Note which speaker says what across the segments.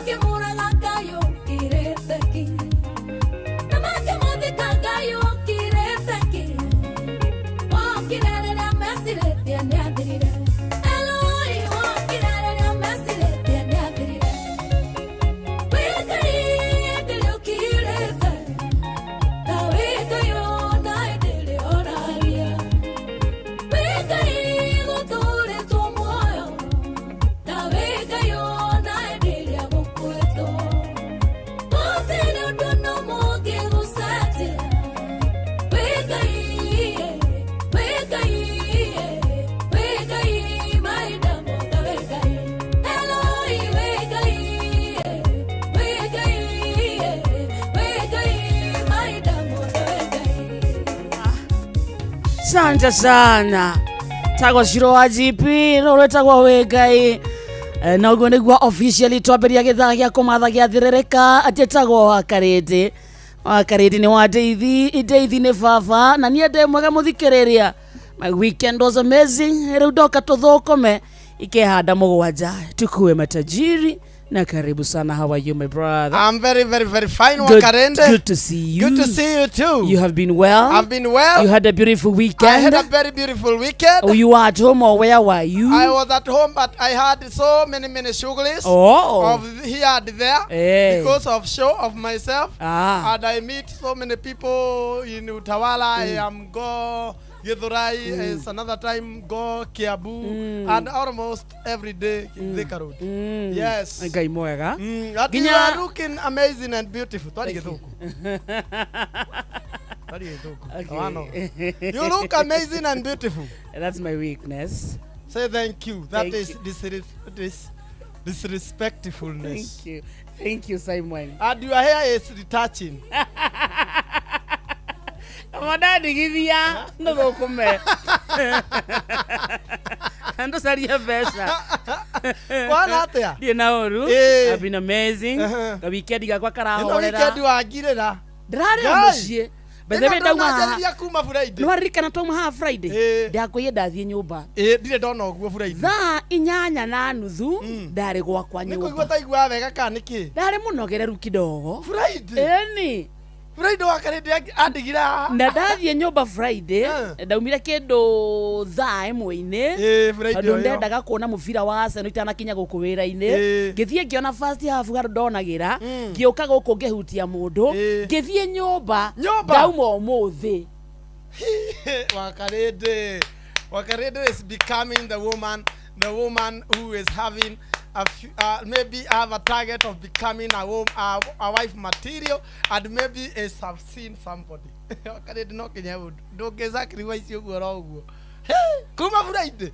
Speaker 1: Makĩmũraga Ngai ũkirĩte ki, na makĩmũthika Ngai ũkirĩte ki. Wokire rĩrĩa mecirĩtie nĩathirire. Eloi, wokire rĩrĩa mecirĩtie nĩathirire. Wĩ Ngai hĩndĩ ĩrĩa ũkirĩte, ta wĩ Ngai ona hĩndĩ ĩrĩa ũraria. Wĩ Ngai gũtũũrĩtwo muoyo, ta wĩ Ngai ona hĩndĩ ĩrĩa gũkuĩtwo. Gũtirĩ ũndũ na ũmwe ũngĩgũcenjia. Wĩ Ngai, wĩ Ngai, wĩ Ngai, mahinda mothe wĩ Ngai. Eloi, wĩ Ngai, wĩ Ngai, wĩ Ngai, mahinda mothe wĩ Ngai.
Speaker 2: Asante sana tagwo Ciro wa GP rå rwĩtagwo wĩ Ngai. Na ũguo nĩguo officially twambĩrĩria gĩthaa gĩa kũmatha gĩathĩrĩrĩka njĩtagwo wa Karĩndĩ. Wa Karĩndĩ nĩ wa Ndeithi, Ndeithi nĩ baba na niĩ ndĩ mwega mũthikĩrĩria. My weekend was amazing. Rĩu ndoka tũthũkũme ikehanda mũgwanja tukue matajiri na karibu sana. How are you, my brother?
Speaker 3: I'm very, very, very fine.
Speaker 2: Good,
Speaker 3: Wakarende.
Speaker 2: good to see you.
Speaker 3: Good to see you too.
Speaker 2: You have been well.
Speaker 3: I've been well.
Speaker 2: You had a beautiful weekend.
Speaker 3: I had a very beautiful weekend.
Speaker 2: Oh, you were at home or where were you?
Speaker 3: I was at home, but I had so many, many shughlis
Speaker 2: Oh.
Speaker 3: of here and there
Speaker 2: Hey.
Speaker 3: because of show of myself.
Speaker 2: Ah.
Speaker 3: And I meet so many people in Utawala. I am go Githurai. It's another time go Kiambu. And almost every day Thika Road. Yes.
Speaker 2: Ngai mwega.
Speaker 3: And you
Speaker 2: Nginya-
Speaker 3: are looking amazing and beautiful. Twari gĩthũngũ. Twari gĩthũngũ.
Speaker 2: Okay.
Speaker 3: Wano. You look amazing and beautiful.
Speaker 2: That's my weakness.
Speaker 3: Say thank you. That
Speaker 2: Thank
Speaker 3: is
Speaker 2: you.
Speaker 3: Disrespectfulness.
Speaker 2: Thank you. Thank you, Simon.
Speaker 3: And your hair is retouching.
Speaker 2: Kama ndandigithia ndũthũkũme ndũcarie mbeca.
Speaker 3: Kwana atĩa?
Speaker 2: Ndirĩ na ũru.
Speaker 3: Ĩĩ.
Speaker 2: I've been amazing. Ka weekend gakwa
Speaker 3: Ĩno
Speaker 2: karahorera.
Speaker 3: weekend wangirĩra.
Speaker 2: Ndĩrarĩ o
Speaker 3: Ngai.
Speaker 2: mũciĩ. By the way,
Speaker 3: Ĩno
Speaker 2: ndauma haha.
Speaker 3: ndũnanjarĩria kuma Friday.
Speaker 2: Nĩwaririkana twauma haha Friday?
Speaker 3: Ĩĩ.
Speaker 2: Ndakwĩire ndathiĩ nyũmba.
Speaker 3: Ĩĩ, ndirĩ ndona ũguo Friday.
Speaker 2: Thaa 8:30 ndarĩ gwakwa
Speaker 3: Nĩ kũigua
Speaker 2: nyũmba.
Speaker 3: taiguaga wega kana nĩkĩ?
Speaker 2: Ndarĩ mũnogereru kidogo.
Speaker 3: Friday.
Speaker 2: Ĩni.
Speaker 3: Friday wakarĩndĩ andigire haha.
Speaker 2: Na ndathiĩ nyũmba Friday, ndaumire kĩndũ thaa 1-inĩ.
Speaker 3: Ĩĩ, Friday
Speaker 2: Tondũ
Speaker 3: ĩyo.
Speaker 2: ndendaga kuona mũbira wa Arsenal itanakinya gũkũ wĩra-inĩ. Ngĩthiĩ ngĩona first half handũ ndonagĩra. Ngĩũka gũkũ ngĩhutia mũndũ. Ngĩthiĩ nyũmba.
Speaker 3: Nyũmba?
Speaker 2: Ndauma ũmũthĩ.
Speaker 3: Wakarĩndĩ. Wakarĩndĩ is becoming the woman who is having a few, maybe have a target of becoming a wife material and maybe is have seen somebody. Wakarĩndĩ no kinya ũndũ ndũngĩ sacrifice ũguo oro ũguo. Hey, kuma Friday.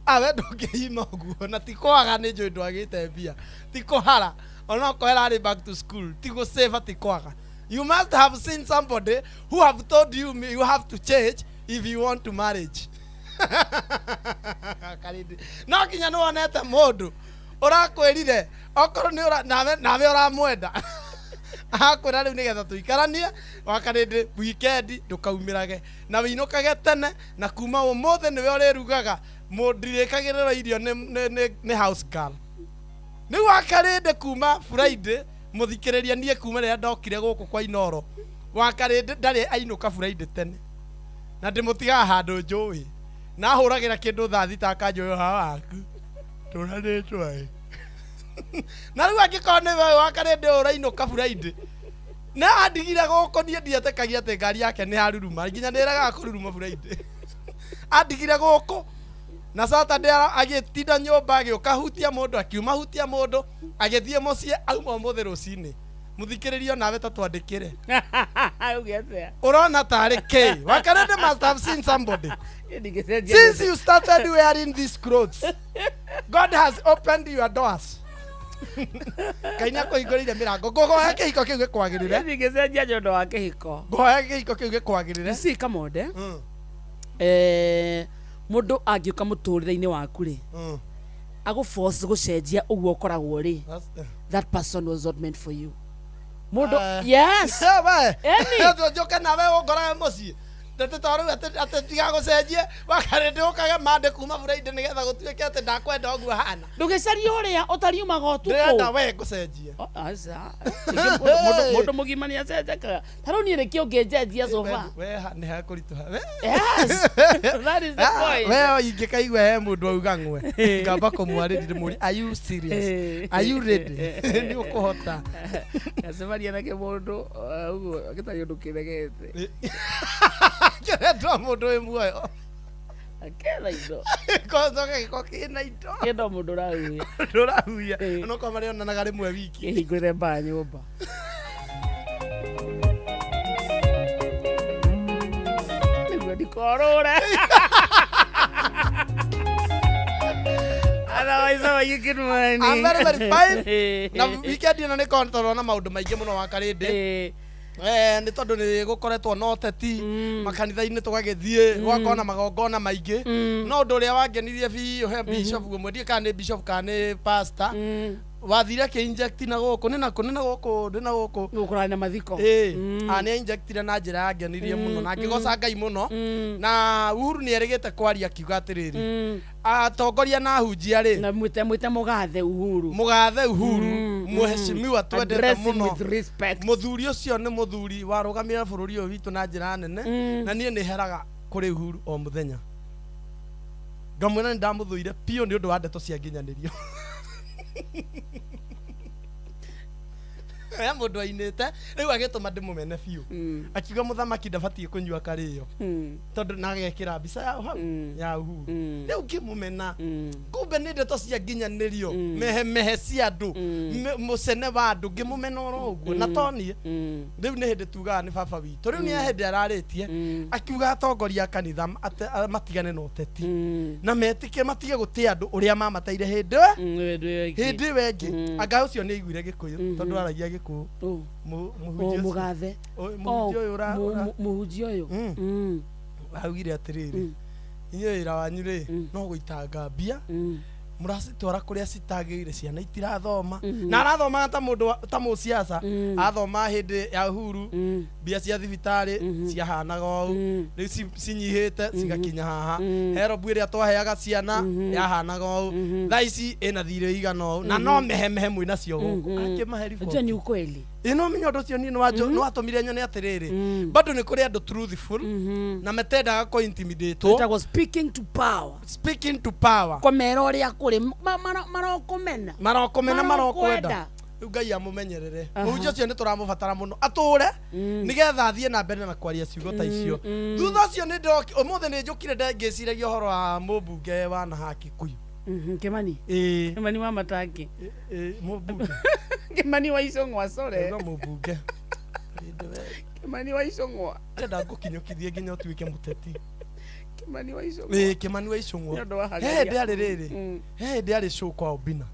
Speaker 3: Awe ndũngĩima ũguo na ti kwaga nĩ njũĩ ndwagĩte mbia ti kũhara onokorwo ĩrarĩ back to school ti gũsave ti kwaga. You must have seen somebody who have told you you have to change if you want to marriage. Karindi. No nginya nĩ wonete mũndũ ũrakwĩrire okorwo nĩ ũra nawe ũramwenda akwĩra rĩu nĩgetha tũikaranie wakarĩndĩ weekend ndũkaumĩrage na wĩinũkage tene na kuma ũmũthĩ nĩwe ũrĩrugaga ndirĩkagĩrĩrwo irio nĩ house girl. Rĩu wakarĩndĩ kuma Friday mũthikĩrĩria niĩ kuma rĩrĩa ndokire gũkũ kwa Inoro wakarĩndĩ ndarĩ ainũka Friday tene na ndĩmũtigaga handũ njũĩ na hũragĩra kĩndũ thaa 6 akanjũĩ haha waku tũranĩtwo ĩ na rĩu angĩkorwo nĩwe wakarĩndĩ ũrainũka Friday na andigire gũkũ niĩ ndietĩkagia atĩ ngari yake nĩ yaruruma nginya nĩregaga kũruruma Friday andigire gũkũ na Saturday agĩtinda nyũmba agĩũka hutia mũndũ akiuma hutia mũndũ agĩthiĩ mũciĩ auma ũmũthĩ rũcinĩ mũthikĩrĩrio nawe ta twandĩkĩre.
Speaker 2: Uge atĩa?
Speaker 3: Ũrona tarĩ kĩ? Wakarĩndĩ must have seen somebody.
Speaker 2: Ndingĩcenjia.
Speaker 3: Since you started wearing these clothes, God has opened your doors. Ngai nĩ akũhingũrĩire mĩrango. Ngũhoya kĩhiko kĩu gĩkwagĩrĩre.
Speaker 2: Ndingĩcenjia nĩ ũndũ wa kĩhiko.
Speaker 3: Ngũhoya kĩhiko kĩu gĩkwagĩrĩre.
Speaker 2: See, Kamonde, mũndũ angĩũka mũtũrĩre-inĩ waku rĩ, agũ force gũcenjia ũguo ũkoragwo rĩ, that person was not meant for you. Mũndũ, yes.
Speaker 3: We.
Speaker 2: Eni.
Speaker 3: Njoke nawe ũngorage mũciĩ. Atĩ to rĩu atĩ tigagũcenjie wakarĩndĩ ũkage mande kuma Friday nĩgetha gũtuĩke atĩ ndakwenda ũguo hana.
Speaker 2: Ndũgĩcarie ũrĩa ũtariumaga ũtukũ.
Speaker 3: Ndĩrenda we ngũcenjie.
Speaker 2: Oh, aca. Mũndũ mũgima nĩ acenjekaga. Ta rĩu niĩ nĩkĩo ũngĩnjenjia sofa.
Speaker 3: We nĩ hakũritũha.
Speaker 2: Yes. That is the point.
Speaker 3: We ingĩkaigua he mũndũ auga ng'we ngamba kũmwarĩria ndĩmũrie, are you serious? Are you ready? Nĩ ũkũhota?
Speaker 2: Ngacemania nake mũndũ ũguo gĩtarĩ ũndũ kĩregete.
Speaker 3: Kĩrendwo mũndũ wĩ muoyo.
Speaker 2: Aketha indo.
Speaker 3: Kocoke gĩko kĩna indo.
Speaker 2: Kĩenda mũndũ ũrahuhia.
Speaker 3: Ndũrahuhia. Onokorwo marĩonanaga rĩmwe wiki.
Speaker 2: Kĩhingũrĩre mbaa nyũmba. Nĩguo ndikorũre. Otherwise, how are you? Good morning.
Speaker 3: I'm very, very fine. Na weekend ĩno nĩ korwo na maũndũ maingĩ mũno wa karĩndĩ. Nĩ tondũ nĩ gũkoretwo na ũteti makanitha-inĩ tũgagĩthiĩ gũgakorwo na magongona maingĩ. No ũndũ ũrĩa wangenirie biũ he bishop ũmwe, ndiũĩ kana nĩ bishop kana nĩ pastor, wathire akĩ-inject na gũkũ nĩ nakũ nĩ na gũkũ nĩ na gũkũ.
Speaker 2: Gũkũrana na mathiko.
Speaker 3: Ĩĩ, nĩ ainjectire na njĩra yangenirie mũno na ngĩgoca Ngai mũno. Na Uhuru nĩ erĩgĩte kwaria akiuga atĩrĩrĩ, atongoria na ahunjia rĩ,
Speaker 2: Na mwĩte mũgathe Uhuru.
Speaker 3: Mũgathe Uhuru, mheshimiwa twendete
Speaker 2: Address him
Speaker 3: mũno.
Speaker 2: with respect.
Speaker 3: Mũthuri ũcio nĩ mũthuri warũgamire bũrũri ũyũ witũ na njĩra nene, na niĩ nĩ heraga kũrĩ Uhuru o mũthenya ngamwĩra nĩ ndamũthũire biũ nĩ ũndũ wa ndeto cia nginyanĩrio. He mũndũ ainĩte rĩu agĩtũma ndĩmũmene biũ, akiuga mũthamaki ndabatiĩ kũnyua karĩo tondũ na agekĩra mbica ya hau ya Uhuru. Rĩu ngĩmũmena, kumbe nĩ ndeto cia nginyanĩrio, mehemehe cia andũ, mũcene wa andũ, ngĩmũmena oro ũguo na toniĩ. Rĩu nĩ hĩndĩ tugaga nĩ baba witũ. Rĩu nĩ hĩndĩ ararĩtie akiuga atongoria a kanitha matigane na ũteti na metĩkie matige gũtĩa andũ ũrĩa mamateire hĩndĩ hĩndĩ ĩyo ĩngĩ. Anga ũcio nĩ aiguire Gĩkũyũ tondũ aragia Gĩkũyũ. Mũhunjia ũcio.
Speaker 2: Mũgathe.
Speaker 3: Mũhunjia ũyũ
Speaker 2: Mũhunjia ũyũ
Speaker 3: augire atĩrĩrĩ, inyuĩ wĩra wanyu rĩ no gũitanga mbia, mũracitwara kũrĩa citagĩrĩire, ciana itirathoma. Na arathomaga ta mũndũ ta mũciaca, athoma hĩndĩ ya Uhuru mbia cia thibitarĩ ciahanaga ũũ, rĩu cinyihĩte cigakinya haha. Herobu ĩrĩa twaheaga ciana yahanaga ũũ, thaa ici ĩna thirĩ igana ũũ, na no mehemehe mwĩnacio gũkũ. Akĩmahe
Speaker 2: riboti. Ni ukweli.
Speaker 3: Ĩno menya ũndũ ũcio niĩ nĩ watũmire nyone atĩrĩrĩ, bado nĩ kũrĩ andũ truthful na metendaga kũ intimidate.
Speaker 2: Ĩtagwo speaking to power.
Speaker 3: Speaking to power.
Speaker 2: Kũmera ũrĩa kũrĩ, marokomena.
Speaker 3: Marokomena, marokwenda. Rĩu Ngai amũmenyerere mũhunjia ũcio, nĩ tũramũbatara mũno atũre nĩgetha athiĩ na mbere na kwaria ciugo ta icio. Thutha ũcio nĩ ũmũthĩ nĩ njũkire ngĩciragia ũhoro wa mũmbunge wa Naha Kikuyu.
Speaker 2: Kimani.
Speaker 3: Ĩĩ.
Speaker 2: Kimani wa Matangi.
Speaker 3: Mũmbunge.
Speaker 2: Kimani wa Icũng'wa, sorry.
Speaker 3: Ndauga mũmbunge.
Speaker 2: Kimani wa Icũng'wa.
Speaker 3: Ndĩrenda ngũkinyũkithie nginya ũtuĩke mũteti.
Speaker 2: Kimani wa Icũng'wa.
Speaker 3: Ĩĩ, Kimani wa Icũng'wa.
Speaker 2: Nĩ ũndũ wa
Speaker 3: He
Speaker 2: Hagaria.
Speaker 3: hĩndĩ arĩ rĩrĩ, he hĩndĩ arĩ show kwa Obina.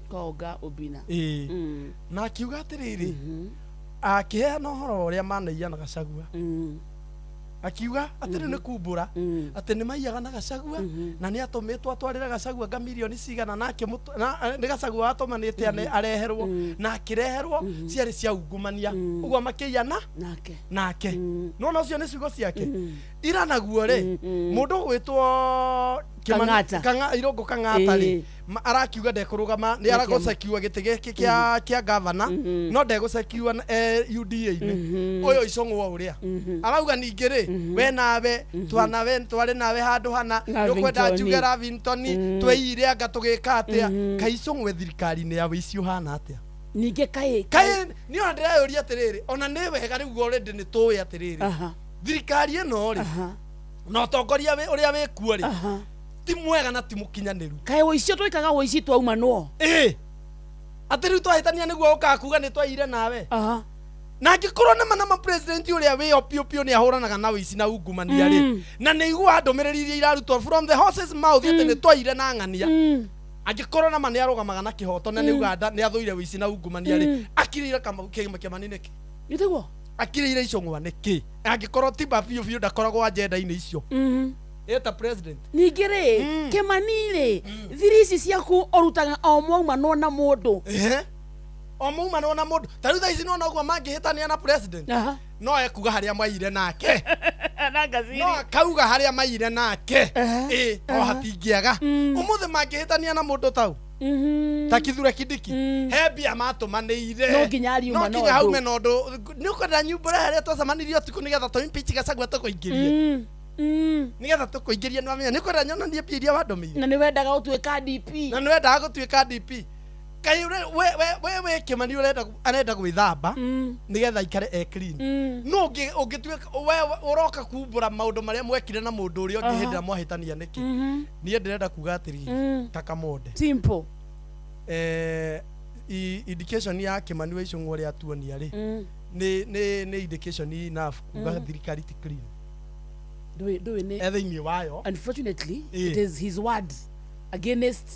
Speaker 2: Kwa Oga Obina.
Speaker 3: Ĩĩ, na akiuga atĩrĩrĩ, akĩheana ũhoro wa ũrĩa manaiya na Gachagua, akiuga atĩrĩ nĩ kumbũra atĩ nĩ maiyaga na Gachagua na nĩ atũmĩtwo atwarĩre Gachagua nga mirioni cigana, na nĩ Gachagua watũmanĩte areherwo na akĩreherwo ciarĩ cia ungumania ũguo makĩiyana
Speaker 2: nake.
Speaker 3: Nake nona ũcio nĩ ciugo ciake ira naguo rĩ, mũndũ ũgwĩtwo
Speaker 2: Kang'ata.
Speaker 3: Irũngũ Kang'ata rĩ, arakiuga ndekũrũgama, nĩ aragũcekiua gĩtĩ gĩkĩ kĩa gavana, no ndegũcekiua UDA-inĩ. Ũyũ Icũng'wa ũrĩa arauga ningĩ rĩ, we nawe twanawe twarĩ nawe handũ hana nĩ ũkwenda
Speaker 2: Lavington.
Speaker 3: njuge Lavington tweire anga tũgĩka atĩa kaĩ Icũng'wa thirikari-inĩ ya wĩici ũhana atĩa?
Speaker 2: Ningĩ kaĩ
Speaker 3: Kaĩ niĩ ona ndĩreyũria atĩrĩrĩ, ona nĩ wega rĩu already nĩ tũĩ atĩrĩrĩ, thirikari ĩno rĩ na ũtongoria ũrĩa wĩkuo rĩ ti mwega na ti mũkinyanĩru.
Speaker 2: Kaĩ ũici twĩkaga ũici twaumanwo.
Speaker 3: Ĩĩ, atĩ rĩu twahĩtania nĩguo ũkaga kuga nĩ twaire nawe. Na angĩkorwo nĩma nama president ũrĩa wĩo piũ piũ nĩ ahũranaga na ũici na ungumania rĩ, na nĩ iguaga ndũmĩrĩri iria irarutwo from the horse's mouth atĩ nĩ twaire na ng'ania, angĩkorwo nama nĩ arũgamaga na kĩhoto na nĩ Uganda nĩ athũire ũici na ungumania rĩ, akirĩire Kĩmani nĩkĩ?
Speaker 2: Gĩtiguo.
Speaker 3: Akirĩire Icũng'wa nĩkĩ angĩkorwo timba biũ biũ ndakoragwo agenda-inĩ icio eta president?
Speaker 2: Ningĩ rĩ, Kĩmani rĩ, thiri ici ciaku ũrutaga o mwaumanwo na mũndũ.
Speaker 3: Ehe. O maumanwo na mũndũ ta rĩu thaa ici nĩwona ũguo mangĩhĩtania na president, no ekuga harĩa mwaire nake.
Speaker 2: Na ngaciri.
Speaker 3: No akauga harĩa maire nake ĩ no hatingĩaga ũmũthĩ mangĩhĩtania na mũndũ tau ta Kithure Kindiki he mbia matũmanĩire.
Speaker 2: No nginya ariuma
Speaker 3: no
Speaker 2: na
Speaker 3: nginya
Speaker 2: ũndũ.
Speaker 3: haume na ũndũ. Nĩ ũkwenda nyumbũre harĩa twacemanirie ũtukũ nĩgetha tũ impeach Gachagua tũkũingĩrie? Nĩgetha tũkũingĩrie, nĩwamenya nĩ ũkwenda nyonanie mbia iria wandũmĩire?
Speaker 2: Na nĩ wendaga gũtuĩka DP.
Speaker 3: Na nĩ wendaga gũtuĩka DP. Kaĩ we wĩ Kĩmani ũrenda arenda gwĩthamba nĩgetha aikare e clean. No ũngĩtuĩka we ũroka kumbũra maũndũ marĩa mwekire na mũndũ ũrĩa ũngĩ hĩndĩ ĩrĩa mwahĩtania nĩkĩ? Niĩ ndĩrenda kuga atĩrĩrĩ, ta Kamonde,
Speaker 2: Simple.
Speaker 3: Indication ya Kĩmani wa Ichung'wa ũrĩa atuonia rĩ, nĩ indication enough kuga thirikari ti clean.
Speaker 2: Ndũĩ nĩ
Speaker 3: E thĩinĩ wayo.
Speaker 2: Unfortunately,
Speaker 3: Eh.
Speaker 2: it is his word against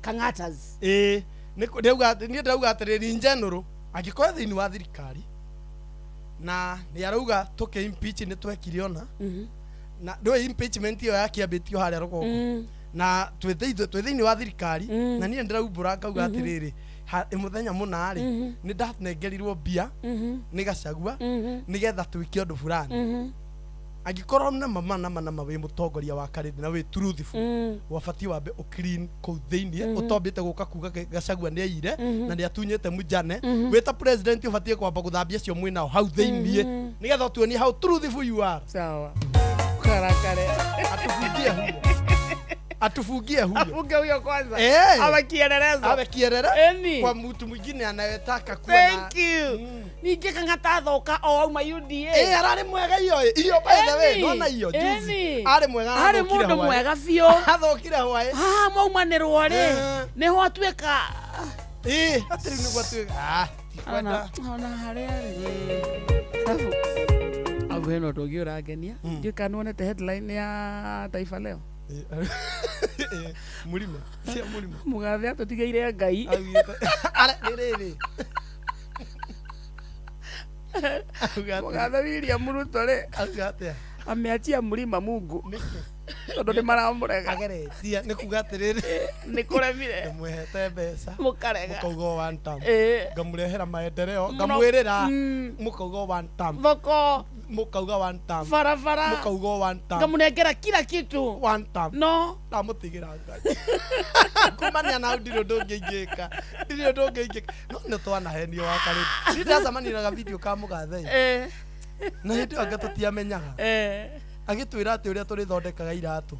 Speaker 2: Kang'ata's.
Speaker 3: Ĩĩ, ndĩrauga niĩ ndĩrauga atĩrĩrĩ, in general, angĩkorwo thĩinĩ wa thirikari na nĩ arauga tũkĩ impeach nĩ twekire ona na ndũĩ impeachment ĩyo yakĩambĩtio harĩa rũgongo na twĩ thĩinĩ wa thirikari na niĩ ndĩraumbũra ngauga atĩrĩrĩ, mũthenya mũna rĩ, nĩ ndanengerirwo mbia nĩ Gachagua nĩgetha twĩke ũndũ fulani. Angĩkorwo nama ma nama nama wĩ mũtongoria wa Karĩndĩ na wĩ truthful, wabatiĩ wambe ũclean kũu thĩinĩ ũtombĩte gũka kuga Gachagua nĩ aiyire na nĩ atunyĩte mũjane. Wĩ ta president ũbatiĩ kwamba gũthambia acio mwĩnao hau thĩinĩ nĩgetha ũtuonie how truthful you are.
Speaker 2: Sawa, karakare.
Speaker 3: Atufungie huyo, atufungie huyo.
Speaker 2: Afunge huyo kwanza.
Speaker 3: Eh.
Speaker 2: Awe kielelezo.
Speaker 3: Awe kierere
Speaker 2: Eni.
Speaker 3: kwa mtu mwingine anayetaka kuwa na
Speaker 2: Thank you. Ningĩ Kang'ata athoka o auma UDA.
Speaker 3: Eh, ararĩ mwega iyo iyo, by the way.
Speaker 2: Eni.
Speaker 3: Nona iyo juzi
Speaker 2: Eni.
Speaker 3: arĩ mwega.
Speaker 2: Arĩ
Speaker 3: athũkire
Speaker 2: mũndũ
Speaker 3: hwaĩ.
Speaker 2: mwega biũ.
Speaker 3: Athũkire hwaĩ.
Speaker 2: Ah, mwaumanĩrwo rĩ,
Speaker 3: Eh.
Speaker 2: nĩho atuĩka.
Speaker 3: Ĩ, atĩrĩ nĩguo atuĩka, ah, tikwenda.
Speaker 2: Ona harĩa rĩ, arabu au hena ũndũ ũngĩ ũrangenia. Ndiũĩ kana nĩwonete headline ya Taifa Leo.
Speaker 3: Eh, mũrimo cia mũrimo.
Speaker 2: Mũgathe atũtigĩire Ngai.
Speaker 3: Augĩte nĩ rĩrĩ. Auga atĩa?
Speaker 2: Mũgathe William Ruto rĩ,
Speaker 3: Auga atĩa?
Speaker 2: ameachia mlima Mungu
Speaker 3: Nĩkĩ?
Speaker 2: tondũ nĩ maramũrega.
Speaker 3: Ageretie nĩ kuga atĩrĩrĩ,
Speaker 2: Nĩ kũremire.
Speaker 3: ndĩmwĩhete mbeca,
Speaker 2: Mũkarega.
Speaker 3: mũkauga o one term. Ngamũrehera maendeleo,
Speaker 2: Mũno.
Speaker 3: ngamwĩrĩra, mũkauga o one term.
Speaker 2: Thoko.
Speaker 3: Mũkauga one term.
Speaker 2: Barabara.
Speaker 3: Mũkauga o one term.
Speaker 2: Ngamũnengera kila kitu.
Speaker 3: One term.
Speaker 2: No.
Speaker 3: Ndamũtigĩra Ngai kumania na hau ndirĩ ũndũ ũngĩ ingĩka, ndirĩ ũndũ ũngĩ ingĩka, no nĩ twanahenio wa karĩndĩ. Niĩ ndacemania na video ka mũgathe na hĩndĩ ĩyo anga tũtiamenyaga. Agĩtwĩra atĩ ũrĩa tũrĩthondekaga iratũ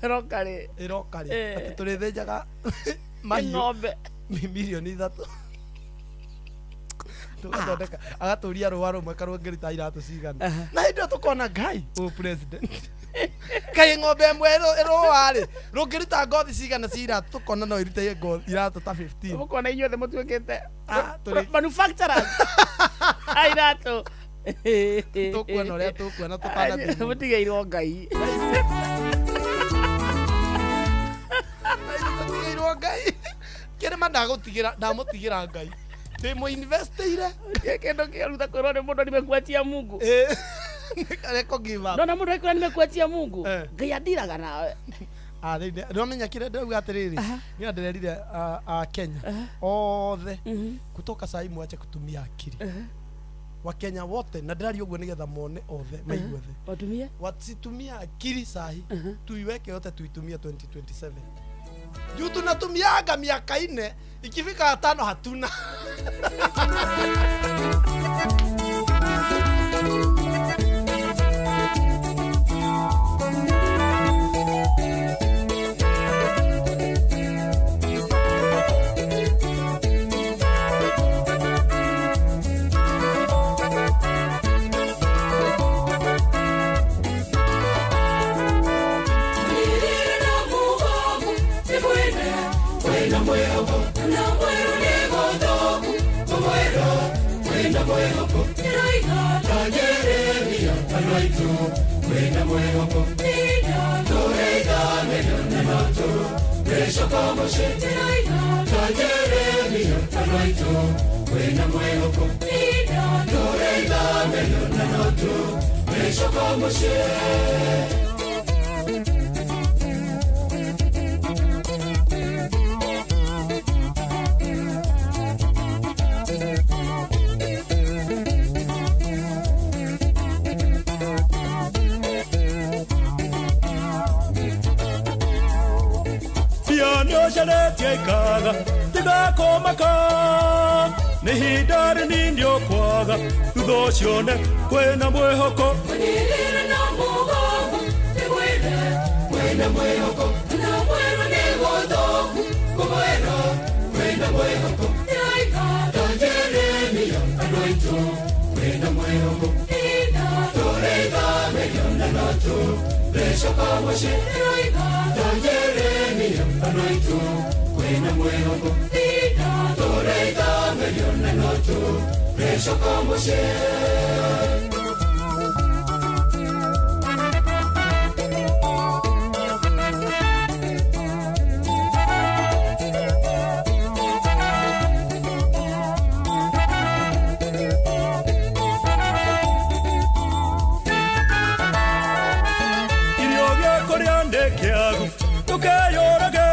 Speaker 2: Roka rĩ.
Speaker 3: ĩroka rĩ, atĩ tũrĩthĩnjaga mahiũ
Speaker 2: Ng'ombe.
Speaker 3: 3 mirioni tũgathondeka. Agatũria rũa rũmwe karũngĩruta iratũ cigana. Na hĩndĩ ĩyo tũkona Ngai ũ president kaĩ ng'ombe ĩmwe ĩrũa rĩ rũngĩruta ngothi cigana cia iratũ? Tũkona no ĩrute iratũ ta 15.
Speaker 2: Mũkona inyuothe mũtuĩkĩte
Speaker 3: Ah,
Speaker 2: manufacturers a iratũ.
Speaker 3: Tũkuona ũrĩa tũkuona tũtanathiĩ.
Speaker 2: Mũtigĩirwo Ngai.
Speaker 3: Tũtigĩirwo Ngai kĩrĩma, ndagũtigĩra, ndamũtigĩra Ngai, ndĩmũinvestĩire.
Speaker 2: Kĩndũ kĩaruta kwĩrwo nĩ mũndũ nimekuachia Mungu.
Speaker 3: Reko give up.
Speaker 2: Ndona mũndũ aikwĩra nimekuachia Mungu,
Speaker 3: Eh.
Speaker 2: Ngai andiraga nawe.
Speaker 3: Ah, rĩu nĩwamenya kĩrĩa ndĩrauga atĩrĩrĩ, niĩ ndĩrerire a Kenya othe kutoka sai mwache kutumia akili. Wakenya wote, na ndĩraria ũguo nĩgetha mone othe maigue the
Speaker 2: watumie
Speaker 3: wasitumia akili sahi, tuiweke yote tuitumie 2027 juu tunatumiaga miaka 4, ikifika tano hatuna.
Speaker 4: Ũcenjanĩtie ikaga tiga kũmaka nĩ ihinda rĩnini ũkwaga thutha ũcio ne kwĩna mwĩhoko.
Speaker 1: Kũnyitĩrĩra na mũgambo ndĩmwĩre kwĩna mwĩhoko na mwerũ nĩ gũthũku ngũmwĩra kwĩna mwĩhoko ndĩroiga ta Jeremia andũ aitũ kwĩna mwĩhoko tinda tũrĩthamĩrio na no tũrĩcoka mũciĩ ndĩroiga ta Jeremia andũ aitũ kwĩna mwĩhoko tinda tũrĩthamĩrio na no tũrĩcoka mũciĩ.
Speaker 4: Irio gĩa kũrĩa nĩ kĩagu ndũkeyũrage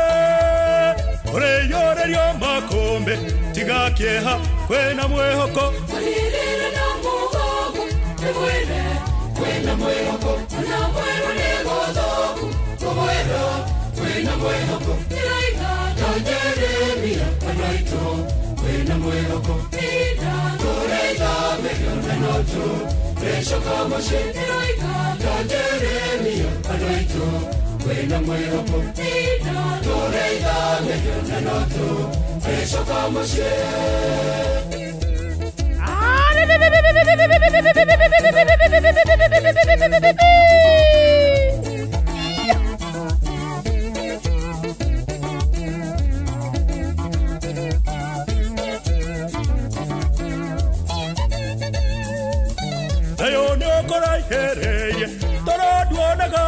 Speaker 4: ũrĩiyũrĩrio makũmbĩ tiga kĩeha kwĩna mwĩhoko.
Speaker 1: Kũnyitĩrĩra na mũgambo ndĩmwĩre kwĩna mwĩhoko na mwerũ nĩ gũthũku ngũmwĩra kwĩna mwĩhoko ndĩroiga ta Jeremia andũ aitũ kwĩna mwĩhoko tinda tũrĩthamĩrio na no tũrĩcoka mũciĩ ndĩroiga ta Jeremia andũ aitũ kwĩna mwĩhoko tinda tũrĩthamĩrio na no tũrĩcoka mũciĩ.
Speaker 4: Nayo nĩ ũkũraihĩrĩirie toro nduonaga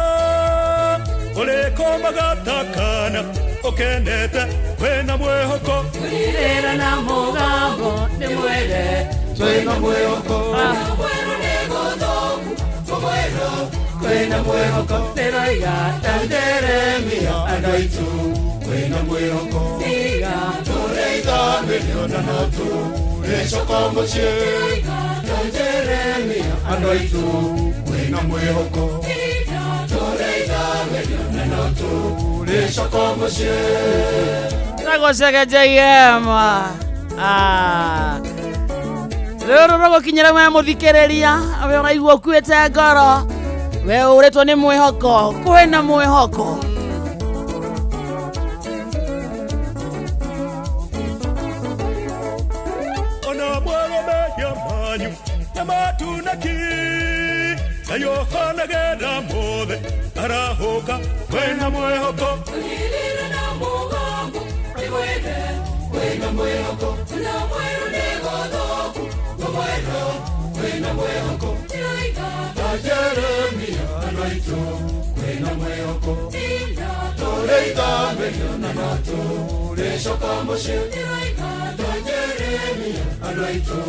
Speaker 4: ũrĩkomaga ta kana ũkenete kwĩna mwĩhoko.
Speaker 2: Kũnyitĩrĩra na mũgambo ndĩmwĩre
Speaker 3: Twĩna mwĩhoko.
Speaker 1: Mwerũ nĩ gũthũku ngũmwĩra
Speaker 3: Kwĩna mwĩhoko.
Speaker 2: Ndĩroiga ta
Speaker 3: Jeremia andũ aitũ kwĩna mwĩhoko
Speaker 2: tiga
Speaker 3: tũrĩthamĩrio na no tũrĩcoka mũciĩ ta Jeremia andũ aitũ kwĩna mwĩhoko tũrĩthamĩrio na no tũrĩcoka mũciĩ.
Speaker 2: Tagoceke JM. Rũrũ rũgũkinyĩra we mũthikĩrĩria we ũraigua ũkuĩte ngoro we ũrĩtwo nĩ mwĩhoko kwĩna mwĩhoko.
Speaker 4: Ona mwerũ mehia manyu na matunaki Ngai ohanagĩra mũthĩ arahũka kwĩna mwĩhoko.
Speaker 1: Kũnyitĩrĩra na mũgambo ndĩmwĩre kwĩna mwĩhoko na mwerũ nĩ gũthũku ngũmwĩra kwĩna mwĩhoko ndĩroiga
Speaker 3: Ta Jeremia andũ aitũ kwĩna mwĩhoko
Speaker 1: tinda
Speaker 3: tũrĩthamĩrio na no tũrĩcoka mũciĩ
Speaker 1: ndĩroiga
Speaker 3: ta Jeremia andũ aitũ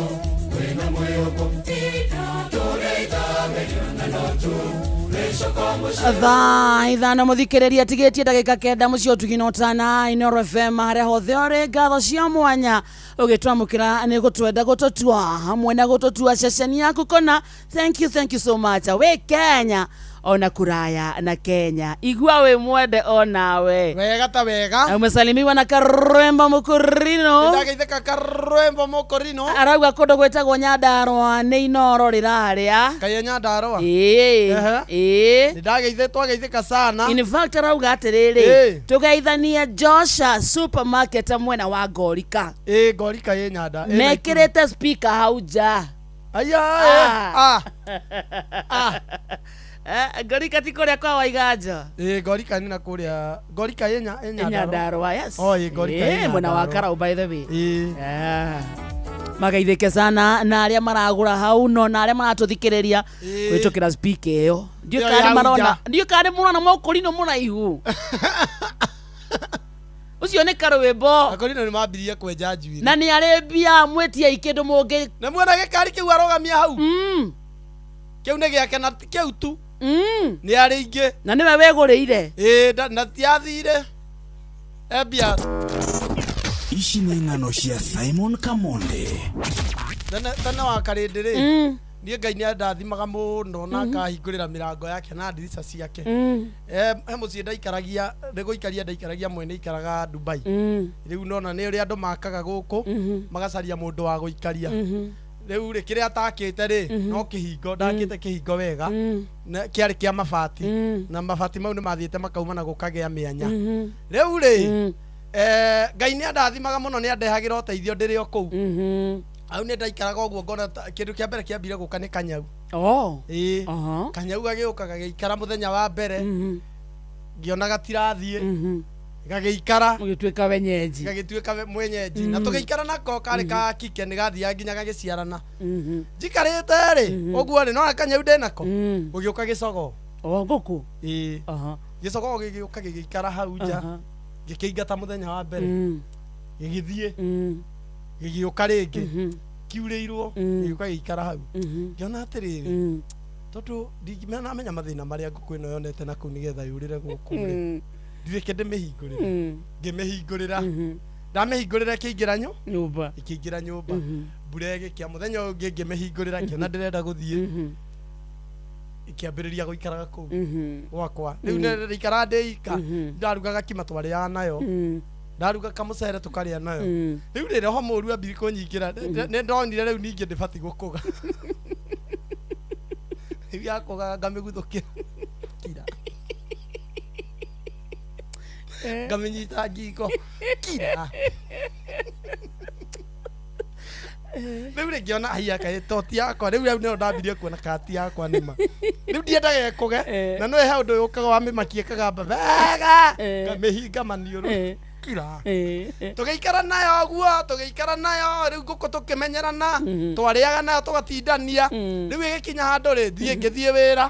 Speaker 3: kwĩna mwĩhoko
Speaker 1: tinda
Speaker 3: tũrĩthamĩrio na no tũrĩcoka mũciĩ.
Speaker 2: Thaa 5 mũthikĩrĩria tigĩtie ndagĩka 9 mũciĩ ũtugi na ũtana Inooro FM harĩa hothe ũrĩ ngatho cia mwanya ũgĩtwamũkĩra nĩ gũtwenda gũtũtua hamwe na gũtũtua ceceni yaku kona. Thank you, thank you so much wĩ Kenya ona kuraya na Kenya igua wĩ mwende onawe.
Speaker 3: Wega ta wega.
Speaker 2: Umesalimiwa na Karwemba Mũkũrino.
Speaker 3: Ndageithĩka Karwembo Mũkũrino.
Speaker 2: Arauga kũndũ gwĩtagwo Nyandarũa nĩ Inooro rĩrarĩa.
Speaker 3: Kaĩ Nyandarũa?
Speaker 2: Ĩĩ.
Speaker 3: Ehe.
Speaker 2: Ĩĩ.
Speaker 3: Nĩndageithĩ twageithĩka sana.
Speaker 2: In fact arauga atĩrĩrĩ
Speaker 3: Ĩĩ.
Speaker 2: tũgeithanie Josha supermarket mwena wa Ngorika.
Speaker 3: Ĩĩ Ngorika ĩ Nyanda ĩ Naikuru.
Speaker 2: Mekĩrĩte speaker hau nja.
Speaker 3: Aya.
Speaker 2: Ah.
Speaker 3: Ah. Ah.
Speaker 2: Ngorika ti kũrĩa kwa Waiganjo?
Speaker 3: Ĩĩ Ngorika nĩ na kũrĩa Ngorika ĩ ĩ Nyandarũa.
Speaker 2: Nyandarũa, yes.
Speaker 3: Oh, ĩ Ngorika ĩ
Speaker 2: Ĩĩ, mwena wa
Speaker 3: Nyandarũa.
Speaker 2: Karau by the way.
Speaker 3: Ĩĩ.
Speaker 2: Magaithĩke sana na arĩa maragũra hau no na arĩa maratũthikĩrĩria
Speaker 3: Ĩĩ.
Speaker 2: kũhĩtũkĩra speaker ĩyo ndiũ
Speaker 3: Ĩyo
Speaker 2: kana
Speaker 3: ya
Speaker 2: nĩ marona
Speaker 3: nja.
Speaker 2: ndiũ kana nĩ mũrona mũkũrinũ mũraihu ũcio nĩ karwĩmbo.
Speaker 3: Akũrinũ nĩ mambirie kwenja njuĩrĩ.
Speaker 2: Na nĩ arĩ mbia mwĩtiei kĩndũ mũngĩ.
Speaker 3: Nĩ muona gĩkari kĩu arũgamia hau? Kĩu nĩ gĩake na ti kĩu tu. Nĩ arĩ ingĩ.
Speaker 2: Na nĩwe wĩgũrĩire.
Speaker 3: Ĩĩ na tiathire embia.
Speaker 5: Ici nĩ ng'ano cia Simon Kamonde.
Speaker 3: Tene tene wa karĩndĩ rĩ. Niĩ Ngai nĩ andathimaga mũno na akahingũrĩra mĩrango yake na ndirica ciake. He mũciĩ ndaikaragia, nĩ gũikaria ndaikaragia, mwene ikaraga Dubai. Rĩu nona nĩ ũrĩa andũ makaga gũkũ, magacaria mũndũ wa gũikaria. Rĩu rĩ, kĩrĩa atakĩte rĩ, no kĩhingo ndakĩte kĩhingo wega, na kĩarĩ kĩa mabati, na mabati mau nĩ mathiĩte makauma na gũkagĩa mĩanya. Rĩu rĩ, Ngai nĩ andathimaga mũno, nĩ andehagĩra ũteithio ndĩrĩ o kũu. Hau nĩ ndaikaraga ũguo ngona kĩndũ kĩa mbere kĩambire gũka nĩ kanyau.
Speaker 2: Oh.
Speaker 3: Ĩĩ.
Speaker 2: Aha.
Speaker 3: Kanyau gagĩũka gagĩikara mũthenya wa mbere, ngĩona gatirathiĩ, gagĩikara.
Speaker 2: Mũgĩtuĩka wenyeji.
Speaker 3: Gagĩtuĩka mwenyeji na tũgĩikara nako, karĩ ka kike, nĩ gathiaga nginya gagĩciarana. Njikarĩte rĩ ũguo rĩ, nona kanyau ndĩnako, gũgĩũka gĩcogoo.
Speaker 2: Oh, ngũkũ.
Speaker 3: Ĩĩ.
Speaker 2: Aha.
Speaker 3: Gĩcogoo gĩgĩũka gĩgĩikara hau nja. Ngĩkĩingata mũthenya wa mbere, gĩgĩthiĩ, gĩgĩũka rĩngĩ kiurĩirwo, gĩgĩũka gĩgĩikara hau. Ngĩona atĩrĩrĩ, tondũ ndinamenya mathĩna marĩa ngũkũ ĩno yonete na kũu nĩgetha yũrĩre gũkũ rĩ, ndirĩke ndĩmĩhingũrĩre. Ngĩmĩhingũrĩra, ndamĩhingũrĩra ĩkĩingĩra
Speaker 2: Nyũmba.
Speaker 3: Ĩkĩingĩra nyũmba. Mbura ĩgĩkĩa. Mũthenya ũyũ ũngĩ ngĩmĩhingũrĩra, ngĩona ndĩrenda gũthiĩ, ĩkĩambĩrĩria gũikaraga kũu gwakwa. Rĩu ndĩikaraga ndĩ ika, ndarugaga kima twarĩaga nayo, ndaruga kamũcere tũkarĩa nayo. Rĩu rĩ, roho mũru ambiri kũnyingĩra, nĩ ndonire rĩu ningĩ ndĩbatiĩ gũkũga. Rĩu yakũgaga ngamĩguthũkĩra, kira, ngamĩnyita ngingo, kira. Rĩu rĩ, ngĩona haiya, kaĩ to ti yakwa. Rĩu rĩu nĩho ndambirie kuona kana ti yakwa nĩma. Rĩu ndiendaga ĩkũge. Na no he ũndũ yũkaga wamĩmakia ĩkagamba wega, ngamĩhinga maniũrũ, kira. Tũgĩikara nayo ũguo, tũgĩikara nayo rĩu ngũkũ, tũkĩmenyerana, twarĩaga nayo, tũgatindania. Rĩu ĩgĩkinya handũ rĩ, thiĩ ngĩthiĩ wĩra.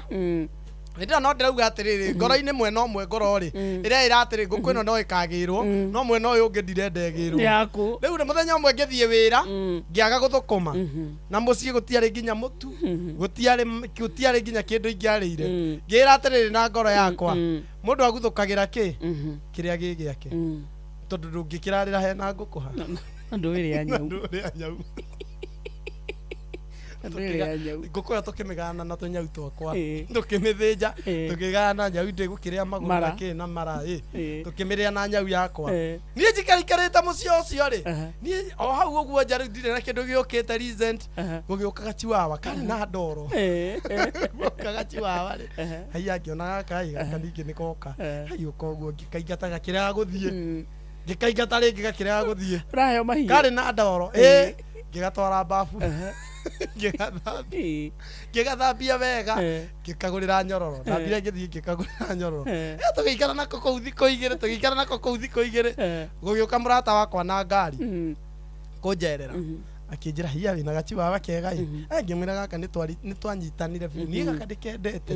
Speaker 3: Hĩndĩ ĩyo no ndĩrauga atĩrĩrĩ, ngoro-inĩ mwena ũmwe, ngoro rĩ ĩrĩa ĩra atĩrĩ, ngũkũ ĩno no ĩkagĩrwo, no mwena ũyũ ũngĩ ndirenda ĩgĩrwo.
Speaker 2: Yaku.
Speaker 3: Rĩu rĩ, mũthenya ũmwe ngĩthiĩ wĩra, ngĩaga gũthũkũma, na mũciĩ gũtiarĩ nginya mũtu, gũtiarĩ nginya kĩndũ ingĩarĩire. Ngĩĩra atĩrĩrĩ na ngoro yakwa, mũndũ aguthũkagĩra kĩ kĩrĩa gĩ gĩake, tondũ ndũngĩkĩrarĩra hena ngũkũ ha.
Speaker 2: Andũ ĩrĩa nyau.
Speaker 3: Andũ ĩrĩa nyau.
Speaker 2: Andũ ĩrĩa nyau.
Speaker 3: Ngũkũ ĩyo tũkĩmĩgana na tũnyau twakwa, tũkĩmĩthĩnja, tũkĩgana nyau ndĩgũkĩrĩa magũrũ
Speaker 2: Mara.
Speaker 3: na kĩ na mara ĩ. Tũkĩmĩrĩa na nyau yakwa. Niĩ njikaraikarĩte mũciĩ ũcio rĩ, niĩ o hau ũguo nja rĩu ndirĩ na kĩndũ gĩũkĩte recent. Gũgĩũka gachiwawa karĩ na ndoro. Gũka gachiwawa rĩ, haiya, ngĩona gaka ĩ, gaka ningĩ nĩ goka. Haiũka ũguo, ngĩkaingata gakĩrega gũthiĩ, ngĩkaingata rĩngĩ gakĩrega gũthiĩ.
Speaker 2: Ũraheo mahiũ.
Speaker 3: Karĩ na ndoro ĩ, ngĩgatwara babu, ngĩgathambia, ngĩgathambia wega, ngĩkagũrĩra nyororo. Ndambire ngĩthiĩ ngĩkagũrĩra nyororo. Tũgĩikara nako kũu thikũ 2, tũgĩikara nako kũu thikũ 2. Gũgĩũka mũrata wakwa na ngari kũnjerera, akĩnjĩra, "Hiya, wĩna gachiwawa kega ĩ." Ngĩmwĩra, "Gaka nĩ twanyitanire biũ, niĩ gaka ndĩkendete."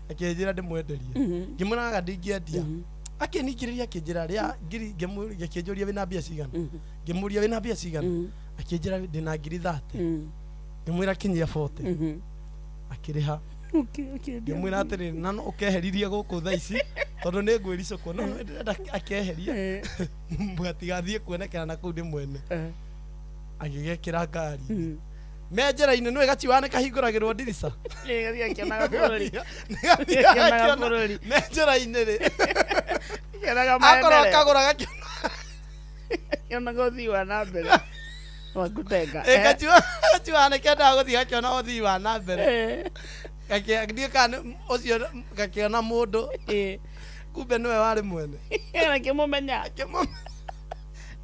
Speaker 3: Akĩnjĩra ndĩmwenderie. Ngĩmwĩra, "Gaka ndingĩendia." Akĩningĩrĩria, akĩnjĩra rĩa ngiri, akĩnjũria, "Wĩna mbia cigana?" Ngĩmũria, "Wĩna mbia cigana?" Akĩnjĩra, "Ndĩna ngiri 30." Ngĩmwĩra, "Kinyia 40." Akĩrĩha. Ngĩmwĩra atĩrĩrĩ, na no ũkeheririe gũkũ thaa ici, tondũ nĩ ngwĩricũkwo, no nĩ ndĩrenda akeheria gatigathiĩ kuonekana na kũu ndĩ mwene. Agĩgekĩra ngari me njĩra-inĩ, nĩwe gachiwawa nĩ kahingũragĩrwo ndirica.
Speaker 2: Akĩonaga bũrũri.
Speaker 3: Nĩgathiaga
Speaker 2: Akĩonaga
Speaker 3: akĩona-
Speaker 2: bũrũri.
Speaker 3: Me njĩra-inĩ rĩ,
Speaker 2: Akĩonaga
Speaker 3: akorwo
Speaker 2: maendeleo.
Speaker 3: kagũra gakĩona.
Speaker 2: Akĩonaga ũthii wa na mbere wa gũtenga.
Speaker 3: Ĩ, gachiwawa nĩ kendaga gũthiĩ gakĩona ũthii wa na mbere. Ndiũĩ kana nĩ ũcio gakĩona mũndũ, kumbe nĩwe warĩ mwene.
Speaker 2: Akĩmũmenya.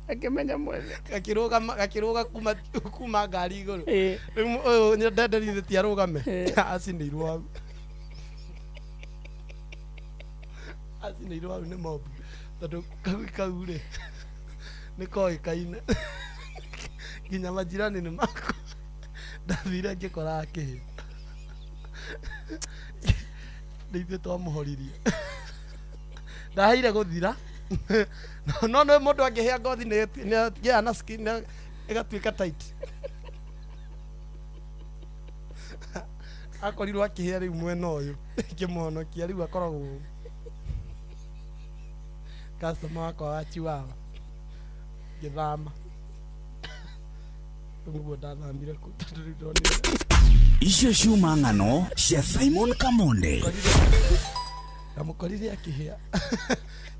Speaker 2: Akĩmenya mwene.
Speaker 3: Gakĩrũgama, gakĩrũga kuma ngari igũrũ. Rĩu ũyũ ndenderithĩtie arũgame, acinĩirwo hau, acinĩirwo hau nĩ mobu, tondũ kau rĩ nĩ koĩkaine nginya majirani nĩ makwa. Ndathire ngĩkora akĩhĩa, nĩ ithuĩ twamũhoririe, ndaheire gũthira. No nĩ mũndũ angĩhĩa ngothi nĩ agĩaga na skin ĩgatuĩka tight. Akorirwo akĩhĩa rĩu mwena ũyũ, ngĩmũhonokia. Rĩu akoragwo customer wakwa wa chiwawa. Ngĩthama. Rĩu nĩguo ndathamire kũu tondũ rĩu ndonire
Speaker 5: Icio ciuma ng'ano cia Simon Kamonde.
Speaker 3: Ndamũkorire akĩhĩa.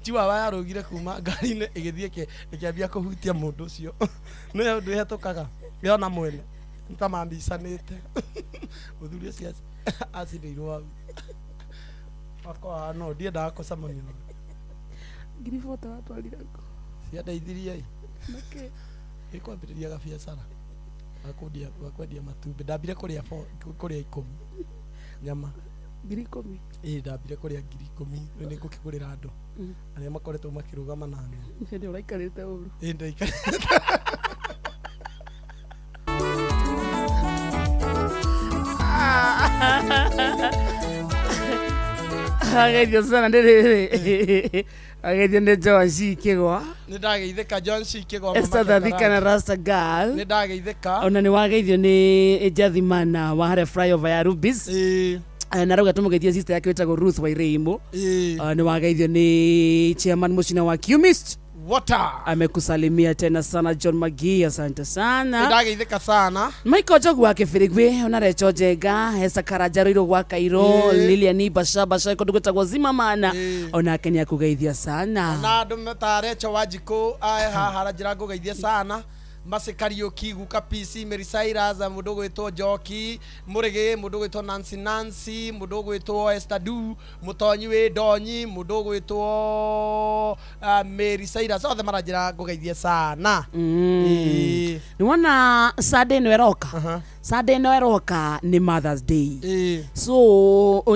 Speaker 3: Chiwawa yarũgire kuma ngari-inĩ ĩgĩthiĩ ĩkĩambia kũhutia mũndũ ũcio. Nĩyo ũndũ ĩhetũkaga yona mwene nĩ ta mambicanĩte. Mũthuri ũcio acinĩirwo hau. Wakwa no ndiendaga kũcemania nake.
Speaker 6: 40,000 watwarire kũ?
Speaker 3: Ciandeithirie ĩ.
Speaker 6: Nĩkĩ?
Speaker 3: Ĩkwambĩrĩria gabiacara ga kwendia matumbĩ. Ndambire kũrĩa 10 nyama.
Speaker 6: 10,000?
Speaker 3: Ĩĩ, ndambire kũrĩa 10,000. Rĩu nĩ ngũkĩgũrĩra andũ arĩa makoretwo makĩrũgama naniĩ.
Speaker 6: Hĩndĩ ũraikarĩte ũru.
Speaker 3: Ĩĩ, ndaikarĩte.
Speaker 2: Ageithio sana ndĩrĩrĩ. Ageithio nĩ John C. Kĩgwa.
Speaker 3: Nĩ ndageithĩka John C. Kĩgwa.
Speaker 2: Esther Thathika na Rasta Girl.
Speaker 3: Nĩ ndageithĩka.
Speaker 2: Ona nĩ wageithio nĩ Jathimana wa harĩa flyover ya Rubis.
Speaker 3: Ĩĩ.
Speaker 2: Na rauga tũmũgeithie sister yake wĩtagwo Ruth Wairimu.
Speaker 3: Ĩĩ.
Speaker 2: Nĩ wageithio nĩ chairman mũcina wa Qmist.
Speaker 3: Water.
Speaker 2: Amekusalimia tena sana John Magi, asante sana.
Speaker 3: Ndageithĩka sana.
Speaker 2: Michael Njogu wa Kĩbĩrĩgwĩ, ona Recho Njenga, Hesa Karanja Rũirũ gwa Kairũ, Lilian Basha Basha kũndũ gwĩtagwo Zimamana, onake nĩ akũgeithia sana.
Speaker 3: Na andũ ta Recho Wanjikũ ae haha aranjĩra ngũgeithie sana. Mercy Kariuki, Guka PC, Mary Cyrus, mũndũ ũgwĩtwo Njoki Mũrĩgĩ, mũndũ ũgwĩtwo Nancy Nancy, mũndũ ũgwĩtwo Esther Du, Mũtonyi wĩ Ndonyi, mũndũ ũgwĩtwo Mary Cyrus, othe maranjĩra ngũgeithie sana.
Speaker 2: Nĩ wona Sunday ĩno ĩroka? Sunday ĩno ĩroka nĩ Mother's Day. So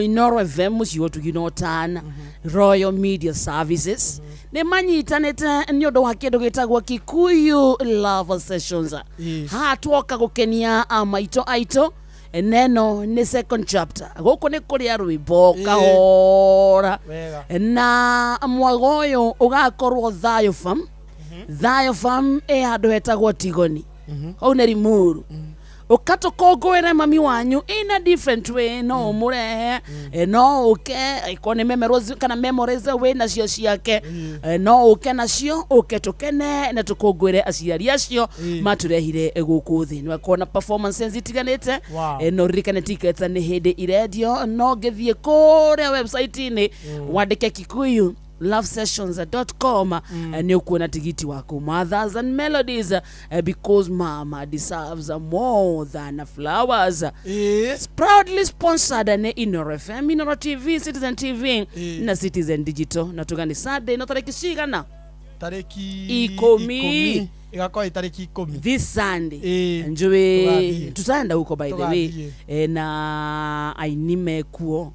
Speaker 2: Inooro FM mũciĩ wa ũtugi na ũtana, Royal Media Services nĩ manyitanĩte nĩ ũndũ wa kĩndũ gĩtagwo Kikuyu Love Sessions. Haha twoka gũkenia maitũ aitũ. Neno nĩ second chapter. Gũkũ nĩ kũrĩa rwĩmbo kahora. Na mwago ũyũ ũgakorwo Thayo Farm. Thayo Farm ĩ handũ hetagwo Tigoni. Hau nĩ Limuru. Ũkatũkũngũĩre mami wanyu in a different way, no ũmũrehe, no ũke ĩkorwo nĩ memories kana memories wĩ nacio ciake, no ũke nacio, ũke tũkene na tũkũngũĩre aciari acio matũrehire gũkũ thĩ. Nĩ wakorwo na performances itiganĩte. No ririkane tickets nĩ hĩndĩ irendio, no ngĩthiĩ kũrĩa website-inĩ wandĩke Kikuyu lovesessions.com nĩ ũkuona tigiti waku. Mothers and Melodies, because mama deserves more than flowers. It's proudly sponsored nĩ Inooro FM, Inooro TV, Citizen TV na Citizen Digital. Na tugani Sunday no tarĩki cigana?
Speaker 3: Tarĩki
Speaker 2: 10.
Speaker 3: Igakorwo ĩ tarĩki 10.
Speaker 2: This Sunday. Njũĩ tutaenda huko by the way. Na aini mekuo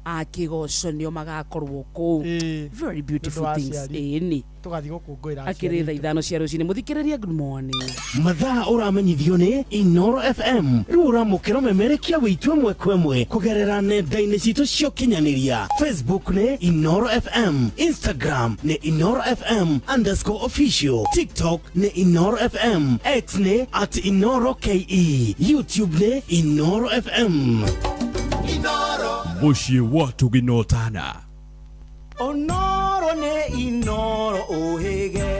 Speaker 2: a kĩgoco nĩo magakorwo kũu. Very beautiful things. Ĩni.
Speaker 3: Tũgathiĩ gũkũngũĩra
Speaker 2: akĩrĩ thaa 5 cia rũcinĩ. Mũthikĩrĩria, good morning.
Speaker 5: Mathaa ũramenyithio nĩ Inooro FM. Rĩu ũramũkĩra ũmemerekia wĩitũ ĩmwe kwa ĩmwe kũgerera nenda-inĩ citũ cia ũkinyanĩria. Facebook nĩ Inooro FM, Instagram nĩ Inooro FM _official, TikTok nĩ Inooro FM, X nĩ @InooroKE, YouTube nĩ Inooro FM.
Speaker 4: Mũciĩ wa ũtugi na ũtana.
Speaker 7: Onoro nĩ Inooro ũhĩge,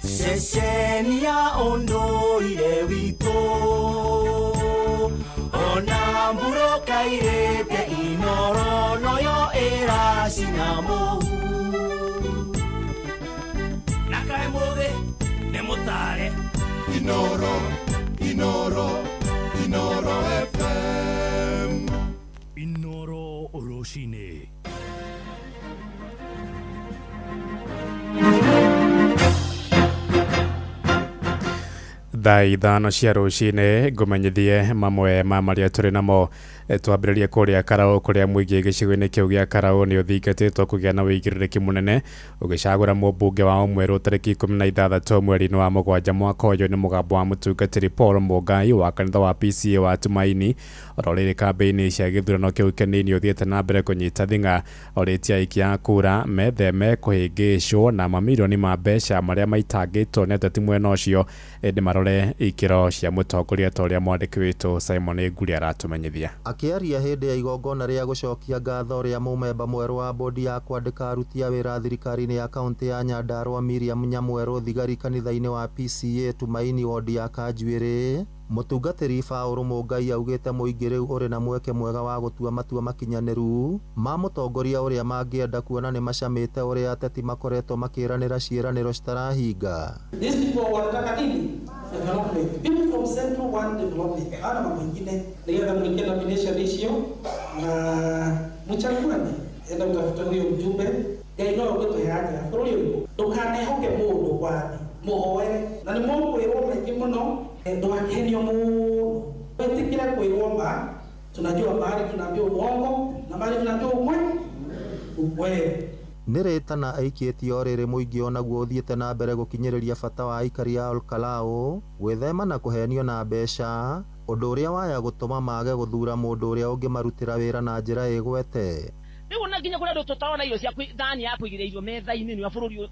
Speaker 7: ceceni ya ũndũire witũ, ona mbura kairĩte Inooro noyo ĩracina mũhu.
Speaker 8: Na kaĩ mũthĩ nĩ mũtare.
Speaker 9: Inooro, Inooro, Inooro FM.
Speaker 8: Inooro rũcinĩ.
Speaker 10: Thaa 5 cia rũcinĩ ngũmenyithie mamwe ma marĩa tũrĩ namo. Twambĩrĩrie kũrĩa Karaũ, kũrĩa mũingĩ gĩcigo-inĩ kĩu gĩa Karaũ nĩ ũthingatĩtwo kũgĩa na wĩigĩrĩrĩki mũnene ũgĩcagũra mũmbunge wao mwerũ tarĩki 16 mweri-inĩ wa 7 mwaka ũyũ. Nĩ mũgambo wa mũtungatĩri Paul Mũngai wa kanitha wa PCA wa Tumaini ororĩrĩ kambĩini cia gĩthurano kĩu kĩnini ũthiĩte na mbere kũnyita thing'a orĩtie aikia a kura metheme kũhĩngĩcwo na mamirioni ma mbeca marĩa maitangĩtwo nĩ ateti mwena ũcio, ĩndĩ marore marore ikĩro cia mũtongoria ta ũrĩa mwandĩki witũ Simon Nguri aratumenyithia.
Speaker 11: Akĩaria hĩndĩ ya igongona rĩa gũcokia ngatho rĩa mũmemba mwerũ wa bodi ya kwandĩka aruti a wĩra thirikari-inĩ ya kaũntĩ ya Nyandarua Miriam Nyamwerũ thigari kanitha-inĩ wa PCA Tumaini wodi ya Kanjuĩrĩ, mũtungatĩri Paũlũ Mũngai augĩte mũingĩ rĩu ũrĩ na mweke mwega wa gũtua matua makinyanĩru ma mũtongoria ũrĩa mangĩenda kuona nĩ macamĩte ũrĩa ateti makoretwo makĩranĩra ciĩranĩro citarahinga.
Speaker 12: These people wanataka nini? Development. People from Central want development. Hawana mambo mengine. Nĩgetha mwike nomination icio na mchaguane. Enda utafuta huyo mjumbe. Ngai no ũgũtũhe anja bũrũri ũyũ. Ndũkanehoke mũndũ wathi. Mũhoere. Na nĩ mũkwĩrwo maingĩ mũno. Ndũgakenio mũno. Wĩtĩkĩre kwĩrwo ma. Tunajua mahali tunaambiwa uongo na mahali tunaambiwa ukweli.
Speaker 11: Nĩ rĩtana aikĩtie o rĩrĩ mũingĩ onaguo ũthiĩte na mbere gũkinyĩrĩria bata wa aikari a Olkalau gwĩthema na kũhenio na mbeca, ũndũ ũrĩa waya gũtũma mage gũthura mũndũ ũrĩa ũngĩmarutĩra wĩra na njĩra ĩgwete.
Speaker 13: Rĩu ona nginya kũrĩ andũ tũtarona irio cia thani ya kũigĩrĩra irio metha-inĩ nĩ wa bũrũri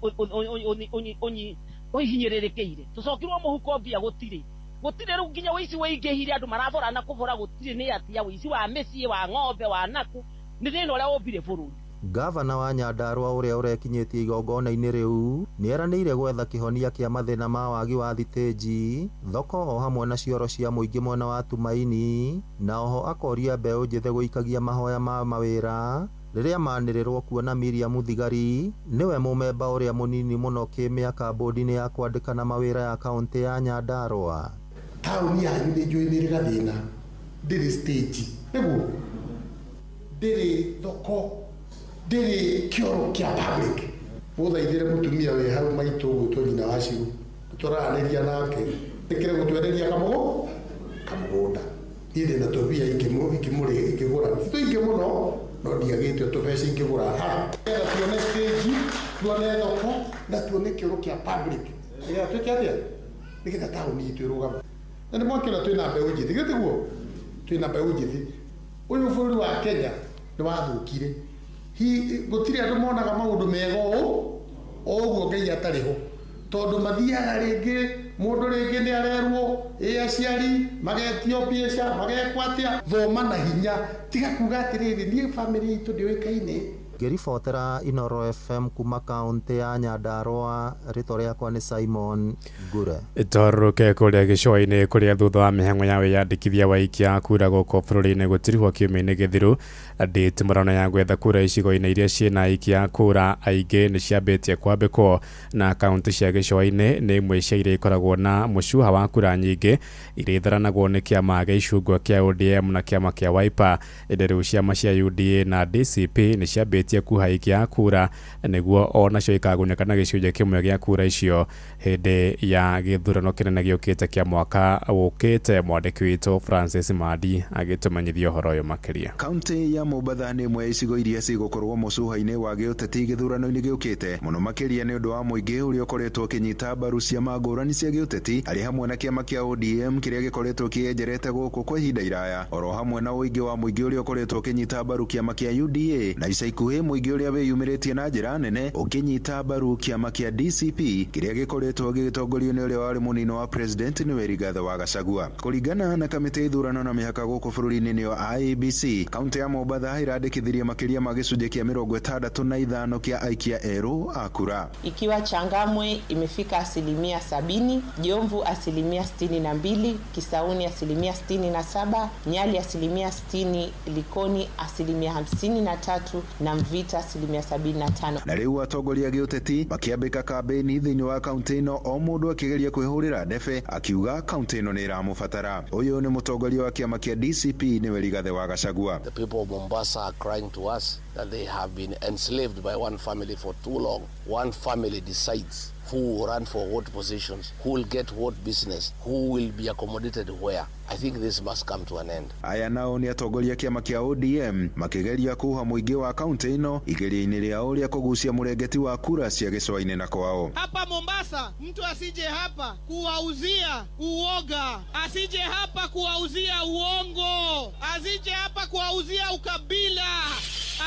Speaker 13: ũhinyĩrĩrĩkĩire. Tũcokirwo mũhuko mbia gũtirĩ. Gũtirĩ rĩu nginya ũici wĩingĩhire andũ marabora na kũbora gũtirĩ nĩ atia ũici wa mĩciĩ wa ng'ombe wa naku nĩ thĩna ũrĩa wombire bũrũri.
Speaker 11: Gavana wa Nyandarua ũrĩa ũrekinyĩtie igongona-inĩ rĩu nĩeranĩire gwetha kĩhonia kĩa mathĩna ma wagi wa thitĩnji, thoko o hamwe na cioro cia mũingĩ mwena wa Tumaini, na oho akoria mbeũ njĩthĩ gũikagia mahoya ma mawĩra rĩrĩa manĩrĩrwo kuona Miriam Thigari nĩwe mũmemba ũrĩa mũnini mũno kĩmĩaka bodi-inĩ ya kwandĩkana mawĩra ya kaũntĩ ya Nyandarua.
Speaker 9: Taũni yanyu nĩ njũĩ nĩ ĩrĩ gathĩna, ndĩrĩ stage nĩguo, ndĩrĩ thoko, ndĩrĩ kĩoro kĩa public. Mũthaithĩre mũtumia wĩ hau maitũ ũgwĩtwo nyina wa Ciru, tũraranĩria nake ĩkĩre gũtwenderia kamũgũnda. Niĩ ndĩna tũmbia ingĩmũrĩ ingĩgũra, ti tũingĩ mũno no ndiagĩte tũbeca ingĩgũra ha, nĩgetha tuone stage, tuone thoko na tuone kĩoro kĩa public, nĩgetha twĩke atĩa, nĩgetha taũni itũ ĩrũgame. Na nĩ mwakĩona twĩna mbeũ njĩthĩ, githĩ tiguo? Twĩna mbeũ njĩthĩ. Ũyũ bũrũri wa Kenya nĩ wathũkire, gũtirĩ andũ monaga maũndũ mega ũũ o ũguo Ngai atarĩ ho, tondũ mathiaga rĩngĩ mũndũ rĩngĩ nĩ arerwo ĩ aciari magetio mbeca magekwo atĩa. Thoma na hinya, tiga kuga atĩrĩrĩ niĩ bamĩrĩ itũ ndĩũĩkaine.
Speaker 11: Ngĩribotera Inooro FM kuma kaũntĩ ya Nyandarua, rĩtwa rĩakwa nĩ Simon Ngure.
Speaker 10: Twarũke kũrĩa gĩcũa-inĩ kũrĩa thutha wa mĩhang'o ya wĩyandĩkithia wa aikia a kura gũkũ bũrũri-inĩ gũtirihwo kiumia-inĩ gĩthiru, ndĩtimũrano ya gwetha kura icigo-inĩ iria ciĩna aikia a kura aingĩ nĩ ciambĩtie kwambĩkwo, na kaũntĩ cia gĩcũa-inĩ nĩ imwe cia iria ikoragwo na mũcuha wa kura nyingĩ iria itharanagwo nĩ kĩama gĩa icungwa kĩa ODM na kĩama kĩa Wiper. Ĩndĩ rĩu ciama cia UDA na DCP nĩ ciambĩtie kuha aikia a kura nĩguo onacio ikagunĩka na gĩcunjĩ kĩmwe gĩa kura icio hĩndĩ ya gĩthurano kĩnene gĩũkĩte kĩa mwaka ũkĩte. Mwandĩki witũ Francis Mandi agĩtũmenyithia ũhoro ũyũ makĩria.
Speaker 14: Kaunti ya Mombatha nĩ ĩmwe ya icigo iria cigũkorwo mũcuha-inĩ wa gĩũteti gĩthurano-inĩ gĩũkĩte, mũno makĩria nĩ ũndũ wa mũingĩ ũrĩa ũkoretwo ũkĩnyita mbaru ciama ngũrani cia gĩũteti arĩ hamwe na kĩama kĩa ODM kĩrĩa gĩkoretwo kĩenjerete gũkũ kwa ihinda iraya, oro hamwe na ũingĩ wa mũingĩ ũrĩa ũkoretwo ũkĩnyita mbaru kĩama kĩa UDA, na ica ikuhĩ mũingĩ ũrĩa wĩyumĩrĩtie na njĩra nene ũkĩnyita mbaru kĩama kĩa DCP kĩrĩa gĩkoretwo gĩgĩtongorio nĩ ũrĩa warĩ mũnini wa president nĩwe Rigathĩ wa Gachagua. Kũringana na kamĩtĩ ya ithurano na mĩhaka gũkũ bũrũri-inĩ nĩyo IEBC, kaunti ya Mombatha ĩrandĩkithirie makĩria ma gĩcunjĩ kĩa 65 kĩa aikia erũ a kura,
Speaker 15: ikiwa Changamwe imefika 70%, Jomvu 62%, Kisauni 67%, Nyali 60%, Likoni 53% na Mvita 75%.
Speaker 14: Na rĩu atongoria a gĩũteti makĩambĩka kambĩini thĩinĩ wa kaunti ĩno, o mũndũ akĩgeria kwĩhũrĩra ndebe akiuga kaunti ĩno nĩ ĩramũbatara. Ũyũ nĩ mũtongoria wa kĩama kĩa DCP nĩwe Rigathĩ wa Gachagua.
Speaker 16: The people of Mombasa are crying to us that they have been enslaved by one family for too long. One family decides who will run for what positions, who will get what business, who will be accommodated where. I think this must come to an end.
Speaker 14: Aya nao nĩ atongoria kĩama kĩa ODM makĩgeria kuha mũingĩ wa kaunti ĩno igeria-inĩ rĩao rĩa kũgucia mũrengeti wa kura cia gĩcũa-inĩ na kwao.
Speaker 17: Hapa Mombasa mtu asije hapa kuwauzia uoga, asije hapa kuwauzia uongo, asije hapa kuwauzia ukabila,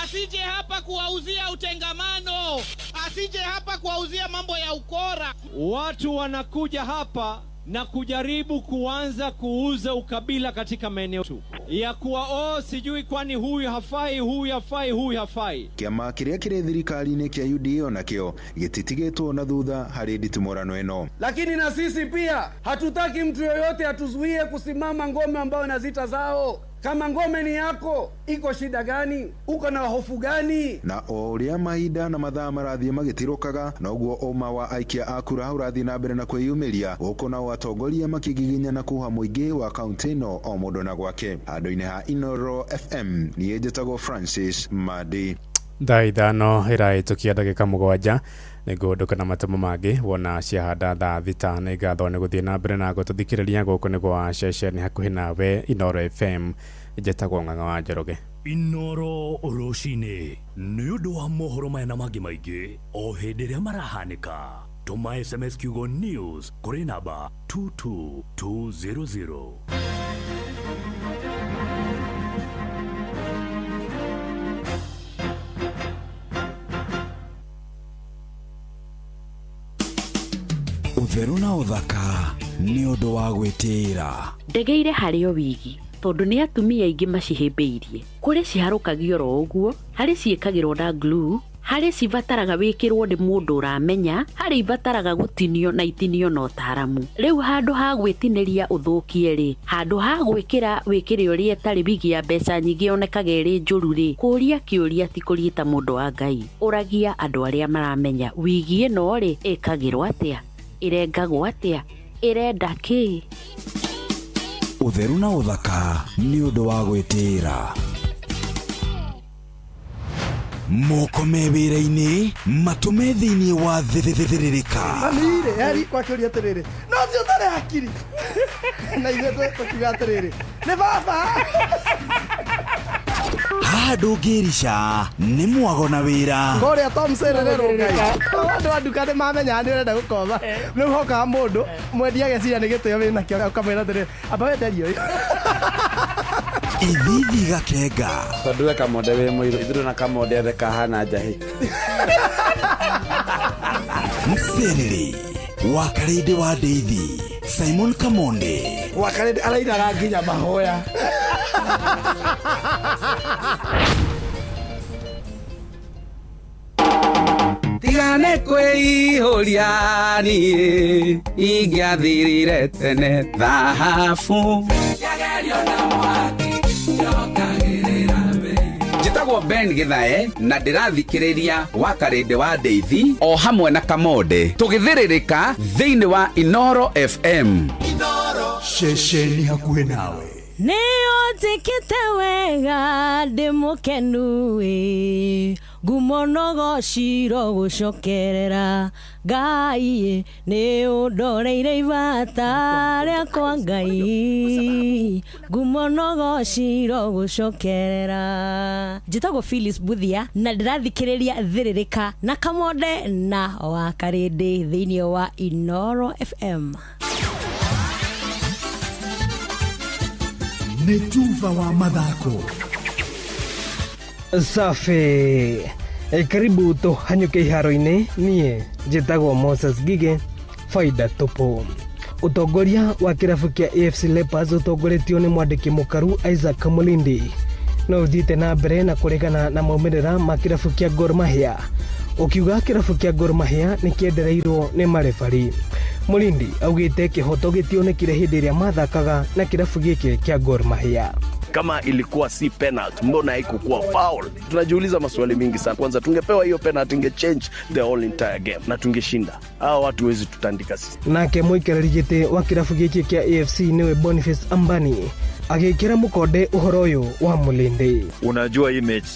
Speaker 17: asije hapa kuwauzia utengamano, asije hapa kuwauzia mambo ya ukora.
Speaker 18: Watu wanakuja hapa na kujaribu kuanza kuuza ukabila katika maeneo yetu ya kuwa oh, sijui kwani huyu hafai, huyu hafai, huyu hafai.
Speaker 14: Kĩama kĩrĩa kĩrĩ thirikari-inĩ kĩa UDA onakĩo gĩtitigĩtwo na thutha harĩ nditimũrano ĩno.
Speaker 19: Lakini na sisi pia hatutaki mtu yoyote atuzuie kusimama ngome ambayo na zita zao. Kama ngome ni yako, iko shida gani? Uko na hofu gani?
Speaker 14: Na o ũrĩa mahinda na mathaa marathiĩ magĩtirũkaga, noguo ũma wa aikia a kura ũrathiĩ na mbere na kwĩyumĩria, gũkũ nao atongoria makĩgiginyana kuha mũingĩ wa kaũntĩ ĩno o mũndũ na gwake. Handũ-inĩ ha Inoro FM, niĩ njĩtagwo Francis Madi.
Speaker 10: Thaa 5 ĩrahĩtũkia ndagĩka 7 nĩguo nduka na matemo mangĩ wona ciahanda thaa 6. Nĩ ngatho nĩ gũthiĩ na mbere na gũtũthikĩrĩria. Gũkũ nĩ gwa ceceni hakuhĩ nawe Inoro FM. Njĩtagwo Ng'ang'a wa Njoroge.
Speaker 8: Inoro rũcinĩ nĩ ũndũ wa mohoro maya na mangĩ maingĩ o hĩndĩ ĩrĩa marahanĩka, tũma SMS kiugo news kũrĩ namba 22200.
Speaker 20: Ũtheru na ũthaka nĩ ũndũ wa gwĩtĩĩra.
Speaker 21: Ndegeire harĩ o wigi tondũ nĩ atumia aingĩ macihĩmbĩirie. Kũrĩ ciharũkagio oro ũguo, harĩ ciĩkagĩrwo na glue, harĩ cibataraga wĩkĩrwo nĩ mũndũ ũramenya, harĩ ibataraga gũtinio na itinio na ũtaaramu. Rĩu handũ ha gwĩtinĩria ũthũkie rĩ, handũ ha gwĩkĩra wĩkĩre ũrĩa ĩtarĩ wigi ya mbeca nyingĩ yonekaga ĩrĩ njũru rĩ, kũũria kĩũria ti kũriita mũndũ wa Ngai. Ũragia andũ arĩa maramenya wigi ĩno rĩ, ĩkagĩrwo atĩa, ĩrengagwo atĩa, ĩrenda kĩ.
Speaker 20: Ũtheru na ũthaka nĩ ũndũ wa gwĩtĩĩra. Moko me wĩra-inĩ, matũ me thĩinĩ wa thĩrĩrĩka.
Speaker 3: Mami-rĩ, heri kwakĩũria atĩrĩrĩ, no ũcio ũtarĩ hakiri. Na ithuĩ tũkiuga atĩrĩrĩ, nĩ baba.
Speaker 20: Haha ndũngĩrica nĩ mwago na wĩra.
Speaker 3: Kũrĩa Tom Serererwo Ngai. Andũ a nduka nĩ mamenyaga nĩ ũrenda gũkomba. Rĩu hokaga mũndũ mwendia ageciria nĩ gĩtĩo wĩnakĩo, ũkamwĩra atĩrĩrĩ, amba wenderie ũyũ.
Speaker 20: Ithithi gakenga.
Speaker 22: Tondũ we Kamonde wĩ mũirũ, ithuĩ na Kamonde othe kahana njahĩ.
Speaker 20: Mserere wa Karĩndĩ wa Ndeithi, Simon Kamonde.
Speaker 22: Wa Karĩndĩ arainaga nginya mahoya.
Speaker 23: Tigane kwĩihũria niĩ ingĩathirire tene thahabu. Njĩtagwo Ben Githae na ndĩrathikĩrĩria wa Karĩndĩ wa Ndeithi o hamwe na Kamonde tũgĩthĩrĩrĩka thĩinĩ wa Inoro FM.
Speaker 20: Ceceni hakuhĩ nawe.
Speaker 24: Nĩ ũnjĩkĩte wega ndĩ mũkenu ĩ, ngumo no gociro gũcokerera Ngai, nĩ ũndoreire ibata rĩakwa Ngai, ngumo no gociro gũcokerera. Njĩtagwo Phyllis Buthia na ndĩrathikĩrĩria thĩrĩrĩka na Kamonde na wa Karĩndĩ thĩinĩ wa Inoro FM.
Speaker 20: Nĩ tuba wa mathako.
Speaker 25: Safi. Karibu tũhanyũke iharo-inĩ. Niĩ njĩtagwo Moses Ngige, faida tupu. Ũtongoria wa kĩrabu kĩa AFC Leopards ũtongoretio nĩ mwandĩki mũkaru Isaac Mulindi no ũthiĩte na mbere na kũregana na maumĩrĩra ma kĩrabu kĩa Gor Mahia, ũkiuga kĩrabu kĩa Gor Mahia nĩ kĩendereirwo nĩ marebari. Mulindi augĩte kĩhoto gĩtionekire hĩndĩ ĩrĩa mathakaga na kĩrabu gĩkĩ kĩa Gor Mahia.
Speaker 26: Kama ilikuwa si penalty, mbona haikukuwa foul? Tunajiuliza maswali mingi sana. Kwanza tungepewa hiyo penalty inge change the whole entire game na tungeshinda. Hawa watu wezi tutandika sisi.
Speaker 25: Nake mũikarĩri gĩtĩ wa kĩrabu gĩkĩ kĩa AFC nĩwe Boniface Ambani agĩkĩra mũkonde ũhoro ũyũ wa Mulindi.
Speaker 27: Unajua hii mechi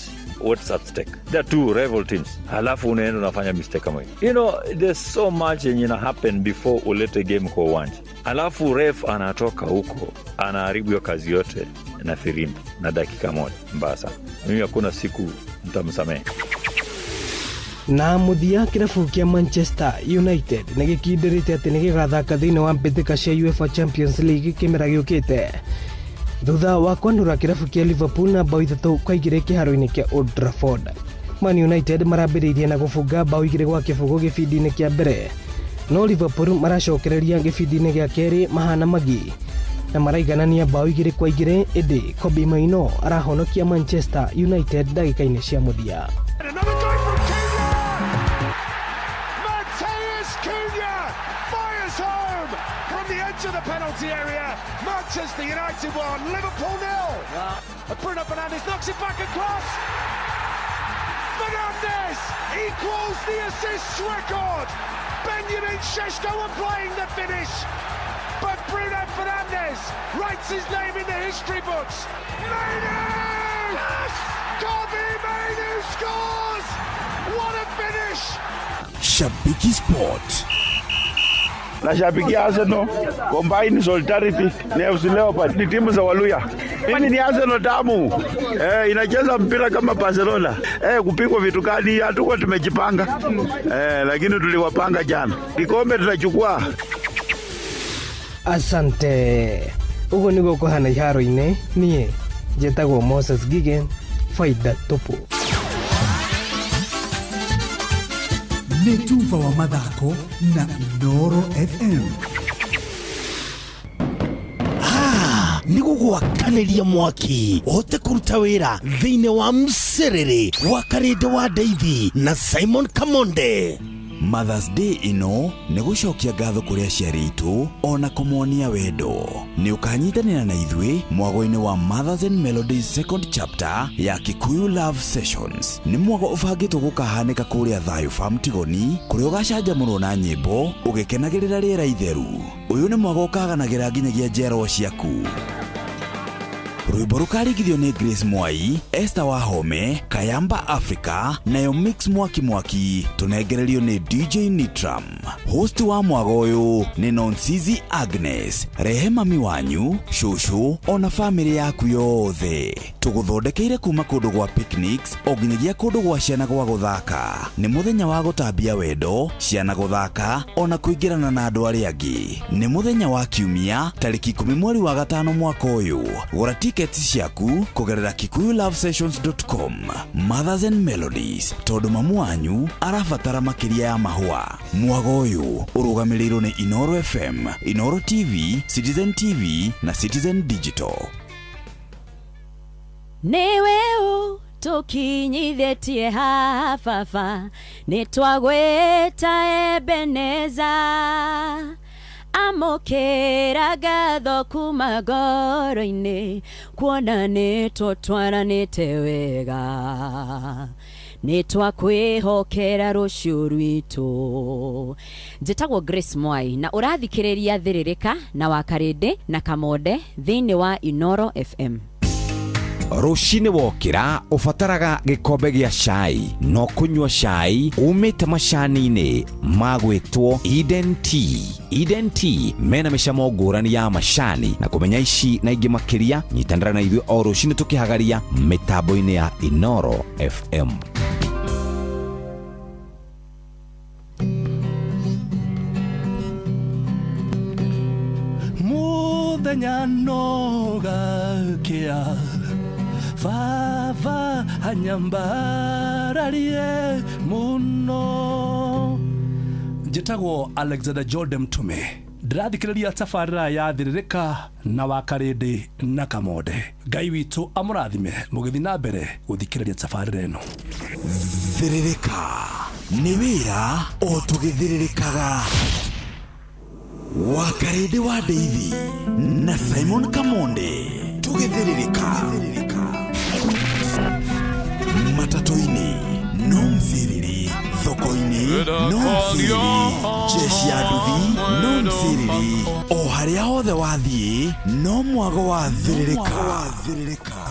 Speaker 27: what's at stake. There are two rival teams. Halafu unaenda unafanya mistake kama hiyo. You know, there's so much yenye ina happen before ulete game kwa uwanja. Halafu ref anatoka huko, anaharibu hiyo kazi yote na firimbi na dakika moja. Mbaya sana. Mimi hakuna siku nitamsamehe.
Speaker 25: Na mũthia kĩrabu kĩa Manchester United nĩ gĩkindĩrĩte atĩ nĩ gĩgathaka thĩinĩ wa mbĩtĩka cia UEFA Champions League kĩmera gĩũkĩte thutha wa kwanũra kĩrabu kĩa Liverpool na bao 3-2 kĩharo-inĩ kĩa Old Trafford. Man United marambĩrĩirie na gũbunga bao 2-0 gĩbindi-inĩ kĩa mbere, No Liverpool maracokereria gĩbindi-inĩ gĩa kerĩ mahana magi na maraiganania bao 2-2 ĩndĩ Kobbie Mainoo arahonokia Manchester United ndagĩka-inĩ cia mũthia.
Speaker 1: Mateus Cunha fires home from the edge of the penalty area. Manchester United 1, Liverpool 0. Bruno Fernandes knocks it back across. Fernandes equals the assists record. Benjamin Sesko applying the finish. But Bruno Fernandes writes his name in the history books. Mainoo! Yes! Kobbie Mainoo scores! What a finish!
Speaker 20: Shabiki Sport.
Speaker 2: Nashabikia Arsenal, Combine Solidarity ni FC Leopard, ni timu za Waluya. Mimi ni Arsenal damu. Inacheza mpira kama Barcelona. Kupigwa vitu kali hatuko tumejipanga. Lakini tuliwapanga jana. Kikombe tutachukua.
Speaker 25: Asante. Uguo niguo kuhana iharo-inĩ. Niĩ njĩtagwo Moses Gige, faida tupu.
Speaker 20: Nĩ tuba wa mathako na Inooro FM.
Speaker 4: Nĩ gũgwakanĩria mwaki ũhote kũruta wĩra thĩinĩ wa mcerere wa Karĩndĩ wa Ndeithi na Simon Kamonde.
Speaker 20: Mother's Day ĩno nĩ gũcokia ngatho kũrĩ aciari aitũ ona kũmonia wendo. Nĩ ũkanyitanĩra na ithuĩ mwago-inĩ wa Mothers and Melodies second chapter ya Kikuyu Love Sessions. Nĩ mwago ũbangĩtwo gũkahanĩka kũrĩa Thayũ Farm Tigoni, kũrĩa ũgacanjamũrwo na nyĩmbo ũgĩkenagĩrĩra rĩera itheru. Ũyũ nĩ mwago ũkaganagĩra nginyagia njiarwa ciaku. Rwĩmbo rũkarigithio nĩ Grace Mwai, Esther Wahome, Kayamba Africa, nayo Mix Mwaki Mwaki, tũnengererio nĩ DJ Nitram. Host wa mwago ũyũ nĩ Nonsizi Agnes. Rehe mami wanyu, cũcũ, ona famĩlĩ yaku yothe. Tũgũthondekeire kuma kũndũ gwa picnics o nginyagia kũndũ gwa ciana gwa gũthaka. Nĩ mũthenya wa gũtambia wendo, ciana gũthaka, ona kũingĩrana na andũ arĩa angĩ. Nĩ mũthenya wa Kiumia, tarĩki 10 mweri wa 5 mwaka ũyũ. Gũra tickets ciaku kũgerera kikuyulovesessions.com. Mothers and Melodies, tondũ mamu wanyu arabatara makĩria ya mahũa. Mwago ũyũ ũrũgamĩrĩirwo nĩ Inooro FM, Inooro TV, Citizen TV na Citizen Digital.
Speaker 24: Nĩwe ũtũkinyithĩtie haha baba, nĩtwagwĩta Ebeneza. Amũkĩra ngatho kuma ngoro-inĩ, kuona nĩtũtwaranĩte wega. Nĩtwakwĩhokera rũciũ rwitũ. Njĩtagwo Grace Mwai na ũrathikĩrĩria Thĩrĩrĩka na Wakarĩndĩ na Kamonde thĩinĩ wa Inooro FM.
Speaker 23: Rũcinĩ wokĩra ũbataraga gĩkombe gĩa cai, no kũnyua cai umĩte macani-inĩ magwĩtwo Eden Tea. Eden Tea mena mĩcamo ngũrani ya macani, na kũmenya ici na ingĩ makĩria nyitanĩra na ithuĩ o rũcinĩ tũkĩhagaria mĩtambo-inĩ ya Inooro FM.
Speaker 5: Mũthenya no gakĩa Baba anyambararie mũno. Njĩtagwo Alexander Jordan Mtume. Ndĩrathikĩrĩria tabarĩra ya Thĩrĩrĩka na Wakarĩndĩ na Kamonde. Ngai witũ amũrathime mũgĩthiĩ na mbere gũthikĩrĩria tabarĩra ĩno.
Speaker 20: Thĩrĩrĩka nĩ wĩra o tũgĩthĩrĩrĩkaga. Wakarĩndĩ wa Ndeithi na Simon Kamonde tũgĩthĩrĩrĩka. Matatũ-inĩ no mciriri, thoko-inĩ no mciriri, jeshi ya nduthi no mciriri, o harĩa hothe wathiĩ no mwago wa Thĩrĩrĩka. Thĩrĩrĩka.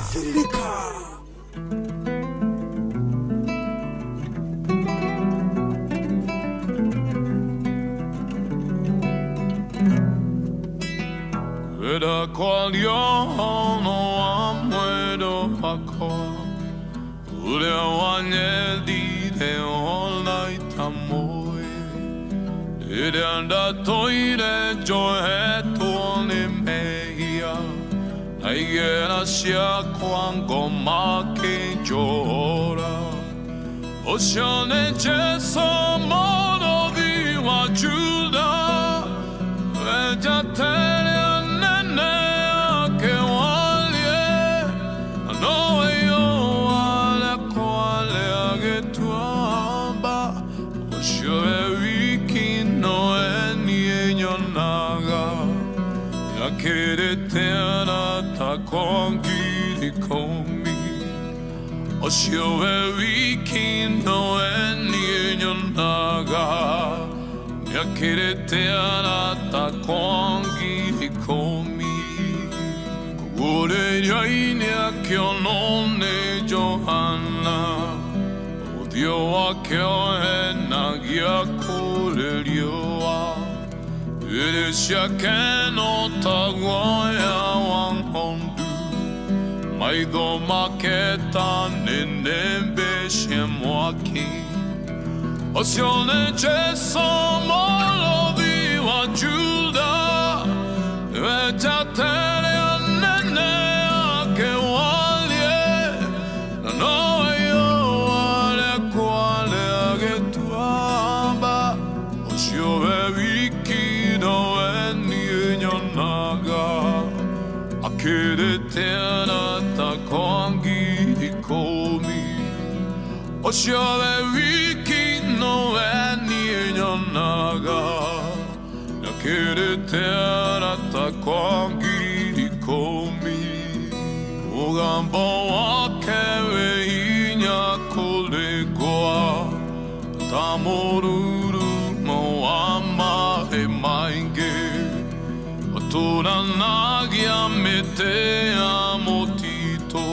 Speaker 6: Uria wanyendire ona itamoi, Rĩrĩa ndatũire njohetwo nĩ mehia, na igera ciakwa ngoma kĩnjũra. Ũcio nĩ Jesũ mũrũthi wa Juda. Nĩakĩrĩte arata kwa 10,000. Ũcio we wiki nowe niĩ nyonaga. Nĩakĩrĩte arata kwa 10,000. Kũgũrĩria-inĩ akĩonwo nĩ Johana. Ũthiũ wake ũhenagia kũrĩ riũa. Njuĩrĩ ciake no ta guoya wa ng'ondu. Maitho make ta nĩnĩmbĩ cia mwaki. Ũcio nĩ Jesũ mũrũthi wa Juda. Nĩwe njata ĩrĩa nene akĩwarie. Na nowe riũa rĩakwa rĩa gĩtuamba. Ũcio we wiki nowe niĩ nyonaga. Akĩrĩte arata kwa 10,000. Ũcio we wiki nowe niĩ nyonaga. Akĩrĩte arata kwa 10,000. Mũgambo wake wĩ hinya kũrĩ ngwa, ta mũrurumo wa maĩ maingĩ. Ũtũranagia mĩtĩ ya mũtitũ,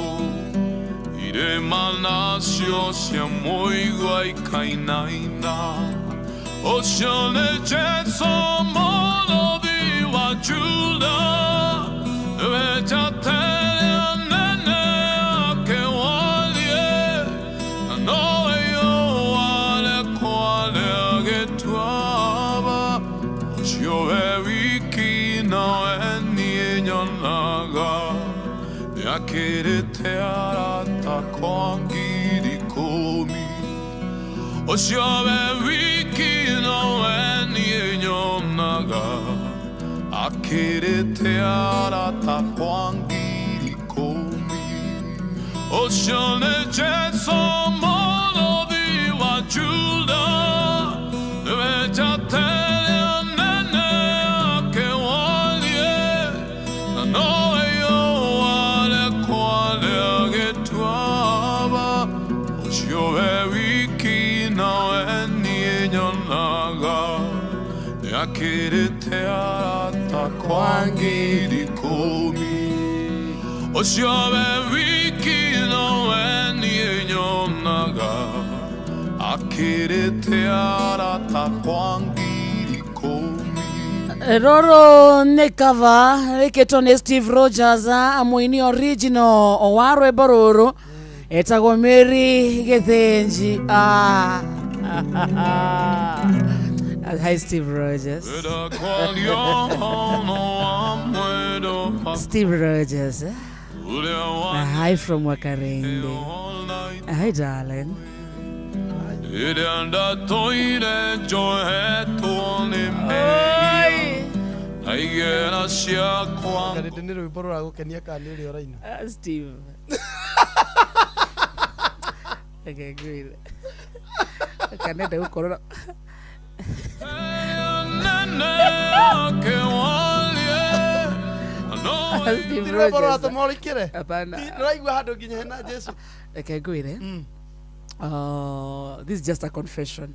Speaker 6: irĩma nacio cia mũigua ikainaina. Ũcio nĩ Jesũ mũrũthi wa Juda, nĩwe njata ĩrĩa nene akĩwarie. Na nowe riũa rĩakwa rĩa gĩtuamba. Ũcio we wiki nowe niĩ nyonaga. Nĩakĩrĩte arata kwa 10,000. Ũcio we wiki nowe niĩ nyonaga. Akĩrĩte arata kwa 10,000. Ũcio nĩ Jesũ mũrũthi wa Juda, nĩwe njata ĩrĩa nene akĩwarie. Na nowe riũa rĩakwa rĩa gĩtuamba. Ũcio we wiki nowe niĩ nyonaga. Nĩakĩrĩte arata kwa 10,000. Ũcio we wiki nowe niĩ nyonaga. Akĩrĩte arata kwa 10,000.
Speaker 7: Rũrũ nĩ cover rĩkĩtwo nĩ Steve Rogers, mũini original wa rwĩmbo rũrũ etagwo Mary Gĩthĩnji. Ah. Hi Steve Rogers. Steve Rogers, eh? Hi from Wakarende. Hi darling.
Speaker 6: Ĩrĩa ndatũire njohetwo nĩ mehia na igera ciakwa.
Speaker 3: Karĩndĩ nĩ rwĩmbo rũragũkenia kana nĩ ũrĩa ũraina?
Speaker 7: Steve. Okay, good. Kanenda gũkorwo
Speaker 6: nene akĩwarie.
Speaker 7: Steve
Speaker 3: Ti rwĩmbo
Speaker 7: Rogers.
Speaker 3: rũratũma ũrikĩre?
Speaker 7: Hapana.
Speaker 3: Ti ndĩraigua handũ nginya hena Jesũ.
Speaker 7: Reke ngwĩre. This is just a confession.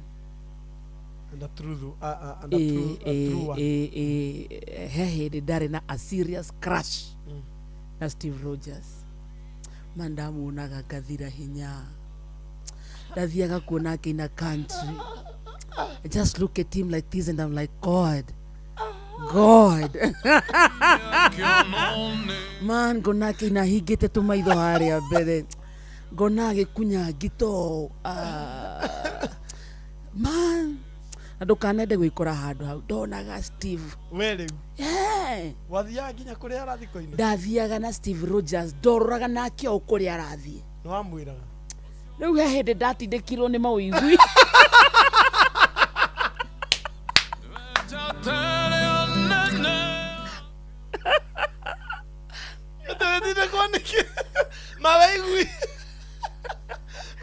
Speaker 3: And a truth, and a true, a true one.
Speaker 7: He hĩndĩ ndarĩ na a serious crush na Steve Rogers. Ma ndamuonaga ngathira hinya. Ndathiaga kuona akĩina country. I just look at him like this and I'm like, God, God. Man, ngona akĩina hingĩte tũmaitho harĩa mbere. Ngona agĩkunya ngito. Man, na ndũkanende gwĩkora handũ hau. Ndonaga Steve.
Speaker 3: We rĩu.
Speaker 7: Yeah.
Speaker 3: Wathiaga nginya kũrĩa arathiĩ kũina?
Speaker 7: Ndathiaga na Steve Rogers, ndororaga nake o kũrĩa arathiĩ.
Speaker 3: Nĩ wamwĩraga?
Speaker 7: Rĩu he hĩndĩ ndatindĩkirwo nĩ mawĩigwi.
Speaker 3: Ndĩtindĩkwo nĩkĩ? Mawĩigwi.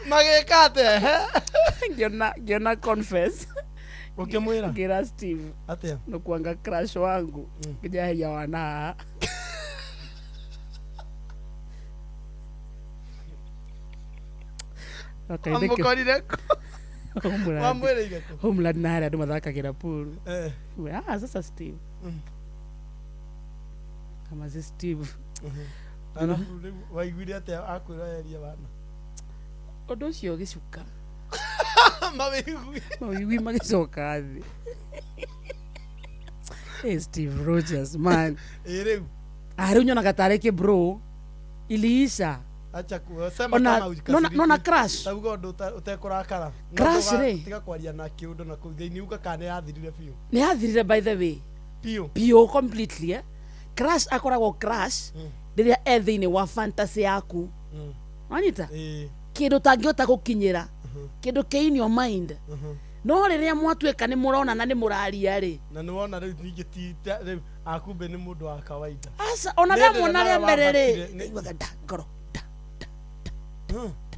Speaker 3: Magĩka atĩa?
Speaker 7: Ngĩona confess.
Speaker 3: Ũkĩmwĩra?
Speaker 7: Ngĩra Steve.
Speaker 3: Atĩa?
Speaker 7: Nũkuanga crush wangu. Nginya wana haha.
Speaker 3: Wamũkorire kũ? Wamwĩrĩire kũ?
Speaker 7: Homeland na harĩa andũ mathakagĩra pool.
Speaker 3: Eh.
Speaker 7: Ah, sasa Steve. Kama si Steve.
Speaker 3: Arabu rĩu waiguire atĩa akwĩra eherie wana?
Speaker 7: Ũndũ ũcio ũgĩcuka.
Speaker 3: Mawĩigwi.
Speaker 7: Mawĩigwi magĩcoka thĩ. Hey, Steve Rogers, man.
Speaker 3: Ĩ rĩu.
Speaker 7: Ah, rĩu nyonaga tarĩ kĩ bro. Iliisha.
Speaker 3: Acha kusema
Speaker 7: Ona-
Speaker 3: kama ukasiriki.
Speaker 7: nona crush.
Speaker 3: Ta uga ũndũ ũtekũrakara. No
Speaker 7: Crush rĩ?
Speaker 3: Tiga kwaria na kĩũndũ na kũu thĩinĩ uga kana nĩ yathirire biũ.
Speaker 7: Nĩ yathirire by the way.
Speaker 3: Biũ.
Speaker 7: Biũ completely eh. Crush akoragwo crush rĩrĩa e thĩinĩ wa fantasy yaku. Wanyita? Kĩndũ ũtangĩhota gũkinyĩra. Kĩndũ kĩ in your mind. No rĩrĩa mwatuĩka nĩ mũrona na nĩ mũraria rĩ.
Speaker 3: Na nĩ wona rĩu ningĩ ti rĩu akumbe nĩ mũndũ wa kawaida.
Speaker 7: Aca ona
Speaker 3: Nĩ
Speaker 7: ndamuona
Speaker 3: ndĩrona
Speaker 7: rĩa mbere rĩ.
Speaker 3: wambatire,
Speaker 7: Ndaiguaga nda ngoro.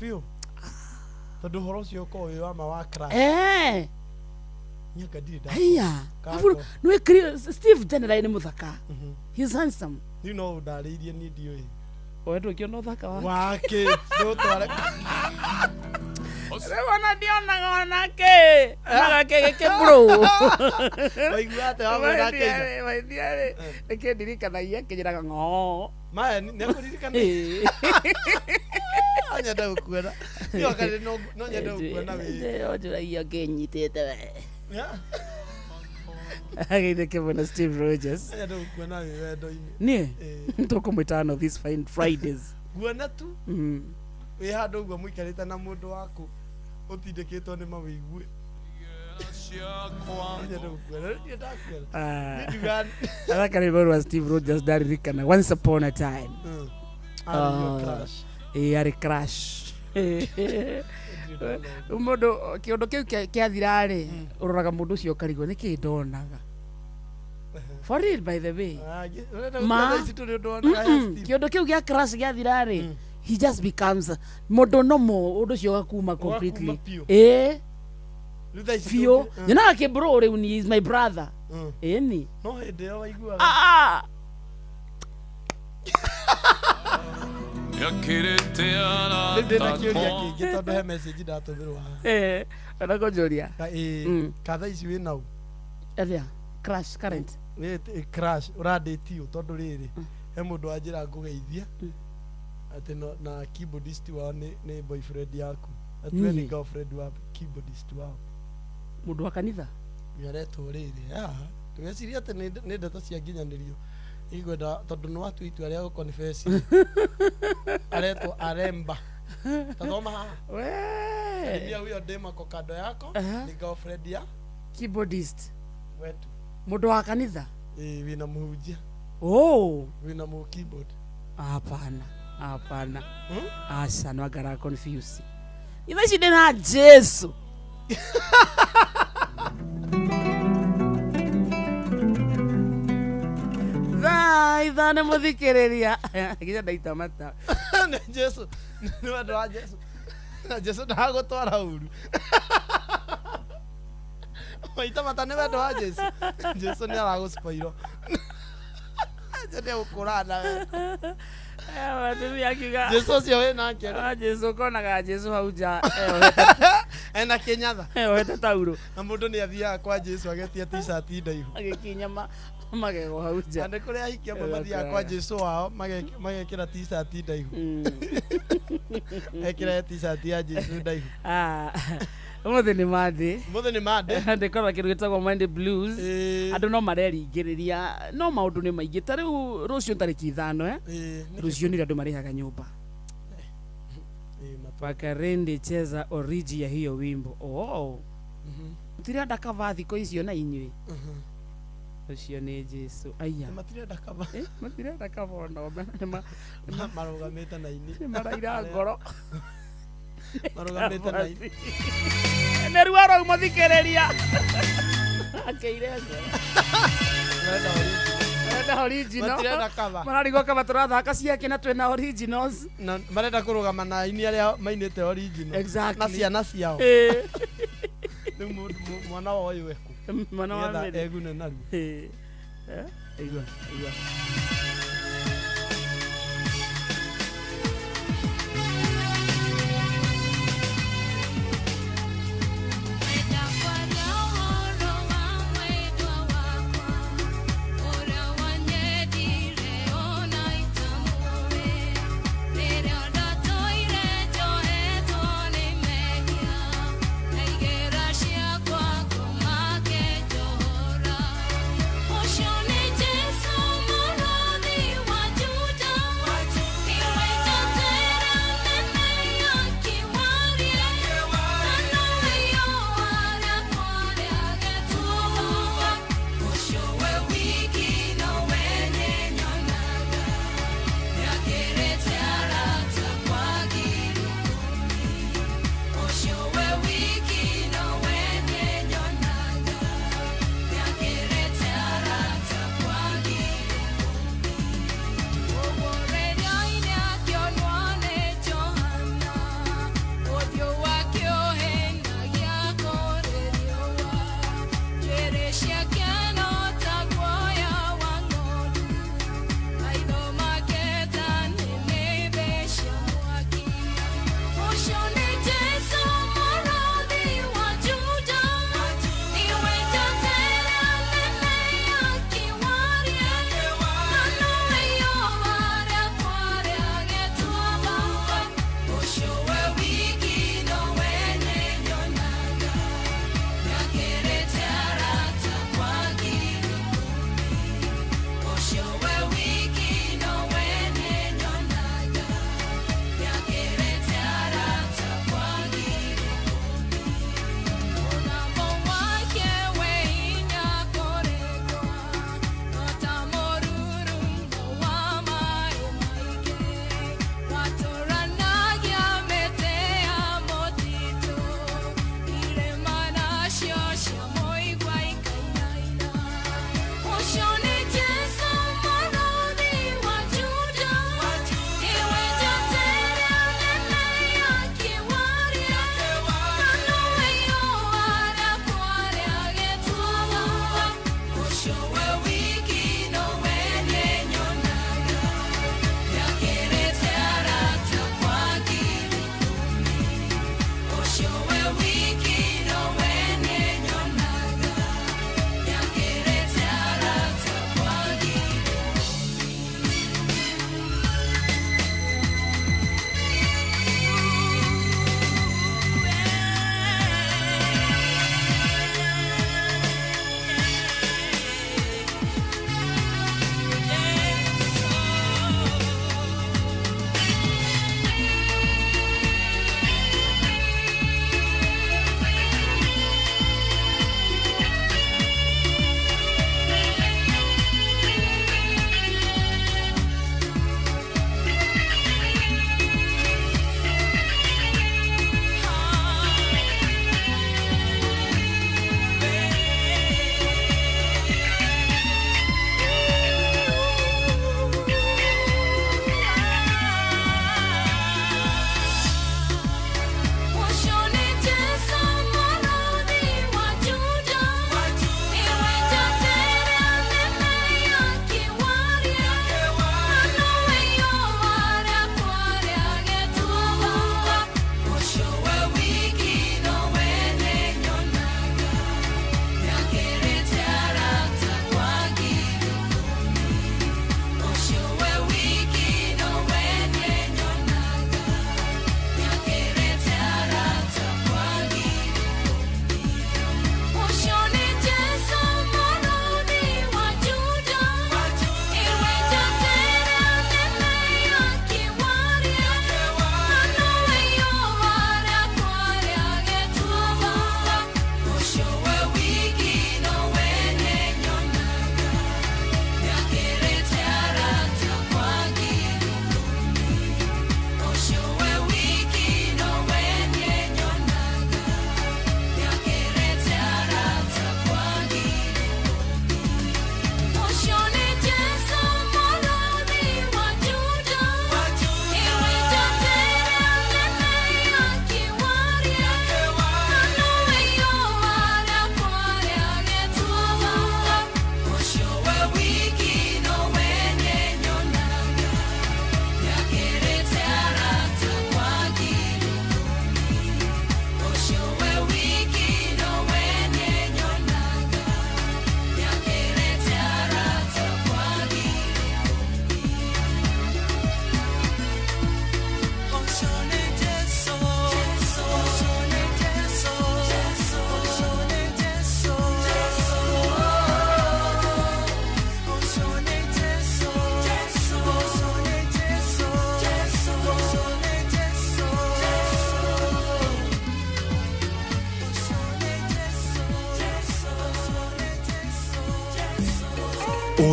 Speaker 3: Biũ. Tondũ ũhoro ũcio ũkoragwo wĩ wa ma wa crush.
Speaker 7: Eh.
Speaker 3: Nyanga ndirĩ ndakora.
Speaker 7: Haiya.
Speaker 3: Kako.
Speaker 7: Abu nĩ Steve generally nĩ mũthaka. He's handsome.
Speaker 3: Rĩu no ũndarĩirie niĩ ndiũĩ.
Speaker 7: We ndũngĩona ũthaka wake.
Speaker 3: Wake. Ndũtware.
Speaker 7: Rĩu ona ndionaga onake. Onaga kĩ gĩkĩ bro.
Speaker 3: Waigua atĩa wamwĩra akĩiga?
Speaker 7: Waithia rĩ. Nĩkĩndirikanagia akĩnjĩraga ng'oo.
Speaker 3: Maya nĩ akũririkana. No nyende gũkuona. Niĩ wakati no nyende gũkuona wĩ.
Speaker 7: Njũragia ngĩnyitĩte we.
Speaker 3: Yeah.
Speaker 7: Ageithie kĩmwe Steve Rogers.
Speaker 3: No nyende gũkuona wĩ wendo-inĩ.
Speaker 7: Niĩ tũkũmwĩta no these fine Fridays.
Speaker 3: Nguona tu wĩ handũ ũguo mũikarĩte na mũndũ waku ũtindĩkĩtwo nĩ mawĩigue. No nyende gũkuona. Rĩu ndirĩ ndakuona. Niĩ ndiugaga-
Speaker 7: Athaka rwĩmbo rwa Steve Rogers ndaririkana once upon a time.
Speaker 3: Arĩ your crush.
Speaker 7: Ĩĩ arĩ crush. Rĩu mũndũ kĩũndũ kĩu kĩathira rĩ ũroraga mũndũ ũcio ũkarigwo nĩkĩ ndonaga. For real by the way.
Speaker 3: Ũrenda
Speaker 7: Ma.
Speaker 3: gũkuona thaa ici tũrĩ ũndũ wonaga he Steve.
Speaker 7: Kĩũndũ kĩu gĩa crush gĩathira rĩ he just becomes mũndũ nomo ũndũ ũcio ũgakuma completely.
Speaker 3: biũ.
Speaker 7: Ĩĩ
Speaker 3: Rĩu thaa ici
Speaker 7: biũ.
Speaker 3: tũngĩ-
Speaker 7: Nyonaga kĩ bro rĩu ni is my brother. Ĩni.
Speaker 3: No hĩndĩ ĩyo waiguaga.
Speaker 7: Ah.
Speaker 6: Yakĩrĩte
Speaker 3: Rĩu ndĩna
Speaker 6: arata
Speaker 3: kĩũria
Speaker 6: akwa.
Speaker 3: kĩngĩ tondũ he message ndatũmĩrwo haha.
Speaker 7: Eh, ona kũnjũria.
Speaker 3: Ka ĩĩ, ka thaa ici wĩ nau.
Speaker 7: Atĩa? Crush current.
Speaker 3: Wĩ crush ũrandĩti ũ tondũ rĩrĩ he mũndũ wanjĩra ngũgeithie atĩ na keyboardist wao nĩ boyfriend yaku. Atĩ we nĩ
Speaker 7: Niĩ?
Speaker 3: girlfriend wa keyboardist wao.
Speaker 7: Mũndũ wa kanitha?
Speaker 3: Nĩaretwo rĩrĩ haha. Ndũgecirie atĩ nĩ ndeto cia nginyanĩrio. Igwenda tondũ nĩ watua itua rĩa gũconfess. Aretwo Aremba. Tathoma haha.
Speaker 7: We.
Speaker 3: Salimia huyo dema kwa kando yako
Speaker 7: Aha.
Speaker 3: ni girlfriend ya
Speaker 7: Keyboardist.
Speaker 3: wetu.
Speaker 7: Mũndũ wa kanitha?
Speaker 3: Ĩĩ wĩna mũhunjia.
Speaker 7: Oh.
Speaker 3: Wĩna mũ keyboard.
Speaker 7: Hapana. Hapana. Aca no angara confuse. Itha ici ndĩna Jesu. Thaa ithano mũthikĩrĩria. Nginya ndaita mata.
Speaker 3: Nĩ Jesu. Nĩ wendo wa Jesu. Na Jesu ndagũtwara ũru. Maita mata nĩ wendo wa Jesu. Jesu nĩ aragũspoilwo. Jesu nĩ egũkũrana we.
Speaker 7: Atumia akiuga.
Speaker 3: Jesu ũcio wĩ nake rĩ.
Speaker 7: Ah, Jesu ũkonaga Jesu hau nja
Speaker 3: Ena kĩnyatha.
Speaker 7: eyohete tauro.
Speaker 3: Na mũndũ nĩ athiaga kwa Jesu agetia t-shirt ndaihu.
Speaker 7: Agĩkinya magego hau nja.
Speaker 3: Na nĩ kũrĩ ahiki amwe mathiaga kwa Jesu wao magekĩra t-shirt ndaihu. Ekĩra t-shirt ya Jesu ndaihu.
Speaker 7: Ah, Ũmũthĩ nĩ Monday.
Speaker 3: Ũmũthĩ nĩ Monday.
Speaker 7: Ndĩkorwo kĩndũ gĩtagwo Monday blues. Andũ no mareringĩrĩria no maũndũ nĩ maingĩ ta rĩu rũciũ tarĩki 5 eh. Rũciũ nĩrĩo andũ marĩhaga nyũmba. Wakarende cheza oriji ya hiyo wimbo. Oh. Mũtirenda kaba thikũ icio na inyuĩ. Ũcio nĩ Jesu. Aya.
Speaker 3: Matirenda kaba.
Speaker 7: Matirenda kaba ona o.
Speaker 3: Marũgamĩte na ini.
Speaker 7: Nĩ maraira ngoro.
Speaker 3: Marũgamĩte na ini.
Speaker 7: Nĩ ruo rũu mũthikĩrĩria. Akeire ngoro. Marenda original.
Speaker 3: Matirenda cover.
Speaker 7: Mararigwo kaba tũrathaka ciake na twĩna originals.
Speaker 3: Na marenda kũrũgama na aini arĩa mainĩte original.
Speaker 7: Exactly.
Speaker 3: Na ciana ciao.
Speaker 7: Ĩĩ.
Speaker 3: Rĩu mwana wa ũyũ eku.
Speaker 7: Mwana wa
Speaker 3: Nĩgetha
Speaker 7: Mary.
Speaker 3: egune narua.
Speaker 7: Eh, eh, igua igua.
Speaker 9: Ucio nĩ Jesũ mũrũthi.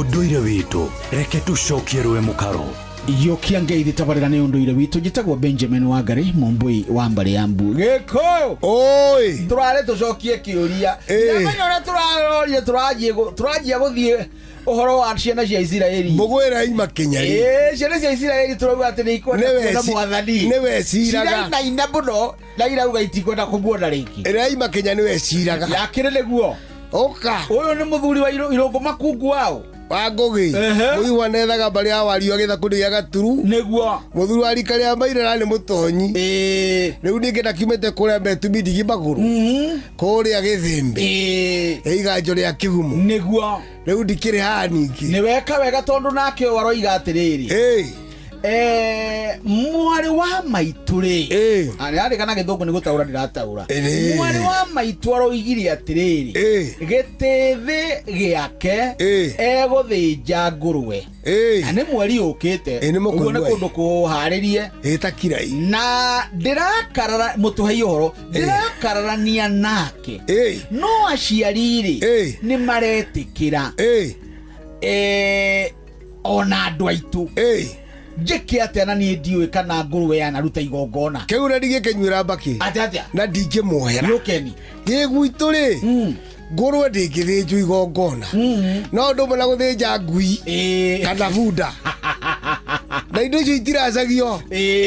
Speaker 8: Ũndũire witũ reke tũcokie rũĩ mũkaro.
Speaker 9: Yokia ngeithi tabarĩra nĩ ũndũire witũ. Njĩtagwo Benjamin Wangari, mũmbũi wa mbarĩ ya mbu gĩkũyũ.
Speaker 11: Oi,
Speaker 9: tũrarĩ tũcokie kĩũria. Ndamenya ũrĩa tũrarorie, tũranjia gũthiĩ ũhoro wa ciana cia Isiraeli.
Speaker 11: Mbũgũ ima Kenya rĩ.
Speaker 9: Ĩĩ, ciana cia Isiraeli tũrauga atĩ nĩ ikwenda kuona mwathani.
Speaker 11: Nĩ weciraga.
Speaker 9: Cirainaina mũno na irauga itikwenda kũmuona rĩngĩ.
Speaker 11: Ĩrĩa ima Kenya nĩ weciraga.
Speaker 9: Yakĩrĩ nĩguo.
Speaker 11: Ũka.
Speaker 9: Ũyũ nĩ mũthuri wa Irũngũ Makungu wao.
Speaker 11: Wa Ngũgĩ. Mũthuri wa nethaga mbarĩ ya Wario agĩtha kũndũ gĩa Gaturu.
Speaker 9: Nĩguo.
Speaker 11: Mũthuri wa rika rĩa Mairera nĩ mũtonyi. Rĩu ningĩ ndakiumĩte kũrĩa Mbetumi ndigi magũrũ. Kũrĩa Gĩthĩmbĩ. Iganjo rĩa Kĩgumo.
Speaker 9: Nĩguo.
Speaker 11: Rĩu ndikĩrĩ haha ningĩ.
Speaker 9: Nĩ weka wega tondũ nake ũyũ aroiga atĩrĩrĩ. Mwarĩ wa maitũ rĩ, arĩ kana gĩthũngũ nĩ gũtaũra ndĩrataũra. Mwarĩ wa maitũ aroigire atĩrĩrĩ, gĩtĩthĩ gĩake egũthĩnja ngũrwe na nĩ mweri ũkĩte, ũguo nĩ kũndũ kũharĩrie na ndĩrakarara mũtũhei ũhoro, ndĩrakararania nake, no aciari rĩ nĩ maretĩkĩra ona andũ aitũ. Njĩke atĩa na niĩ ndiũĩ kana ngũrwe yanaruta igongona.
Speaker 11: Kĩu na ndingĩkĩnyuĩra mbakĩ.
Speaker 9: Atĩa atĩa?
Speaker 11: Na ndingĩmuohera.
Speaker 9: Nĩũkeni.
Speaker 11: Gĩ gwitũ rĩ, ngũrwe ndĩngĩthĩnjwo igongona. No ũndũ ũmwe na gũthĩnja ngui kana bunda. Na indo icio itiracagio.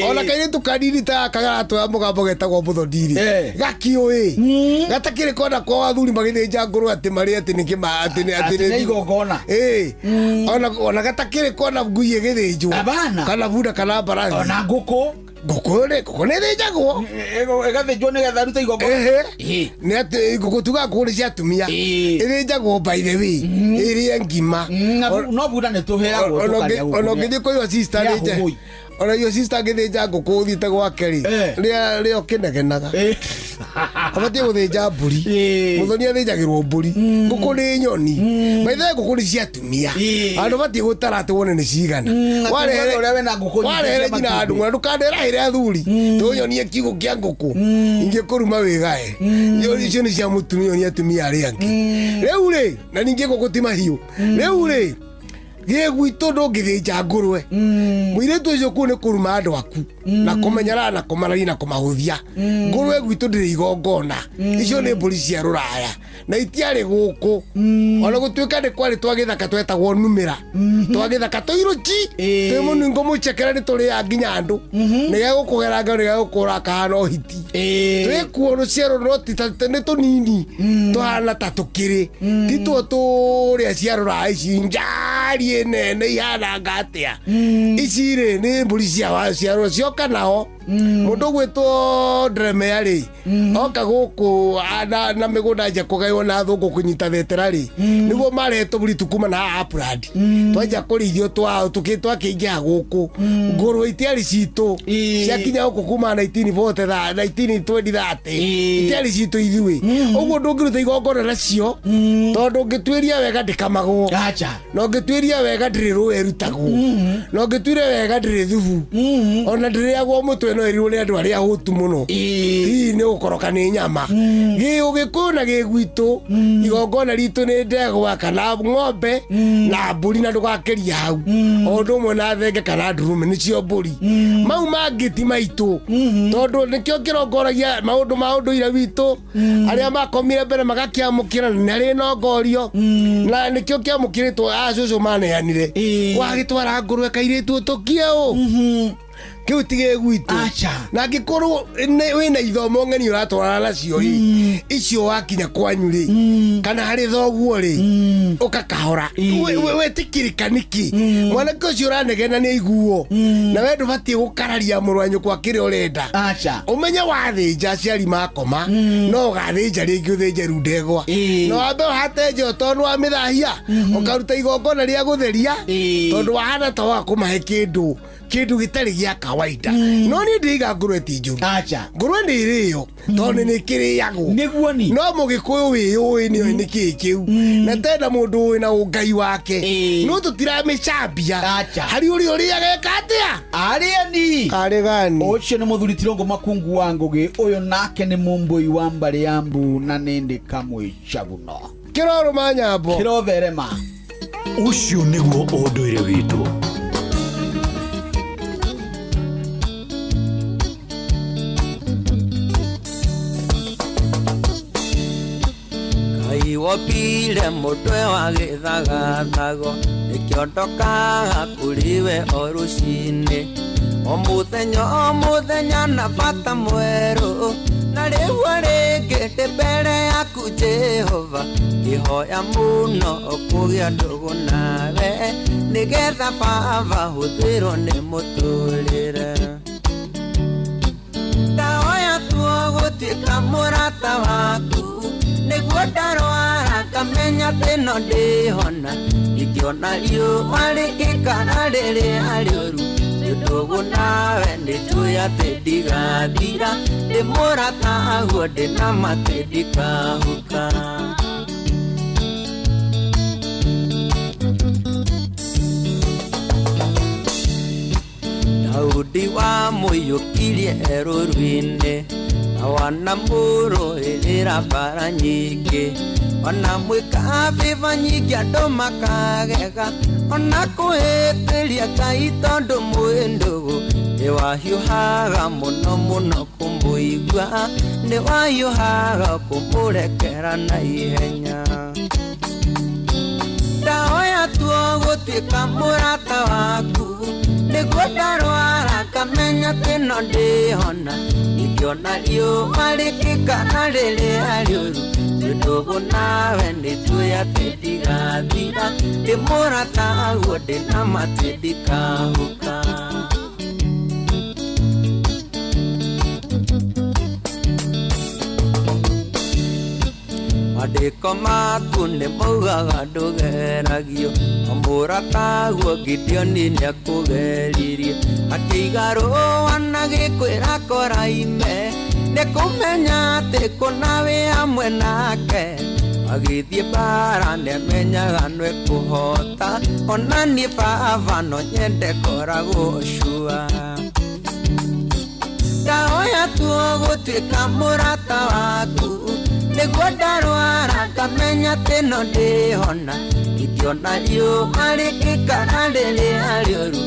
Speaker 11: Ona kairĩtu kanini ta gaka garatoya mũgambo getagwo mũthoni rĩ, gakiũĩ. Gatakĩrĩ kona kwa athuri magĩthĩnja ngũrwe atĩ marĩ atĩ nĩ kĩma atĩ nĩ
Speaker 9: atĩ nĩ igongona.
Speaker 11: Ona gatakĩrĩ kona ngui ĩgĩthĩnjwo. Kana bunda kana mbarathi.
Speaker 9: Ona ngũkũ.
Speaker 11: Ngũkũ rĩ, ngũkũ nĩ ĩthĩnjagwo.
Speaker 9: Ĩgathĩnjwo nĩgetha ĩrute igongona.
Speaker 11: Nĩ atĩ ngũkũ tugaga ngũkũ nĩ cia atumia. Ĩthĩnjagwo by the way. Ĩrĩe ngima.
Speaker 9: No bunda nĩ tũheagwo tũkarĩa gũkũ.
Speaker 11: Ona ũngĩthiĩ kwa your sister
Speaker 9: Nĩ
Speaker 11: thĩnje.
Speaker 9: ahũhũi.
Speaker 11: Ona your sister angĩthĩnja ngũkũ ũthiĩte gwake rĩ, rĩa ũkĩnegenaga. Abatiĩ gũthĩnja mbũri. Mũthoni athĩnjagĩrwo mbũri. Ngũkũ nĩ nyoni. By the way, ngũkũ nĩ cia atumia. Andũ batiĩ gũtara atĩ wone nĩ cigana.
Speaker 9: Ũrĩa wĩna ngũkũ nyingĩ
Speaker 11: Warehere
Speaker 9: cia
Speaker 11: nginya
Speaker 9: matumbĩ.
Speaker 11: andũ ndũkanerahĩre athuri. Tũnyonie kiugũ kĩa ngũkũ. Ingĩkũruma wĩgae. Icio nĩ cia mũtumia nĩ atumia arĩa angĩ. Rĩu rĩ, na ningĩ ngũkũ ti mahiũ. Rĩu rĩ, gĩ gwitũ ndũngĩthĩnja ngũrwe. Mũirĩtu ũcio kũu nĩ kũruma andũ aku na kũmenyerana na kũmararia na kũmahũthia. Ngũrwe gwitũ ndĩrĩ igongona. Icio nĩ mbũri cia rũraya na itiarĩ gũkũ. Ona gũtuĩka nĩ kwarĩ twa gĩthaka twetagwo numĩra. Twa gĩthaka tũirũci twĩ mũnungo mũcekere nĩ tũrĩaga nginya andũ. Nĩ gegũkũgera ngero nĩ gegũkũra kahana o hiti. Twĩkuo rũciaro no ti ta nĩ tũnini tũhana ta tũkĩrĩ. Ti tuo tũrĩa cia rũraya ici njari nene ihananga atĩa. Ici rĩ nĩ mbũri cia cia rũraya cioka nao. Mũndũ ũgwĩtwo Ndremea rĩ, oka gũkũ na mĩgũnda nja kũgaywo na thũngũ kũnyita thetera rĩ, nĩguo marehe tũburi kuma na haha Upland. Twanjia kũrĩithio twakĩingĩha gũkũ. Ngũrwe itiarĩ citũ. Ciakinya gũkũ kuma 1940 1920 30. Itiarĩ citũ ithuĩ. Ũguo ndũngĩruta igongona nacio, tondũ ũngĩtuĩria wega ndĩkamagwo. Na ũngĩtuĩria wega ndĩrĩ rũĩ ĩrutagwo. Na ũngĩtuĩria wega ndĩrĩ thubu. Ona ndĩrĩagwo mũtwe no ĩrĩrwo nĩ andũ arĩa ahũtu mũno. Hihi nĩ gũkoroka nĩ nyama. Gĩ ũgĩkũyũ na gĩ gwitũ, igongona ritũ nĩ ndegwa kana ng'ombe na mbũri na ndũgakĩria hau. O ũndũ ũmwe na thenge kana ndũrũme nĩcio mbũri. Mau mangĩ ti maitũ. Tondũ nĩkĩo kĩrongoragia maũndũ ma ũndũire witũ. Arĩa makomire mbere magakĩamũkĩra na nĩ nongorio. Na nĩkĩo kĩamũkĩrĩtwo acũcũ maneanire. Wagĩtwara ngũrwe kairĩtu ũtũkie ũ. Kĩu ti gĩ gwitũ. Na angĩkorwo wĩna ithomo ng'eni ũratwarana nacio rĩ, icio wakinya kwanyu rĩ, kana harĩ thoguo rĩ, ũkakahora. Wetĩkĩrĩka nĩkĩ? Mwanake ũcio ũranegena nĩ aiguo. Na we ndũbatiĩ gũkararia mũrũ wa nyũkwa kĩrĩa ũrenda. Ũmenye wathĩnja aciari makoma, no ũgathĩnja rĩngĩ ũthĩnje rĩu ndegwa. Na wambe ũhate njo tondũ wamĩthahia, ũkaruta igongona rĩa gũtheria, tondũ wahana ta wa kũmahe kĩndũ kĩndũ gĩtarĩ gĩa kawaida. No niĩ ndĩiga ngũrwe ti njũru. Ngũrwe nĩ ĩrĩo tondũ nĩ kĩrĩagwo. No mũgĩkũyũ wĩyũĩ nĩoĩ nĩ kĩĩ kĩu. Na tena mũndũ wĩ na ũngai wake. No tũtiramĩcambia. Harĩ ũrĩa ũrĩaga eka atĩa?
Speaker 9: Arĩani.
Speaker 11: Arĩ gani?
Speaker 9: Ũcio nĩ mũthuri Tirũngũ Makungu wa Ngũgĩ. Ũyũ nake nĩ mũmbũi wa mbarĩ ya mbu na nĩ ndĩ kamwe caguno.
Speaker 11: Kĩrorũma nyambo.
Speaker 9: Kĩrotherema.
Speaker 8: Ũcio nĩguo ũndũire witũ.
Speaker 12: Ngai wopire mũtwe wa gĩthagathago nĩkĩo ndokaga kũrĩ we o rũcinĩ o mũthenya na bata mwerũ na rĩu rĩngĩ ndĩ mbere yaku Jehova ngĩhoya mũno kũgĩa ndũgũ nawe nĩgetha baba hũthĩrwo nĩ mũtũrĩre ndahoya tuo gũtuĩka mũrata waku nĩguo ndarwara ngamenya atĩ no ndĩhona ingĩona riũa rĩgĩkara rĩrĩa rĩũru ndũgũ nawe nĩnjũĩ atĩ ndigathira ndĩ mũrataguo ndĩ na ma atĩ ndikahuka. Daudi wamũiyũkirie erũrũ-inĩ na wanamũrũĩrĩra mbara nyingĩ ona mwĩka bĩba nyingĩ andũ makagega ona kũhĩtĩria Ngai tondũ mwĩ ndũgũ nĩwahiũhaga mũno mũno kũmũigua nĩwahiũhaga kũmũrekera na ihenya. Ndahoya tuo gũtuĩka mũrata waku nĩguo ndarwara ngamenya atĩ no ndĩhona ingĩona riũa rĩgĩkara rĩrĩa rĩũru ndũgũ nawe nĩnjũĩ atĩ ndigathira ndĩ mũrataguo ndĩ na ma atĩ ndikahuka. Mandĩko maku nĩ maugaga ndũgeragio o mũrataguo Gideoni nĩakũgeririe akĩiga rũa na gĩkwĩra koraime nĩ kũmenya atĩ kũna wĩ hamwe nake agĩthiĩ mbara nĩamenyaga nĩekũhota ona niĩ baba no nyende ngoragwo cua. Ndahoya tuo gũtuĩka mũrata waku nĩguo ndarwara ngamenya atĩ no ndĩhona ingĩona riũa rĩgĩkara rĩrĩa rĩũru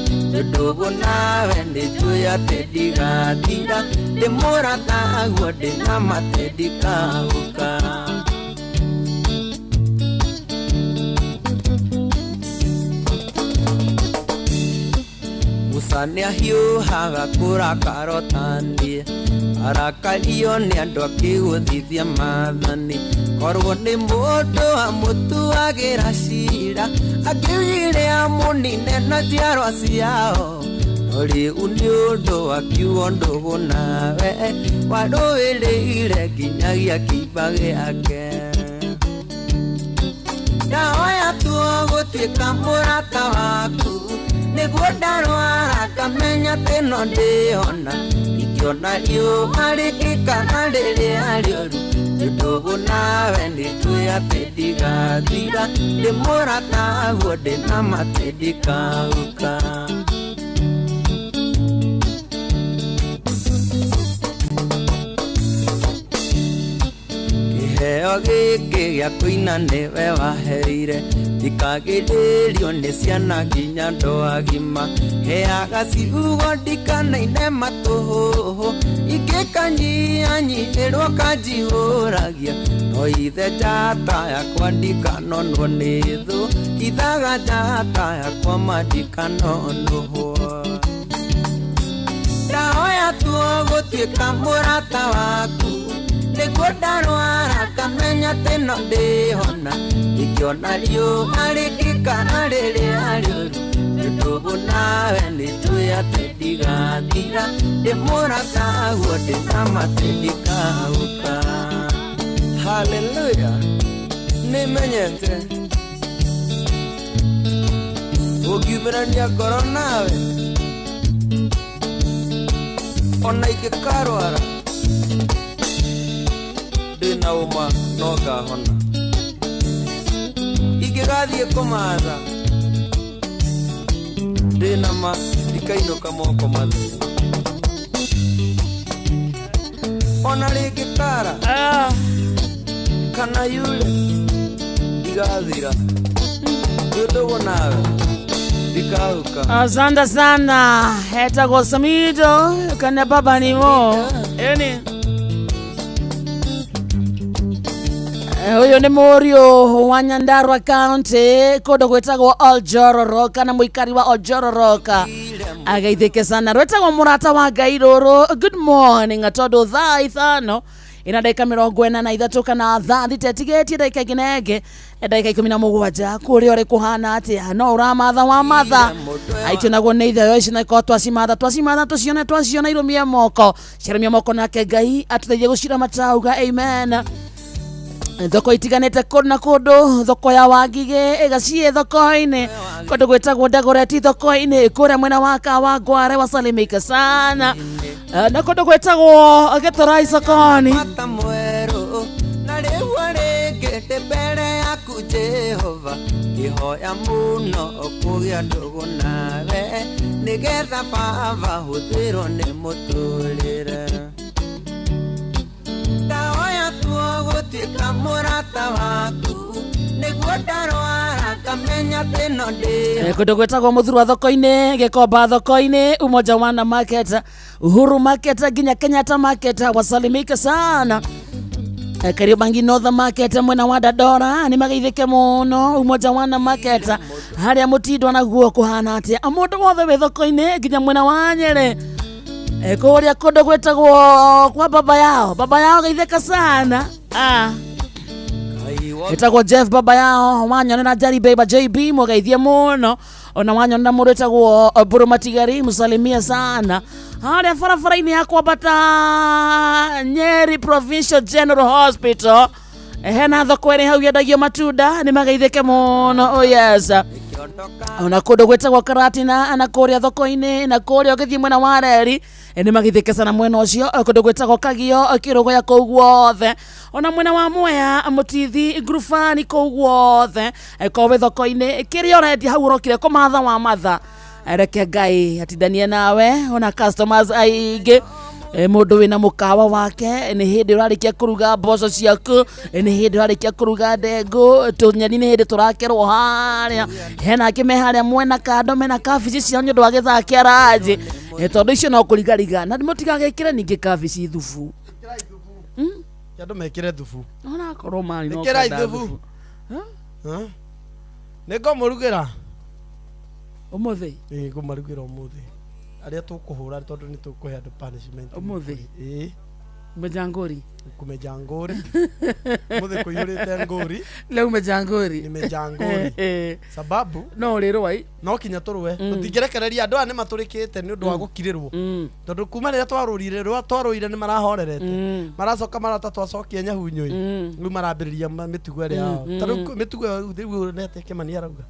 Speaker 12: ndũgũ nawe nĩnjũĩ atĩ ndigathira ndĩ mũrataguo ndĩ na ma atĩ ndikahuka. Musa nĩahiũhaga kũrakara ũtaniĩ arakario nĩ andũ akĩgũthithia maathani korwo nĩ mũndũ amũtuagĩra cira akiugire amũnine na njiarwa ciao no rĩu nĩ ũndũ akiugo ndũgũ nawe warũĩrĩire nginyagia kĩimba gĩake. Ndahoya tuo gũtuĩka mũrata waku nĩguo ndarwara ngamenya atĩ no ndĩhona ingĩona riũa rĩgĩkara rĩrĩa rĩũru ndũgũ nawe nĩnjũĩ atĩ ndigathira ndĩ mũrataguo ndĩ na ma atĩ ndikahuka. Kĩheo gĩkĩ gĩa kũina nĩwe waheire ndikagĩrĩrio nĩ ciana nginya andũ agima heaga ciugo ndikanaine matũhũhũ ingĩkanyihanyiihĩrwo kanjihũragia no ithe njata yakwa ndikanonwo nĩ thũ ithaga njata yakwa ma ndikanonũhwo. Ndahoya tuo gũtuĩka mũrata waku nĩguo ndarwara ngamenya atĩ no ndĩhona ingĩona riũa rĩgĩkara rĩrĩa rĩũru ndũgũ nawe nĩnjũĩ atĩ ndigathira ndĩ mũrataguo ndĩ na ma atĩ ndikahuka. Haleluya nĩmenyete ũngiumĩrania ngoro nawe ona ingĩkarwara ndĩ na ũma no ngahona ingĩgathiĩ kũmatha ndĩ na ma ndikainũka moko matheri ona rĩngĩkara kana yure ndigathira. Twĩ ndũgũ nawe ndikahuka.
Speaker 7: Asante sana etagwo Samido kana baba nimo eni. Uyu nĩ mũriũ wa Nyandarua County kũndũ gwĩtagwo Oljororo kana mũikari wa Oljororoka ageithĩke sana. Rwĩtagwo mũrata wa Ngai rũrũ. Good morning tondũ thaa 5 ina ndagĩka 43 kana thaa 6 ĩtigĩtie ndagĩka ĩngĩ na ĩngĩ ndagĩka 17 kũrĩa ũrĩ kũhana atĩa no ũramatha wa matha aitũ naguo nĩ itheo ici na ikorwo twacimatha twacimatha tũcione twaciona irũmie moko cirũmie moko nake Ngai atũteithie gũcira matauga amen. Thoko itiganĩte kũndũ na kũndũ, thoko ya Wangigĩ ĩgaciĩ thoko-inĩ kũndũ gwĩtagwo Dagoretti thoko-inĩ kũrĩa mwena wa Kawangware wasalimika sana. Na kũndũ gwĩtagwo Gĩtũrai sokoni.
Speaker 12: Mata mwerũ na rĩu arĩkĩte mbere yaku Jehova ngĩhoya mũno kũgĩa ndũgũ nawe nĩgetha baba hũthĩrwo nĩ mũtũrĩre. Ndahoya tuo gũtuĩka mũrata waku nĩguo ndarwara ngamenya atĩ no ndĩ.
Speaker 7: Kũndũ gwĩtagwo Mũthurwa thoko-inĩ, Gĩkomba thoko-inĩ, Umoja Wana Market, Uhuru Market nginya Kenyatta Market wasalimika sana. Kariobangi North Market mwena wa Dandora nĩ mageithĩke mũno. Umoja Wana Market harĩa mũtindwa naguo kũhana atĩa mũndũ wothe wĩ thoko-inĩ nginya mwena wa Nyĩrĩ. Kũrĩa kũndũ gwĩtagwo kwa baba yao, baba yao geithĩka sana. Ĩtagwo Jeff baba yao wanyonera Jari Beba JB mũgeithie mũno. Ona wanyonera mũndũ ĩtagwo Mbũrũ Matigari mũsalimie sana. Harĩa barabara-inĩ ya kwambata Nyeri Provincial General Hospital hena thoko ĩrĩ hau yendagio matunda nĩ mageithĩke mũno. Oh yes. Ona kũndũ gwĩtagwo Karatina na kũrĩa thoko-inĩ na kũrĩa ũgĩthiĩ mwena wa reri nĩ magithĩke sana mwena ũcio. Kũndũ gwĩtagwo Kagio Kĩrũgũya kũu guothe ona mwena wa Mwea Mũtithi Ngurubani kũu guothe korwo wĩ thoko-inĩ kĩrĩa ũrendia hau ũrokire kũmatha wa matha reke Ngai atindanie nawe ona customers aingĩ. Mũndũ wĩna mũkawa wake nĩ hĩndĩ ũrarĩkia kũruga mboco ciaku, nĩ hĩndĩ ũrarĩkia kũruga ndengũ tũnyeni nĩ hĩndĩ tũrakerwo harĩa hena angĩ me harĩa mwena kando mena kabici ciao nĩ ũndũ wa gĩthaa kĩa ranji. Tondũ icio no kũrigariga na mũtigagĩkĩre ningĩ kabici thubu.
Speaker 3: Andũ mekĩre thubu.
Speaker 7: Onakorwo mani no
Speaker 3: Ĩkĩrai
Speaker 7: kwenda
Speaker 3: thubu. Nĩ ngũmũrugĩra
Speaker 7: ũmũthĩ.
Speaker 3: Ĩĩ ngũmarugĩra ũmũthĩ. Arĩa tũkũhũra tondũ nĩ tũkũhe andũ punishment.
Speaker 7: Ũmũthĩ?
Speaker 3: Ĩĩ.
Speaker 7: Kumeja ngũri.
Speaker 3: Kumeja ngũri. Ũmũthĩ kũiyũrĩte ngũri.
Speaker 7: Leo umeja ngũri.
Speaker 3: Nimeja ngũri. Sababu
Speaker 7: no ũrĩrũa i.
Speaker 3: No kinya tũrũe. Tũtingĩrekereria andũ aya nĩ matũrĩkĩte nĩ ũndũ wa gũkirĩrwo. Tondũ kuma rĩrĩa twarũrire rĩrĩa twarũire nĩ marahorerete. Maracoka marata twacokia nyahunyũi. Rĩu marambĩrĩria mĩtugo ĩrĩa yao. Ta rĩu mĩtugo ĩyo rĩu nĩ atĩa Kĩmani arauga.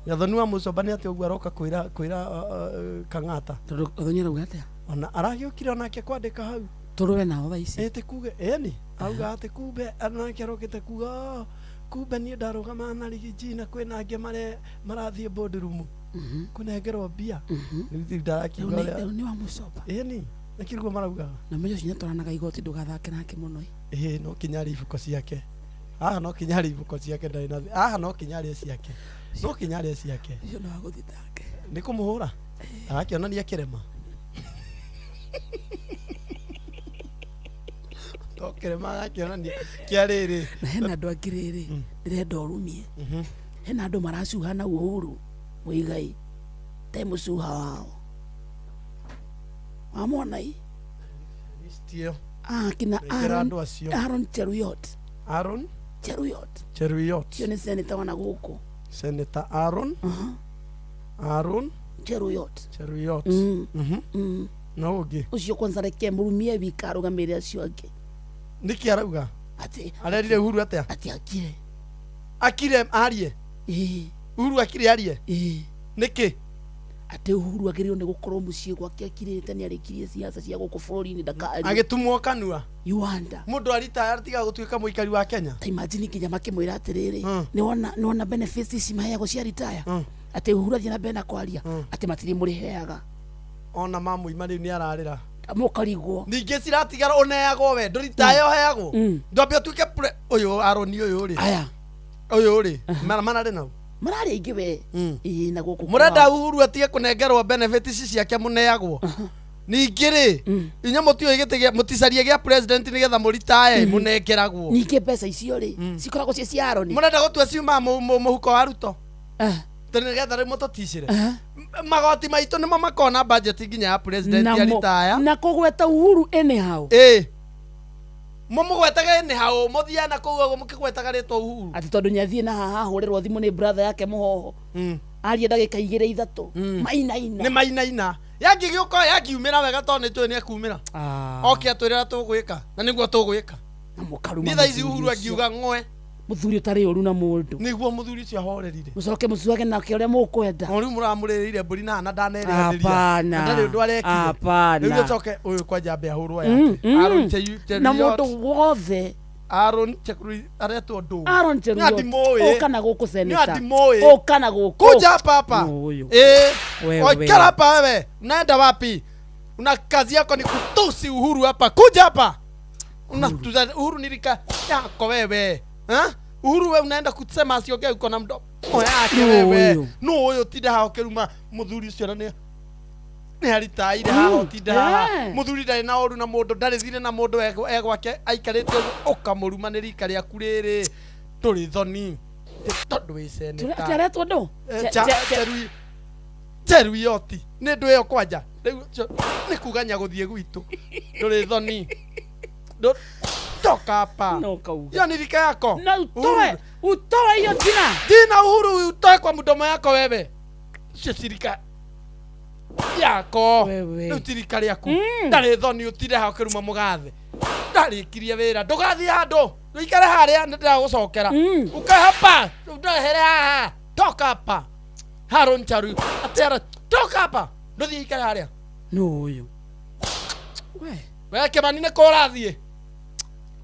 Speaker 3: Gathoni wa Mũcomba nĩ atĩ ũguo aroka kwĩra Kang'ata.
Speaker 7: Tondũ Gathoni arauga atĩa?
Speaker 3: Ona aragĩũkire onake kwandĩka hau.
Speaker 7: Tũrũe nao thaa ici.
Speaker 3: Ĩĩ kuge ĩni auga atĩ kumbe onake arokĩte kuga "Oh, kumbe niĩ ndarũgamaga na Rigiji na kwĩna angĩ marathiĩ boardroom kũnengerwo mbia. Rĩu ndarakiuga ũrĩa.
Speaker 7: Rĩu nĩ wa Mũcomba.
Speaker 3: Ĩni nĩkĩriguo maraugaga.
Speaker 7: Na mũico ũcio nĩatwaranaga igoti ndũgathake nake mũno.
Speaker 3: Ĩĩ no kinya arĩ ibuko ciake. Haha no kinya arĩ ibuko ciake ndarĩ na haha no kinya arĩ ciake. No kinya arĩ ciake.
Speaker 7: Ũcio no agũthitange.
Speaker 3: Nĩ kũmũhũra. Arakĩonania kĩrema. To kĩrema agakĩonania kĩa rĩrĩ.
Speaker 7: Na hena andũ angĩ rĩrĩ ndĩrenda ũrumie. Hena andũ maracuha na Uhuru Muigai te mũcuha wao. Wamona i?
Speaker 3: List ĩyo.
Speaker 7: Kina
Speaker 3: Ĩkĩra andũ acio.
Speaker 7: Aaron Cheruiyot.
Speaker 3: Aaron
Speaker 7: Cheruiyot.
Speaker 3: Cheruiyot.
Speaker 7: Ũcio nĩ senator wa na gũkũ.
Speaker 3: Senator Aaron. Aaron
Speaker 7: Cheruiyot.
Speaker 3: Cheruiyot. No ũngĩ.
Speaker 7: Ũcio kwanza reke mũrumie wika arũgamĩrĩre acio angĩ.
Speaker 3: Nĩkĩ arauga?
Speaker 7: Atĩ
Speaker 3: arerire Uhuru atĩa?
Speaker 7: Atĩ akire.
Speaker 3: Akire arie.
Speaker 7: Ĩĩ.
Speaker 3: Uhuru akire arie.
Speaker 7: Ĩĩ.
Speaker 3: Nĩkĩ?
Speaker 7: Atĩ Uhuru agĩrĩirwo nĩ gũkorwo mũciĩ gwake akirĩte nĩ arĩkirie siasa cia gũkũ bũrũri-inĩ ndakarie.
Speaker 3: Agĩtumwo kanua.
Speaker 7: You wonder.
Speaker 3: Mũndũ aritaya atiga gũtuĩka mũikari wa Kenya.
Speaker 7: Ta imagine nginya makĩmwĩra atĩrĩrĩ nĩwona benefits ici maheagwo cia retire atĩ Uhuru athiĩ na mbere na kwaria atĩ matirĩ mũrĩheaga.
Speaker 3: Ona mamũima rĩu nĩ ararĩra.
Speaker 7: Mũkarigwo.
Speaker 3: Ningĩ ciratigara ũneagwo we ndũritaya ũheagwo. Ndwambe ũtuĩke ũyũ Aaron ũyũ rĩ.
Speaker 7: Aya.
Speaker 3: Ũyũ rĩ. Manarĩ nau.
Speaker 7: Mararĩ aingĩ we. Ĩĩ na gũkũ.
Speaker 3: Mũrenda
Speaker 7: kwao.
Speaker 3: Uhuru atige kũnengerwo benefit ici ciake mũneagwo. Ningĩ rĩ, inyuĩ mũtiũĩ gĩtĩ gĩa mũticarie gĩa president nĩgetha mũritae mũnengeragwo.
Speaker 7: Ningĩ mbeca icio rĩ, cikoragwo ciĩ cia Aaron.
Speaker 3: Mũrenda gũtua ciuma mũhuko wa Ruto. Tondũ nĩgetha rĩu mũtũticĩre. Magoti maitũ nĩmo makona budget nginya ya president
Speaker 7: Namo-
Speaker 3: aritaya.
Speaker 7: Na kũgweta Uhuru anyhow.
Speaker 3: Ĩĩ. Mũmũgwetage anyhow, mũthiaga na kũu ũguo mũkĩgwetaga rĩtwa Uhuru.
Speaker 7: Atĩ tondũ nĩathiĩ na haha ahũrĩrwo thimũ nĩ brother yake mũhoho. Aria ndagĩka igĩrĩ ithatũ. Mainaina.
Speaker 3: Nĩ mainaina. Yangĩgĩũka yangiumĩra wega tondũ nĩtũĩ nĩekumĩra. Oke atwĩre ũrĩa tũgwĩka na nĩguo tũgwĩka.
Speaker 7: Na mũkaruma
Speaker 3: Niĩ thaa ici
Speaker 7: mũthuri
Speaker 3: Uhuru
Speaker 7: ũcio.
Speaker 3: angiuga ng'we.
Speaker 7: Mũthuri ũtarĩ ũru na mũndũ.
Speaker 3: Nĩguo mũthuri ũcio ahorerire.
Speaker 7: Mũcoke mũcuage nake ũrĩa mũkwenda.
Speaker 3: O rĩu mũramũrĩrĩire mbũri na na ndanerĩhanĩria.
Speaker 7: Hapana.
Speaker 3: Na ndarĩ ũndũ arekire.
Speaker 7: Hapana.
Speaker 3: Rĩu ũcoke ũyũ kwanja ambe ahũrwo yake. Aaron
Speaker 7: Na
Speaker 3: Cheruiyot.
Speaker 7: mũndũ wothe.
Speaker 3: Aaron Cheruiyot aretwo ndũ.
Speaker 7: Aaron Cheruiyot.
Speaker 3: Nĩ andimũĩ.
Speaker 7: Ũka na gũkũ senator.
Speaker 3: Nĩ andimũĩ.
Speaker 7: Ũka na gũkũ.
Speaker 3: Kuja hapa hapa.
Speaker 7: Ũyũ.
Speaker 3: Eh.
Speaker 7: Wewe.
Speaker 3: Oikara hapa wewe. Unaenda wapi? Una kazi yako ni kutusi Uhuru hapa. Kuja hapa. Unatuza Uhuru nilika yako wewe. Ha? Uhuru we unaenda kusema asiongee uko na mdomo yake
Speaker 7: No
Speaker 3: wewe.
Speaker 7: ũyũ.
Speaker 3: No ũyũ tinda haha ũkĩruma mũthuri ũcio na nĩ nĩ aritaire haha ũtinda haha mũthuri ndarĩ na ũru na mũndũ ndarĩ thirĩ na mũndũ e gwake aikarĩte ũguo ũkamũruma nĩ rika rĩaku rĩrĩ ndũrĩ thoni tondũ wĩ seneta
Speaker 7: Atĩ aretwo ndũ?
Speaker 3: Cheruiyot nĩ ndũ ĩyo kwanja rĩu nĩ kuga nyagũthiĩ gwitũ ndũrĩ thoni toka hapa
Speaker 7: No kauga.
Speaker 3: hiyo ni rika yako
Speaker 7: Na utoe, utoe hiyo jina.
Speaker 3: Jina Uhuru utoe kwa mdomo yako wewe. Cio cirika yako. Rĩu ti rika rĩaku. Ndarĩ thoni ũtinde haha ũkĩruma mũgathe. Ndarĩkirie wĩra. Ndũgathiĩ handũ. Ũikare harĩa nĩ ndĩragũcokera. Ukae hapa. Ndehere haha. Toka hapa. Haron Charu. Atera. Toka hapa. Ndũthiĩ ikare harĩa.
Speaker 7: No ũyũ.
Speaker 3: We Kĩmani nĩ kũ ũrathiĩ?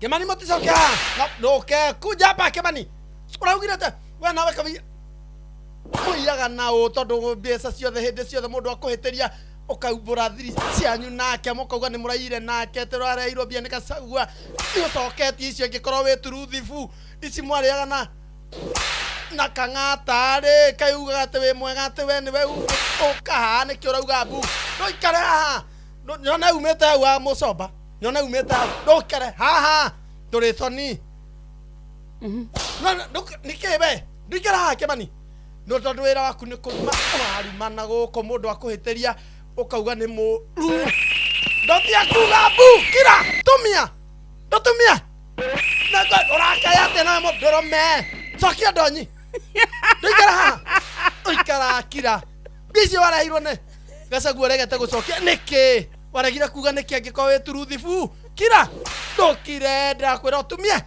Speaker 3: Kĩmani mũticoke haha. Ndũke. Kuja hapa Kĩmani. Ũraugire atĩa? We nawe kabi mũiyaga na ũ tondũ mbeca ciothe hĩndĩ ciothe mũndũ akũhĩtĩria ũkaumbũra thiri cianyu nake mũkauga nĩ mũraire nake atĩ ũrareirwo mbia nĩ Gachagua nĩ ũcoketie icio ingĩkorwo wĩ turuthibu ici mwarĩaga na kang'ata rĩ kaĩ ugaga atĩ wĩ mwega atĩ we nĩwe ũka haha nĩkĩo ũrauga mbu ndũikare haha nyone umĩte hau wa mũcomba nyone umĩte hau ndũikare haha ndũrĩ thoni nĩkĩ we ndũikare haha Kĩmani no tondũ wĩra waku nĩ kũruma ũrarumana gũkũ mũndũ akũhĩtĩria ũkauga nĩ mũru ndotia kuga mbu kira tumia ndũtumia ũrakaya atĩa nawe mũndũrũme cokia ndonyi ndũikara haha ũikara kira mbia icio wareheirwo nĩ Gachagua ũregete gũcokia nĩkĩ waregire kuga nĩkĩ angĩkorwo wĩ turuthibu kira ndũkire ndĩrakwĩra ũtumie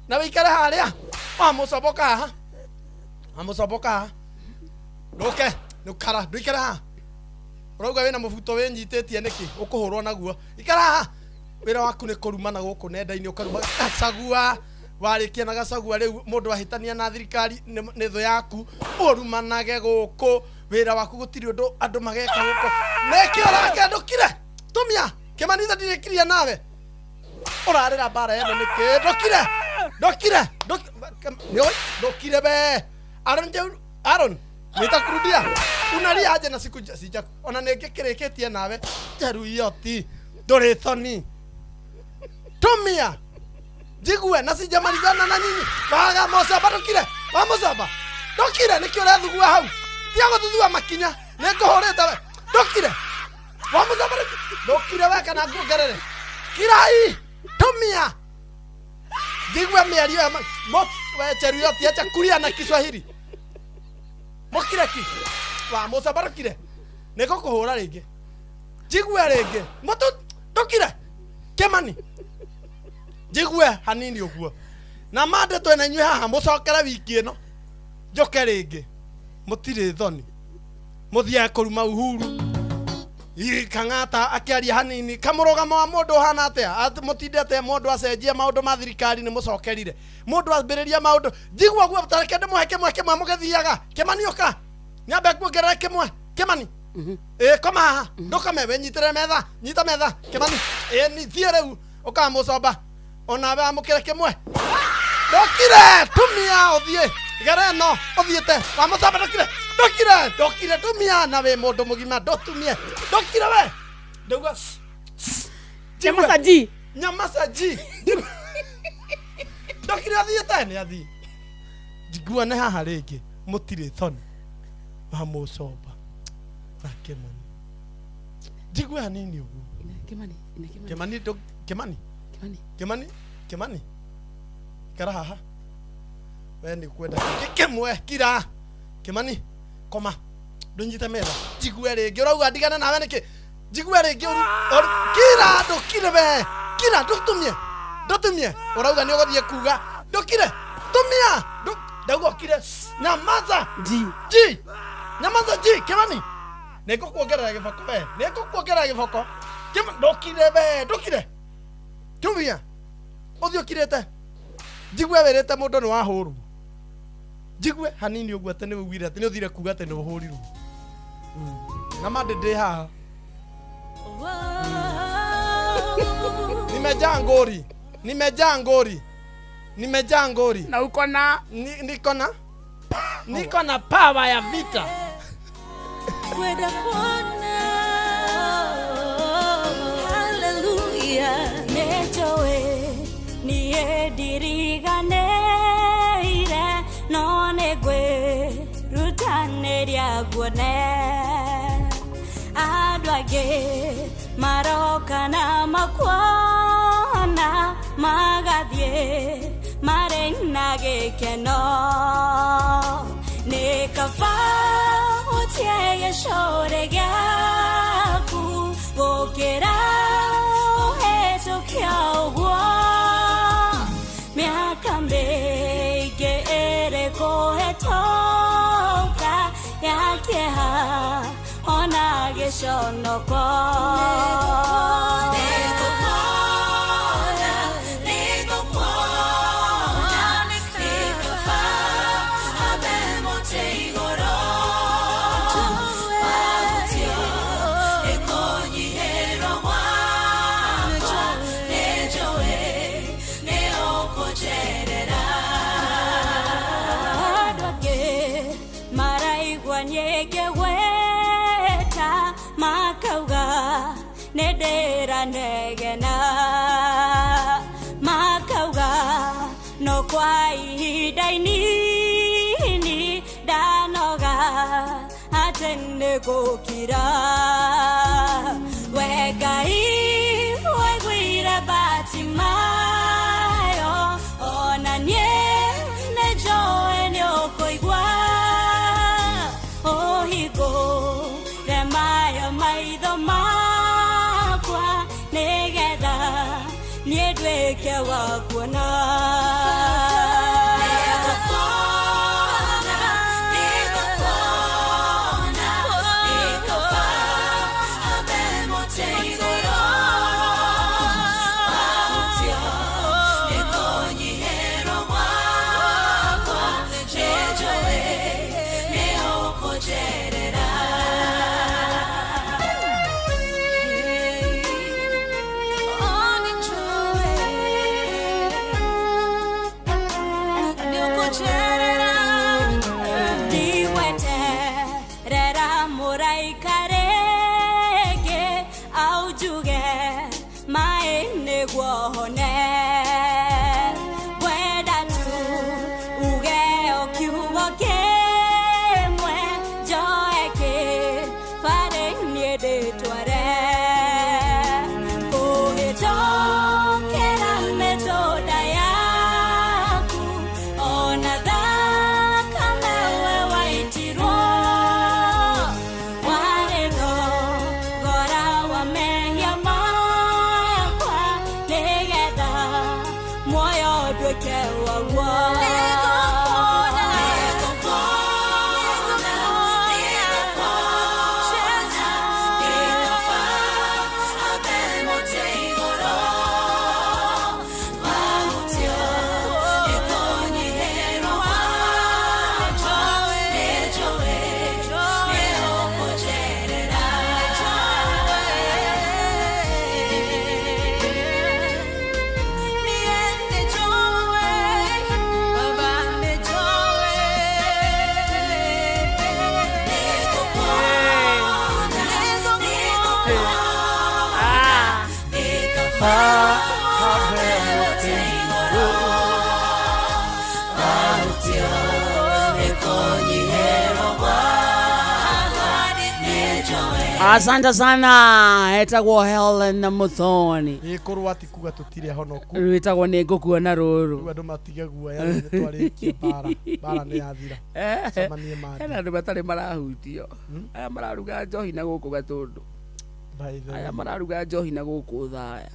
Speaker 3: na wĩikare harĩa wamũcoboka haha wamũcoboka haha ndũke ndũkara ndũikare haha ũrauga wĩna mũbuto wĩnyitĩtie nĩkĩ ũkũhũrwo naguo ikara haha wĩra waku nĩ kũrumana gũkũ nenda-inĩ ũkaruma Gachagua warĩkia na Gachagua rĩu mũndũ ahĩtania na thirikari nĩ thũ yaku ũrumanage gũkũ wĩra waku gũtirĩ ũndũ andũ mageka gũkũ nĩkĩ ũrake ndũkire tumia Kĩmani ithe ndirĩkirie nawe ũrarĩra mbara ĩno nĩkĩ ndũkire ndũkire ndũkire we Aaron Aaron nitakurudia unalia aje na siku sija ona nĩngĩkĩrĩkĩtie nawe Cheruiyot ndũrĩ thoni tumia njigue na sijamalizana na nyinyi waga mũcamba ndũkire wa mũcamba ndũkire nĩkĩ ũrethugua hau tiga gũthuthua makinya nĩngũhũrĩte we ndũkire wa mũcamba ndũkire we kana nguongerere kirai tumia njigue mĩario ya we Cheruiyot acha kuria na Kiswahili mũkire ki wa mũcamba ndũkire nĩngũkũhũra rĩngĩ njigue rĩngĩ mũtũ ndũkire Kĩmani njigue hanini ũguo na mande twĩna inyuĩ haha mũcokere wiki ĩno njoke rĩngĩ mũtirĩ thoni mũthiage kũruma Uhuru Kang'ata akĩaria hanini kamũrũgamo wa mũndũ ũhana atĩa mũtindete mũndũ acenjia maũndũ ma thirikari nĩ mũcokerire mũndũ ambĩrĩria maũndũ njigua guo tareke ndĩmũhe kĩmwe kĩmwe mũgĩthiaga Kĩmani ũka nyambe nguongerere kĩmwe Kĩmani ĩĩ koma haha ndũkome wĩnyitĩrĩre metha nyita metha Kĩmani ĩĩ thiĩ rĩu ũkamũcomba onawe amũkĩre kĩmwe ndũkire tumia ũthiĩ Igara ĩno ũthiĩte wa mũcamba ndũkire ndũkire ndũkire tumia na wĩ mũndũ mũgima ndũtumie ndũkire we ndauga
Speaker 7: Nyamaca G.
Speaker 3: Nyamaca G. Ndũkire athiĩte nĩ athiĩ njiguane haha rĩngĩ mũtirĩ thoni wa mũcomba na Kĩmani njigue hanini ũguo
Speaker 7: Kimani, ina Kimani.
Speaker 3: Kĩmani Kĩmani
Speaker 7: Kimani.
Speaker 3: Kĩmani Kĩmani ikara haha we nĩ kwenda kĩngĩ kĩmwe kira Kĩmani koma ndũnyite metha njigue rĩngĩ ũrauga ndigane nawe nĩkĩ njigue rĩngĩ kira ndũkire we kira ndũtumie ndũtumie ũrauga nĩ ũgũthiĩ kuga ndũkire tumia ndauga ũkire nyamaza
Speaker 7: G
Speaker 3: G nyamaza G Kĩmani nĩngũkuongerera gĩboko we nĩngũkuongerera gĩboko ndũkire we ndũkire tumia ũthiĩ ũkirĩte njigue wĩrĩte mũndũ nĩ wahũrwo njigue hanini ũguo atĩ nĩ ũguire atĩ nĩ ũthire kuga atĩ nĩ ũhũrirwo na mandĩ ndĩ haha nimejaa ngori nimejaa ngori nimejaa ngori
Speaker 7: na uko na
Speaker 3: niko na power ya vita
Speaker 13: kwenda kuona hallelujah nejoe niye ndiriganĩire no nĩngwĩrutanĩria nguone andũ angĩ maroka na makuona magathiĩ marĩ na gĩkeno nĩ kaba ũtie gĩcũrĩ gĩaku gũkĩra ũhĩtũke ũguo mĩaka mĩingĩ ĩrĩ kũhĩtũka ya kĩeha ona gĩconoko Negena makauga no kwa ihinda inini ndanoga atĩ nĩngũkira we Ngai waiguire Batimayo ona niĩ nĩnjũĩ nĩũkũigua ũhingũre mayo maitho makwa nĩgetha niĩ nduĩke wa kuona Ndigweterera mũraika rĩngĩ aunjuge maĩ nĩguo hone ngwenda tu uge o kiugo kĩmwe njoe kĩbarĩ niĩ ndĩtware kũhĩtũkĩra mĩtũnda yaku ona thakame we waitirwo warĩ thogora wa mehia makwa.
Speaker 7: Asante sana etagwo Helen Muthoni.
Speaker 3: Ĩkorwo ati kuga tũtirĩ honoku.
Speaker 7: Rwĩtagwo nĩ ngũkuona rũrũ.
Speaker 3: Rĩu andũ matige guoya nĩ twarĩkia mbara. Mbara nĩ yathira. Cemanie mandi.
Speaker 7: Hena andũ matarĩ marahutio. Aya mararuga njohi na gũkũ Gatũndũ. Aya mararuga njohi na gũkũ Thaya.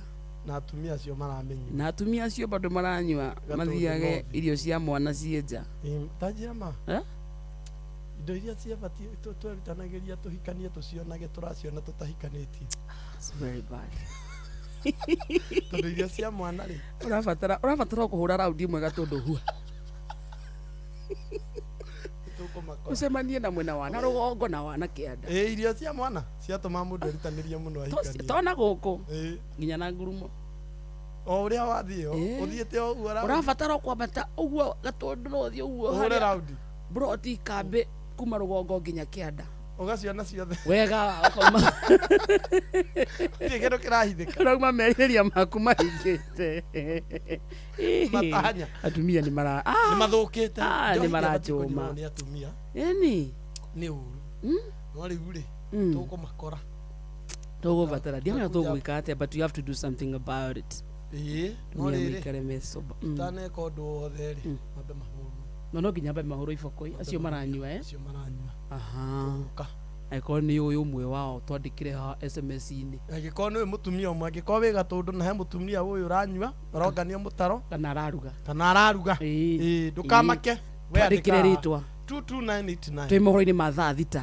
Speaker 3: Na atumia acio maramenyua.
Speaker 7: Na atumia acio bado maranyua mathiage irio cia mwana ciĩ nja.
Speaker 3: Ta njĩra ma. Indo iria ciabatiĩ twerutanagĩria tũhikanie tũcionage tũraciona tũtahikanĩtie.
Speaker 7: It's very bad.
Speaker 3: Tondũ irio cia mwana rĩ
Speaker 7: ũrabatara kũhũra raundi ĩmwe Gatũndũ hua. Ũcemanie na mwena wa na rũgongo na wa na kĩanda.
Speaker 3: Ĩ irio cia mwana ciatũma mũndũ erutanĩrie mũno ahikanie.
Speaker 7: Tona gũkũ nginya na ngurumo.
Speaker 3: O ũrĩa wathiĩ ũthiĩte o ũguo
Speaker 7: ũrabatara kwambata ũguo Gatũndũ no ũthiĩ ũguo
Speaker 3: ũhũre raundi
Speaker 7: broti kambĩ kuma rũgongo nginya kĩanda
Speaker 3: ũgaciona ciothe
Speaker 7: wega ũkauma
Speaker 3: gũtirĩ kĩndũ kĩrahithĩka
Speaker 7: ũrauma merirĩria maku mahingĩte
Speaker 3: matanya
Speaker 7: atumia nĩ mara
Speaker 3: nĩ mathũkĩte
Speaker 7: nĩ marachũma
Speaker 3: nĩ atumia
Speaker 7: ĩni
Speaker 3: nĩ ũru no rĩu rĩ tũkũmakora
Speaker 7: tũgũbatara ndiamenya tũgwĩka atĩa but you have to do something about it.
Speaker 3: Ĩĩ no rĩrĩ
Speaker 7: mũikare mesoba
Speaker 3: ũtaneka ũndũ wothe rĩ mambe mahũrwo
Speaker 7: no nginya mbe mahũrwo iboko acio maranyua
Speaker 3: acio maranyua.
Speaker 7: Aha. Angĩkorwo nĩ ũyũ ũmwe wao twandĩkĩre ha SMS-inĩ.
Speaker 3: Angĩkorwo nĩ ũyũ mũtumia ũmwe angĩkorwo wĩ Gatũndũ na he mũtumia ũyũ ũranyua ũrongania mũtaro
Speaker 7: kana araruga
Speaker 3: kana araruga ĩĩ ndũkamake we
Speaker 7: twandĩkĩre rĩtwa
Speaker 3: 22989
Speaker 7: twĩ mohoro-inĩ ma thaa 6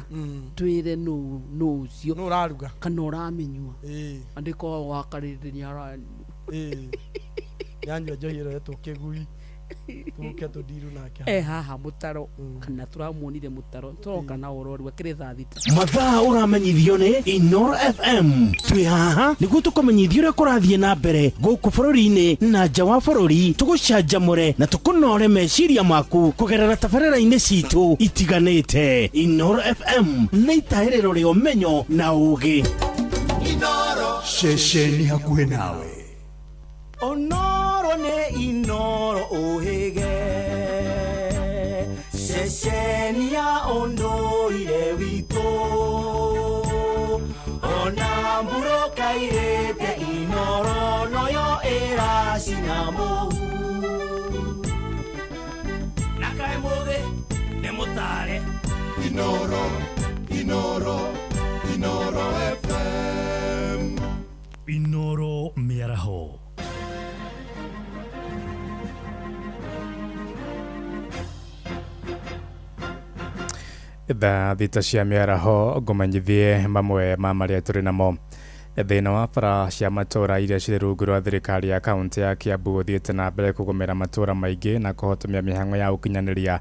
Speaker 7: twĩre nũ ũcio
Speaker 3: nũ ũraruga
Speaker 7: kana ũramenyua.
Speaker 3: Ĩĩ
Speaker 7: andĩko wakarĩrĩ nĩ aranyua.
Speaker 3: Ĩĩ nĩanyua njohi ĩro ĩretwo kĩgui tuke tũndiru nake
Speaker 7: haha mũtaro kana tũramuonire mũtaro tũroka na ũrori akĩrĩ thaa 6
Speaker 4: mathaa ũramenyithio nĩ Inoro FM. Twĩ haha nĩguo tũkũmenyithio ũrĩa kũrathiĩ na mbere gũkũ bũrũri-inĩ na nja wa bũrũri, tũgũcanjamũre na tũkũnore meciria maku kũgerera tabarĩra-inĩ citũ itiganĩte. Inoro FM nĩ itahĩrĩro rĩa ũmenyo na ũũgĩ.
Speaker 8: Ceceni hakuhĩ nawe.
Speaker 10: Onoro ne Inoro ohege ceceni ya ũndũire witũ ona mbura kairĩte Inoro noyo ĩracina mũhu
Speaker 8: na kaĩ mũthĩ nĩ mũtare
Speaker 6: Inoro Inoro Inoro FM
Speaker 8: Inoro mĩaraho.
Speaker 14: Thaa 6 cia mĩaraho ngũmenyithie mamwe ma marĩa tũrĩ namo. Thĩna wa bara cia matũra iria cirĩ rungu rwa thirikari ya kaunti ya Kiambu ũthiĩte na mbere kũgũmĩra matũra maingĩ na kũhotomia mĩhang'o ya ũkinyanĩria.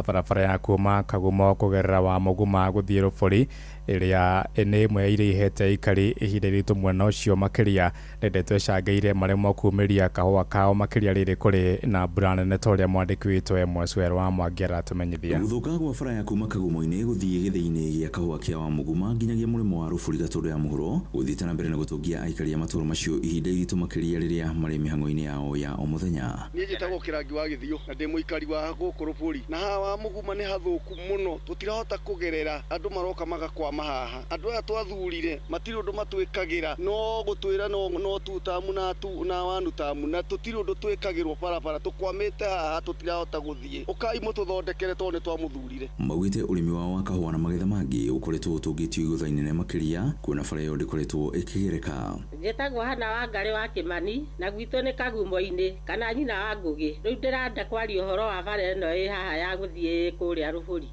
Speaker 14: Barabara ya kuma Kagumo kũgerera wa Mũguma gũthiĩ Rũbũri ĩrĩa nĩ ĩmwe ya iria ihete aikari ihinda iritũ mwena ũcio makĩria nĩ ndeto ĩcangĩire maremwo kumĩria kahũa kao makĩria rĩrĩ kũrĩ na mbura nene ta ũrĩa mwandĩki witũ Amos Werũ wa Mwangi aratũmenyithia.
Speaker 20: Gũthũka gwa bara ya kuma Kagumo-inĩ gũthiĩ gĩthĩi-inĩ gĩa kahũa kĩa Wamũguma nginyagia mũrĩmo wa Rũbũri Gatũndũ ya mũhuro gũthiĩte na mbere na gũtũngia aikari a matũũra macio ihinda iritũ makĩria rĩrĩa marĩ mĩhang'o-inĩ yao ya o mũthenya.
Speaker 15: Niĩ njĩtagwo Kĩrangi wa Gĩthio na ndĩ mũikari wa gũkũ Rũbũri na haha Wamũguma nĩ hathũku mũno tũtirahota kũgerera andũ maroka magakwama haha andũ aya twathurire matirĩ ũndũ matwĩkagĩra no gũtwĩra no tutamu na tu na wanu tamu na tũtirĩ ũndũ twĩkagĩrwo barabara tũkwamĩte haha tũtirahota gũthiĩ ũkai mũtũthondekere tondũ nĩ twamũthurire.
Speaker 20: Maugĩte ũrĩmi wao wa kahũa na magetha mangĩ ũkoretwo ũtũngĩtio igũtha inene makĩria kuona bara ĩyo ndĩkoretwo ĩkĩgereka.
Speaker 16: Njĩtagwo Hana Wangarĩ wa Kĩmani na gwitũ nĩ Kagumo-inĩ kana nyina wa Ngũgĩ. Rĩu ndĩrenda kwaria ũhoro wa bara ĩno ĩ haha ya gũthiĩ kũrĩa Rũbũri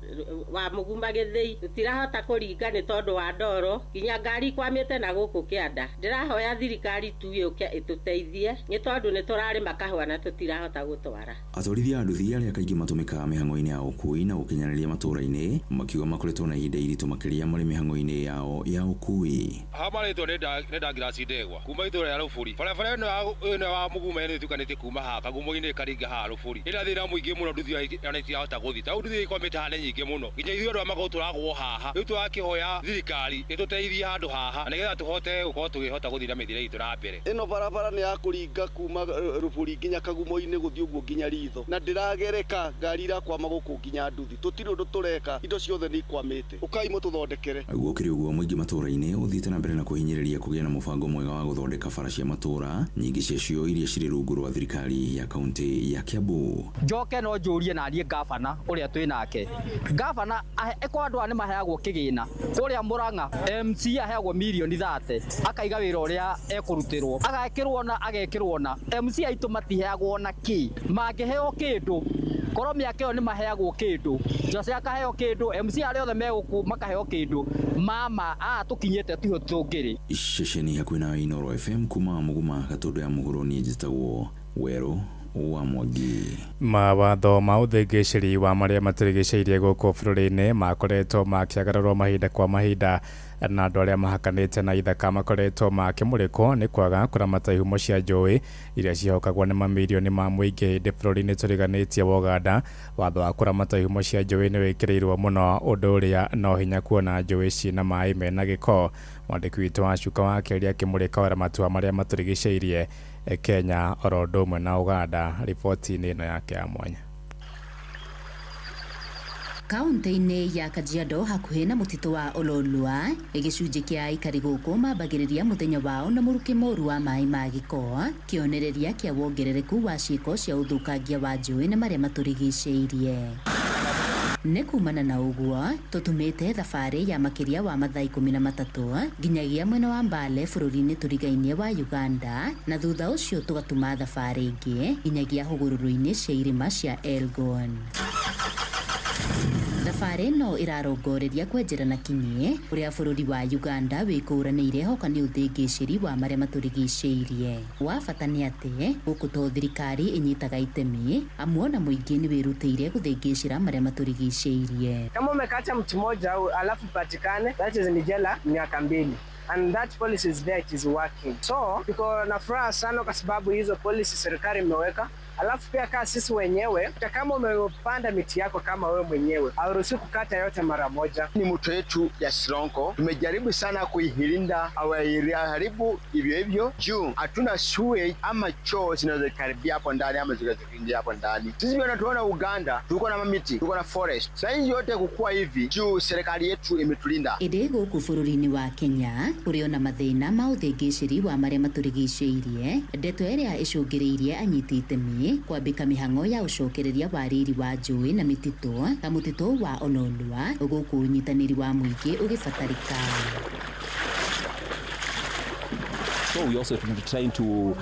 Speaker 16: wa Mũguma gĩthĩi tũtirahota kũringa nĩ tondũ wa ndoro nginya ngari ikwamĩte na gũkũ kĩanda. Ndĩrahoya thirikari tu yũke ĩtũteithie nĩ tondũ nĩ tũrarĩma kahũa na tũtirahota gũtwara.
Speaker 20: Atwarithia a nduthi arĩa kaingĩ matũmĩkaga mĩhang'o-inĩ ya ũkui na gũkinyanĩria matũũra-inĩ makiuga makoretwo na ihinda iritũ makĩria marĩ mĩhang'o-inĩ yao ya ũkui.
Speaker 17: Haha marĩtwo nĩ Ndangirasi Ndegwa kuma itũũra rĩa Rũbũri. Barabara ĩno ya Mũguma ĩno ĩtukanĩtie kuma haha Kagumo-inĩ ĩkaringa haha Rũbũri. Ĩna thĩna mũingĩ mũno nduthi ona itirahota gũthiĩ. gũthiĩ ta nduthi ikwamĩte haha nĩ nyingĩ mũno nginya ithuĩ andũ a magũrũ tũragwo haha rĩu tũrakĩhoya thirikari ĩtũteithie handũ haha nĩgetha tũhote gũkorwo tũkĩhota gũthiĩ na mĩthiĩre itũ na mbere.
Speaker 15: Ĩno barabara nĩ ya kũringa kuma Rũbũri nginya Kagumo-inĩ gũthiĩ ũguo nginya ritho na ndĩragereka ngari irakwama gũkũ nginya nduthi tũtirĩ ũndũ tũreka indo ciothe nĩ ikwamĩte ũkai mũtũthondekere.
Speaker 1: Gũkĩrĩ ũguo mũingĩ matũũra-inĩ ũthiĩte na mbere na kũhinyĩrĩria kũgĩa na mũbango mwega wa gũthondeka bara cia matũũra nyingĩ ciacio iria cirĩ rungu rwa thirikari ya kaunti ya Kiambu.
Speaker 18: Njoke no njũrie na niĩ gavana ũrĩa twĩ nake gavana kwa andũ aya nĩ maheagwo kĩgĩna kũrĩa Murang'a MC aheagwo mirioni 30 akaiga wĩra ũrĩa ekũrutĩrwo agekĩrwo na agekĩrwo na MC aitũ matiheagwo na kĩ mangĩheo kĩndũ korwo mĩaka ĩyo nĩ maheagwo kĩndũ Jose akaheo kĩndũ MC arĩa othe megũkũ makaheo kĩndũ mama aa tũkinyĩte tiho tũngĩrĩ.
Speaker 1: Ceceni hakuhĩ na Inooro FM kuma Mũguma Gatũndũ ya mũhuro niĩ njĩtagwo Werũ wa Mwangi.
Speaker 14: Mawatho ma ũthĩngĩcĩri wa marĩa matũrigicĩirie gũkũ bũrũri-inĩ makoretwo makĩagararwo mahinda kwa mahinda na andũ arĩa mahakanĩte na ithaka makoretwo makĩmũrĩkwo nĩ kwaga kũramata ihumo cia njũĩ iria ciĩhokagwo nĩ mamirioni ma mũingĩ hĩndĩ bũrũri-inĩ tũriganĩtie wa Uganda. Watho wa kũramata ihumo cia njũĩ nĩ wĩkĩrĩirwo mũno ũndũ ũrĩa no hinya kuona njũĩ ciĩna maĩ mena gĩko. Mwandĩki witũ wa Cuka wa Kĩeria akĩmũrĩka ũramati wa marĩa matũrigicĩirie Kenya oro ũndũ ũmwe na Uganda riboti-inĩ ĩno yake ya mwanya.
Speaker 19: Kaunti-inĩ ya Kajiado hakuhĩ na mũtitũ wa Ololua gĩcunjĩ kĩa aikari gũkũ mambagĩrĩria mũthenya wao na mũrukĩ mũru wa maĩ ma gĩko kĩonereria kĩa wongerereku wa ciĩko cia ũthũkangia wa njũĩ na marĩa matũrigicĩirie. Nĩ kumana na ũguo tũtumĩte thabarĩ ya makĩria wa mathaa 13 nginyagia mwena wa Mbale bũrũri-inĩ tũrigainie wa Uganda na thutha ũcio tũgatuma thabarĩ ĩngĩ nginyagia hũgũrũrũ-inĩ cia irĩma cia Elgon. Thabarĩ ĩno ĩrarongoreria kwenjera na kinyi ũrĩa bũrũri wa Uganda wĩkũranĩire hoka nĩ ũthĩngĩcĩri wa marĩa matũrigicĩirie. Wa bata nĩ atĩ gũkũ to thirikari ĩnyitaga itemi amu ona mũingĩ nĩ wĩrutĩire gũthĩngĩcĩra marĩa matũrigicĩirie.
Speaker 21: Kama umekata mti mmoja alafu patikane, that is ni jela miaka 2. And that policy is there, it is working. So tuko na furaha sana kwa sababu hizo policy serikali imeweka. Alafu pia kaa sisi wenyewe, kama umepanda miti yako kama wewe mwenyewe, hauruhusiwi kukata yote mara moja.
Speaker 22: Ni mto yetu ya Sironko, tumejaribu sana kuilinda, hawaiharibu hivyo hivyo juu hatuna sewage ama choo zinazokaribia hapo ndani ama zinazoingia hapo ndani. Sisi pia tunaona Uganda tuko na mamiti, tuko na forest. Sasa hizi yote kukua hivi juu serikali yetu imetulinda.
Speaker 19: Ĩndĩ gũkũ bũrũri-inĩ wa Kenya kũrĩ ona mathĩna ma ũthĩngĩcĩri wa marĩa matũrigicĩirie, ndeto ĩrĩa ĩcũngĩrĩirie anyiti itemi kwambĩka mĩhang'o ya ũcokereria wa riri wa njũĩ na mĩtitũ ta mũtitũ wa Ololua gũkũ ũnyitanĩri wa mũingĩ ũgĩbatarĩka.
Speaker 26: So we also trying to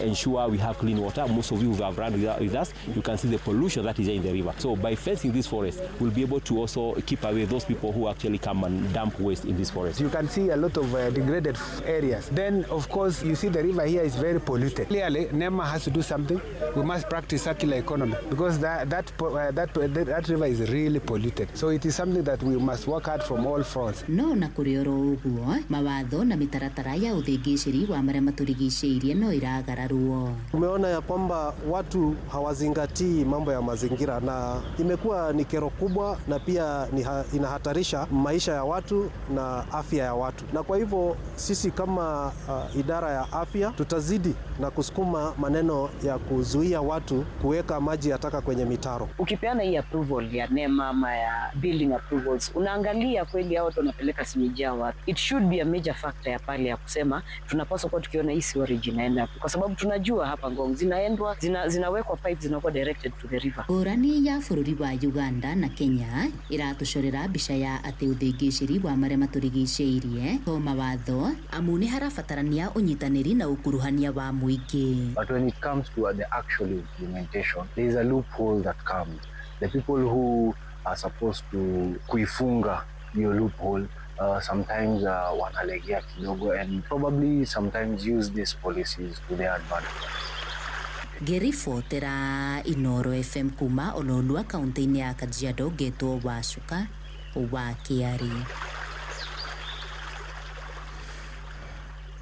Speaker 26: ensure we have clean water. Most of you who have run with us, you can see the pollution that is in the river. So by fencing this forest, we'll be able to also keep away those people who actually come and dump waste in this forest.
Speaker 27: You can see a lot of degraded areas. Then, of course, you see the river here is very polluted. Clearly, NEMA has to do something. We must practice circular economy because that river is really polluted. So it is something that we must work hard from all fronts.
Speaker 19: No na kũrĩ oro ũguo, mawatho na mĩtaratara ya ũthĩngĩcĩri wa marĩa matũrigicĩirie no iragararwo.
Speaker 28: Tumeona ya kwamba watu hawazingatii mambo ya mazingira na imekuwa ni kero kubwa na pia inahatarisha maisha ya watu na afya ya watu. Na kwa hivyo sisi kama idara ya afya tutazidi na kusukuma maneno ya kuzuia watu kuweka maji ya taka kwenye mitaro.
Speaker 29: Ukipeana hii approval ya NEMA ama ya building approvals, unaangalia kweli hao watu wanapeleka simijia wapi. It should be a major factor ya pale ya kusema tunapaswa kwa tukiona hii sewerage inaenda, kwa sababu tunajua hapa Ngong zinaendwa zinawekwa pipes zinakuwa directed to the river.
Speaker 19: Ngũrani ya bũrũri wa Uganda na Kenya iratũcorera mbica ya atĩ ũthĩngĩcĩri wa marĩa matũrigicĩirie to mawatho amu nĩ harabatarania ũnyitanĩri na ũkuruhania wa mũingĩ.
Speaker 30: But when it comes to the actual implementation, there is a loophole that comes. The people who are supposed to kuifunga hiyo loophole sometimes wanalegea kidogo and probably sometimes use these policies to their advantage.
Speaker 19: Ngĩribotera Inooro FM kuma Ololua kaunti-inĩ ya Kajiado ngetwo Wacuka wa Kĩari.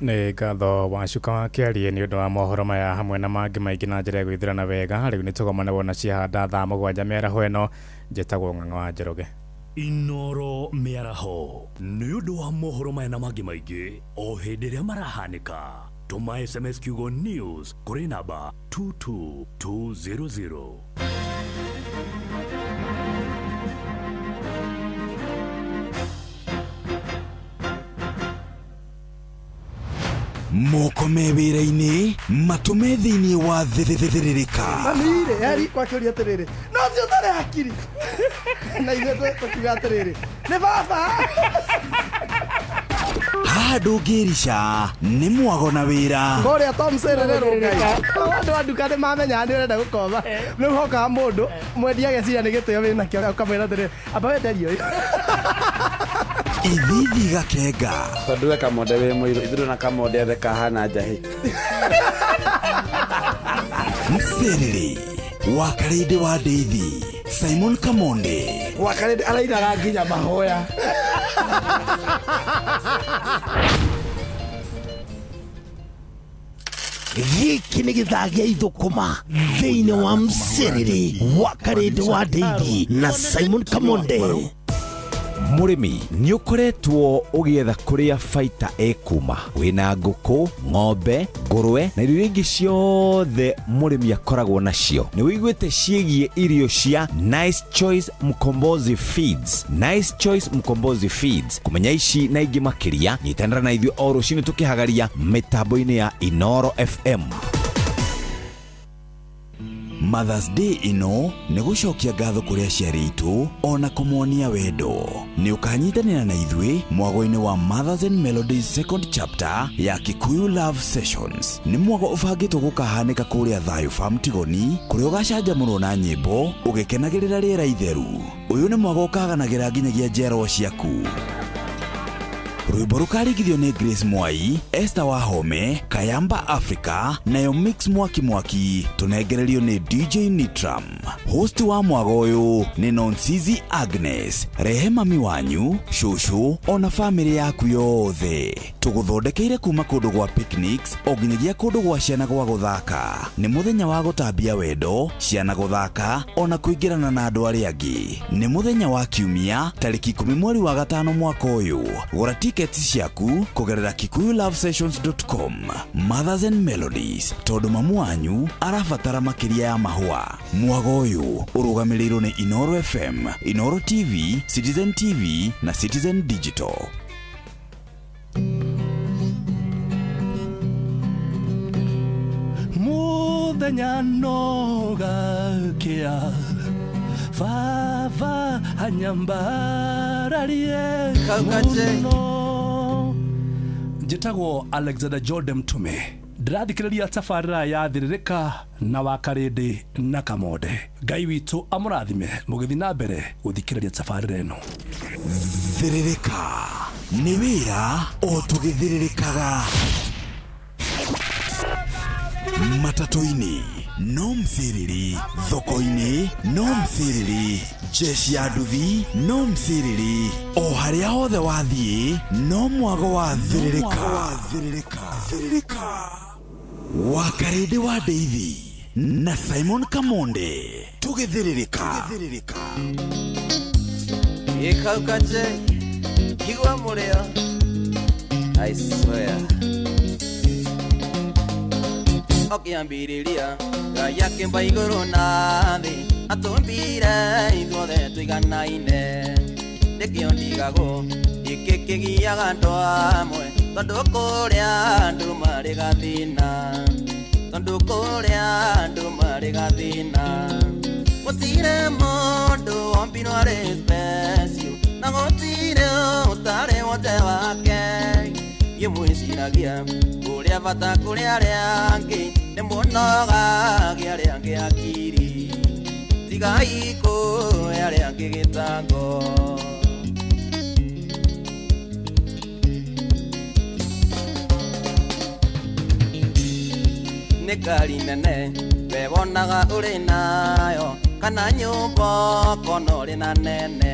Speaker 14: Nĩ ngatho Wacuka wa Kĩarie nĩ ũndũ wa mohoro maya hamwe na mangĩ maingĩ na njĩra ya gwĩthurana wega. Rĩu nĩ tũgomane wona ciahanda thaa 7 mĩaraho ĩno. Njĩtagwo Ng'ang'a wa Njoroge.
Speaker 8: Inoro mĩaraho nĩ ũndũ wa mohoro maya na mangĩ maingĩ o hĩndĩ ĩrĩa marahanĩka, tũma SMS kiugo news kũrĩ namba 22200.
Speaker 20: Moko me wĩra-inĩ, matũ me thĩinĩ wa thĩrĩrĩka.
Speaker 2: Mami-rĩ eri kwakĩũria atĩrĩrĩ, no ũcio ũtarĩ hakiri, na ithuĩ tũkiuga atĩrĩrĩ, nĩ baba.
Speaker 20: Haha ndũngĩrica nĩ mwago na wĩra.
Speaker 2: Kũrĩa Tom Serererwo Ngai, andũ a nduka nĩ mamenyaga nĩ ũrenda gũkomba. Rĩu hokaga mũndũ mwendia ageciria nĩ gĩtĩo wĩnakĩo, ũkamwĩra atĩrĩrĩ, amba wenderie ũyũ.
Speaker 20: Ithithi gakenga.
Speaker 3: Tondũ we Kamonde wĩ mũirũ, ithuĩ na Kamonde othe kahana njahĩ.
Speaker 20: Mserere wa Karĩndĩ wa Ndeithi, Simon Kamonde.
Speaker 3: Wa Karĩndĩ arainaga nginya mahoya.
Speaker 4: Gĩkĩ nĩ gĩthaa gĩa ithũkũma thĩinĩ wa Mserere wa Karĩndĩ wa Ndeithi na Simon Kamonde.
Speaker 20: Mũrĩmi, nĩ ũkoretwo ũgĩetha kũrĩa baita ĩkuma wĩna ngũkũ, ng'ombe, ngũrwe na irio ingĩ ciothe mũrĩmi akoragwo nacio. Nĩ wĩiguĩte ciĩgiĩ irio cia Nice Choice Mkombozi Feeds? Nice Choice Mkombozi Feeds. Kũmenya ici na ingĩ makĩria, nyitanĩra na ithuĩ o rũcinĩ tũkĩhagaria mĩtambo-inĩ ya Inoro FM. Mother's Day ĩno nĩ gũcokia ngatho kũrĩ aciari aitũ ona kũmonia wendo. Nĩ ũkanyitanĩra na ithuĩ mwago-inĩ wa Mothers and Melodies second chapter ya Kikuyu Love Sessions. Nĩ mwago ũbangĩtwo gũkahanĩka kũrĩa Thayũ Farm Tigoni, kũrĩa ũgacanjamũrwo na nyĩmbo ũgĩkenagĩrĩra rĩera itheru. Ũyũ nĩ mwago ũkaganagĩra nginyagia njiarwa ciaku. Rwĩmbo rũkaringithio nĩ Grace Mwai, Esther Wahome, Kayamba Africa, nayo Mix Mwaki Mwaki tũnengererio nĩ DJ Nitram. Host wa mwago ũyũ nĩ Nonsizi Agnes. Rehe mami wanyu, cũcũ ona bamĩrĩ yaku yothe. Tũgũthondekeire kuma kũndũ gwa picnics o nginyagia kũndũ gwa ciana gwa gũthaka. Nĩ mũthenya wa gũtambia wendo, ciana gũthaka ona kũingĩrana na andũ arĩa angĩ. Nĩ mũthenya wa Kiumia tarĩki 10 mweri wa 5 mwaka ũyũ. Gũra tiketi ciaku kũgerera kikuyulovesessions.com. Mothers and Melodies, tondũ mamu wanyu arabatara makĩria ya mahũa. Mwago ũyũ ũrũgamĩrĩirwo nĩ Inoro FM, Inoro TV, Citizen TV na Citizen Digital.
Speaker 5: Muthenya no gakia baba anyambararie muno. Njĩtagwo Alexander Jordan Mtume, ndĩrathikĩrĩria tabarĩra ya Thĩrĩrĩka na wa Karĩndĩ na Kamonde. Ngai witũ amũrathime mũgĩthiĩ na mbere gũthikĩrĩria tabarĩra ĩno.
Speaker 20: Thĩrĩrĩka nĩ wĩra o tũgĩthĩrĩrĩkaga. Matatũ-inĩ no msiriri, thoko-inĩ no msiriri, jeshi ya nduthi no msiriri, o harĩa hothe wathiĩ no mwago wa thĩrĩrĩka. Wa Karĩndĩ wa Ndeithi na Simon Kamonde tũgĩthĩrĩrĩka.
Speaker 9: Ĩkaukaje igua mũrĩo, I swear. Ũkĩambĩrĩria Ngai akĩmba igũrũ na thĩ, atũmbire ithuothe tũiganaine. Nĩkĩo ndigagwo gĩkĩ kĩgiaga andũ amwe, tondũ kũrĩa andũ marĩ gathĩna, tondũ kũrĩa andũ marĩ gathĩna. Gũtirĩ mũndũ wombirwo arĩ special, na gũtirĩ ũtarĩ wote wake. Niĩ mwĩciragia kũrĩa bata kũrĩ arĩa angĩ, nĩ mũnogagia arĩa angĩ akiri, tigai kũhe arĩa angĩ gĩtango. Nĩ ngari nene we wonaga ũrĩ nayo, kana nyũmba ũkona ũrĩ na nene,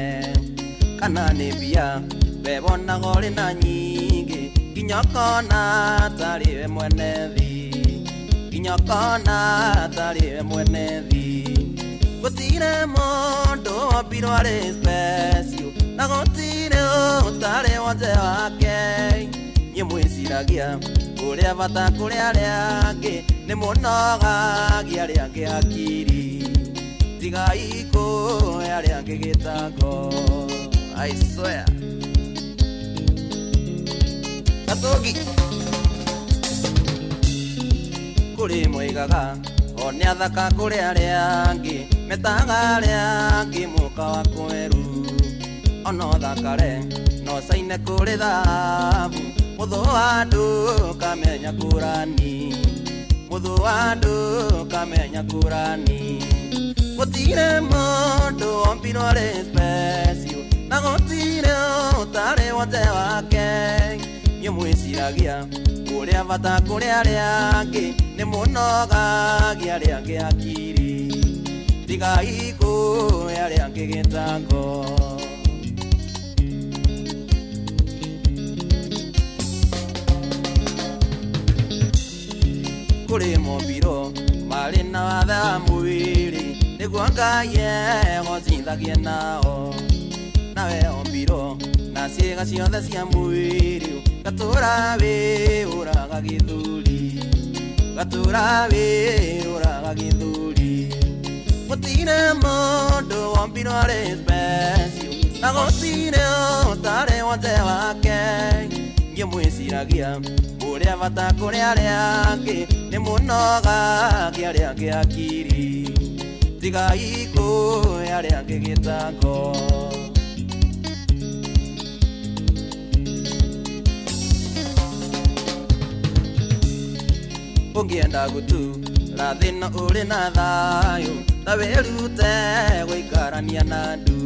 Speaker 9: kana nĩ mbia we wonaga ũrĩ na nyingĩ, Nginya ũkona tarĩ we mwene thĩ, nginya ũkona tarĩ we mwene thĩ. Gũtirĩ mũndũ wombirwo arĩ special, na gũtirĩ ũtarĩ wonje wake. Niĩ mwĩciragia ũrĩa bata kũrĩ arĩa angĩ, nĩ mũnogagia arĩa angĩ hakiri. Tigai kũhe arĩa angĩ gĩtango, I swear. Gatũngi kũrĩ moigaga o nĩ athaka kũrĩ arĩa angĩ, metaga arĩa angĩ mũka wa kweru. Ona ũthakare no caine kũrĩ thahabu, mũthũ wa andũ kamenya kũrani, mũthũ wa andũ kamenya kũrani. Gũtirĩ mũndũ wombirwo arĩ special, na gũtirĩ ũtarĩ wonje wake. Niĩ mwĩciragia ũrĩa bata kũrĩ arĩa angĩ, nĩ mũnogagia arĩa angĩ hakiri. Tigai kũhe arĩa angĩ gĩtango. Kũrĩ mombirwo marĩ na wathe wa mwĩrĩ, nĩguo Ngai egocithagie nao. Nawe ombirwo na ciĩga ciothe cia mwĩrĩ, gatũra wĩũraga gĩthũri, gatũra wĩũraga gĩthũri. Gũtirĩ mũndũ wombirwo arĩ special, na gũtirĩ ũtarĩ wonje wake. Niĩ mwĩciragia ũrĩa bata kũrĩ arĩa angĩ, nĩ mũnogagia arĩa angĩ hakiri. Tigai kũhe arĩa angĩ gĩtango. Ũngĩenda gũtũra thĩ-ĩno ũrĩ na thayũ, ta wĩrute gũikarania na andũ.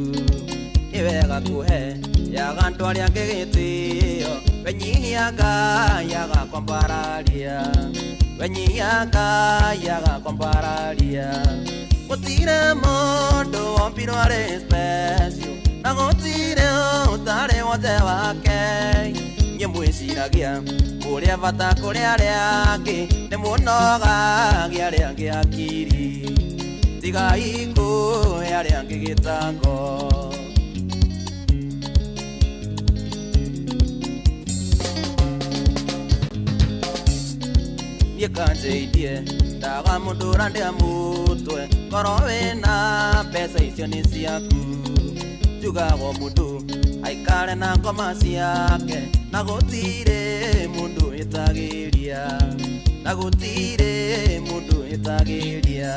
Speaker 9: Nĩ wega kũhe yaga andũ arĩa angĩ gĩtĩo, wenyihia Ngai agakwambararia, wenyihia Ngai agakwambararia. Gũtirĩ mũndũ wombirwo arĩ special, na gũtirĩ ũtarĩ wonje wake. Niĩ mwĩciragia ũrĩa bata kũrĩ arĩa angĩ, nĩ mũnogagia arĩa angĩ hakiri. Tigai kũhe arĩa angĩ gĩtango. Niĩ kanjĩithie ndaga mũndũ ũrandĩa mũtwe, korwo wĩna mbeca icio nĩ ciaku. Njugagwo mũndũ aikare na ngoma ciake, na gũtirĩ mũndũ wĩtagĩria, na gũtirĩ mũndũ wĩtagĩria.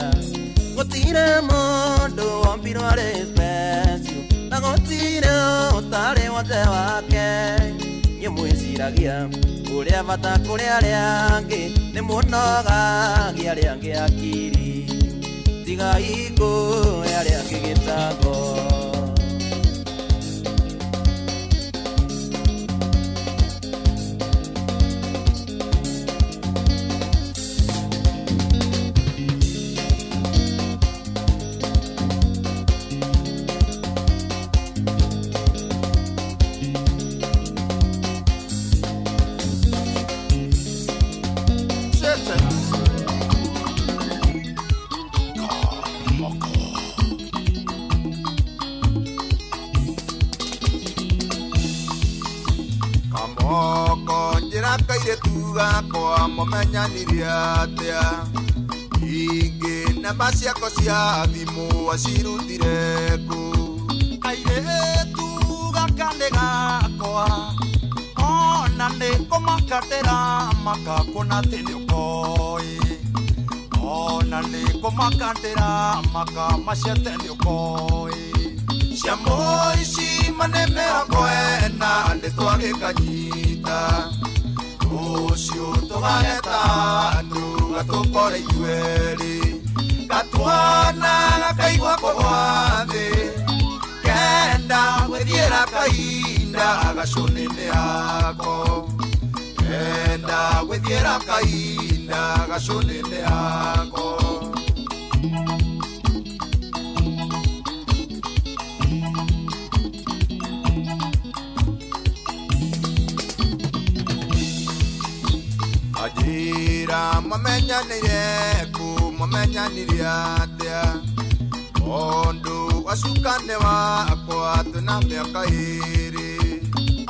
Speaker 9: Gũtirĩ mũndũ wombirwo arĩ special, na gũtirĩ ũtarĩ wonje wake. Niĩ mwĩciragia ũrĩa bata kũrĩ arĩa angĩ, nĩ mũnogagia arĩa angĩ hakiri. Tigai kũhe arĩa angĩ gĩtango.
Speaker 6: Kamoko njĩra kairĩtu gakwa mũmenyanirie atĩa, ingĩ namba ciako cia thimũ acirutire kũ.
Speaker 7: Kairĩtu gaka nĩ gakwa, ona nĩ kũmaka ndĩramaka kuona atĩ nĩ ũkoĩ, ona nĩ kũmaka ndĩramaka macete nĩ ũkoĩ.
Speaker 6: Cia mũici mane 40 nĩ twagĩkanyita, rũciũ tũgageta andũ gatũkore ithuerĩ, gatuona gakaigua kũgwa thĩ, kenda gwĩthiĩra kahinda gacũnĩ-inĩ yako, kenda gwĩthiĩra kahinda gacũnĩ-inĩ yako. Anjĩra mamenyanire kũ mamenyanire atĩa Tondũ wacukane wakwa twĩna mĩaka ĩrĩ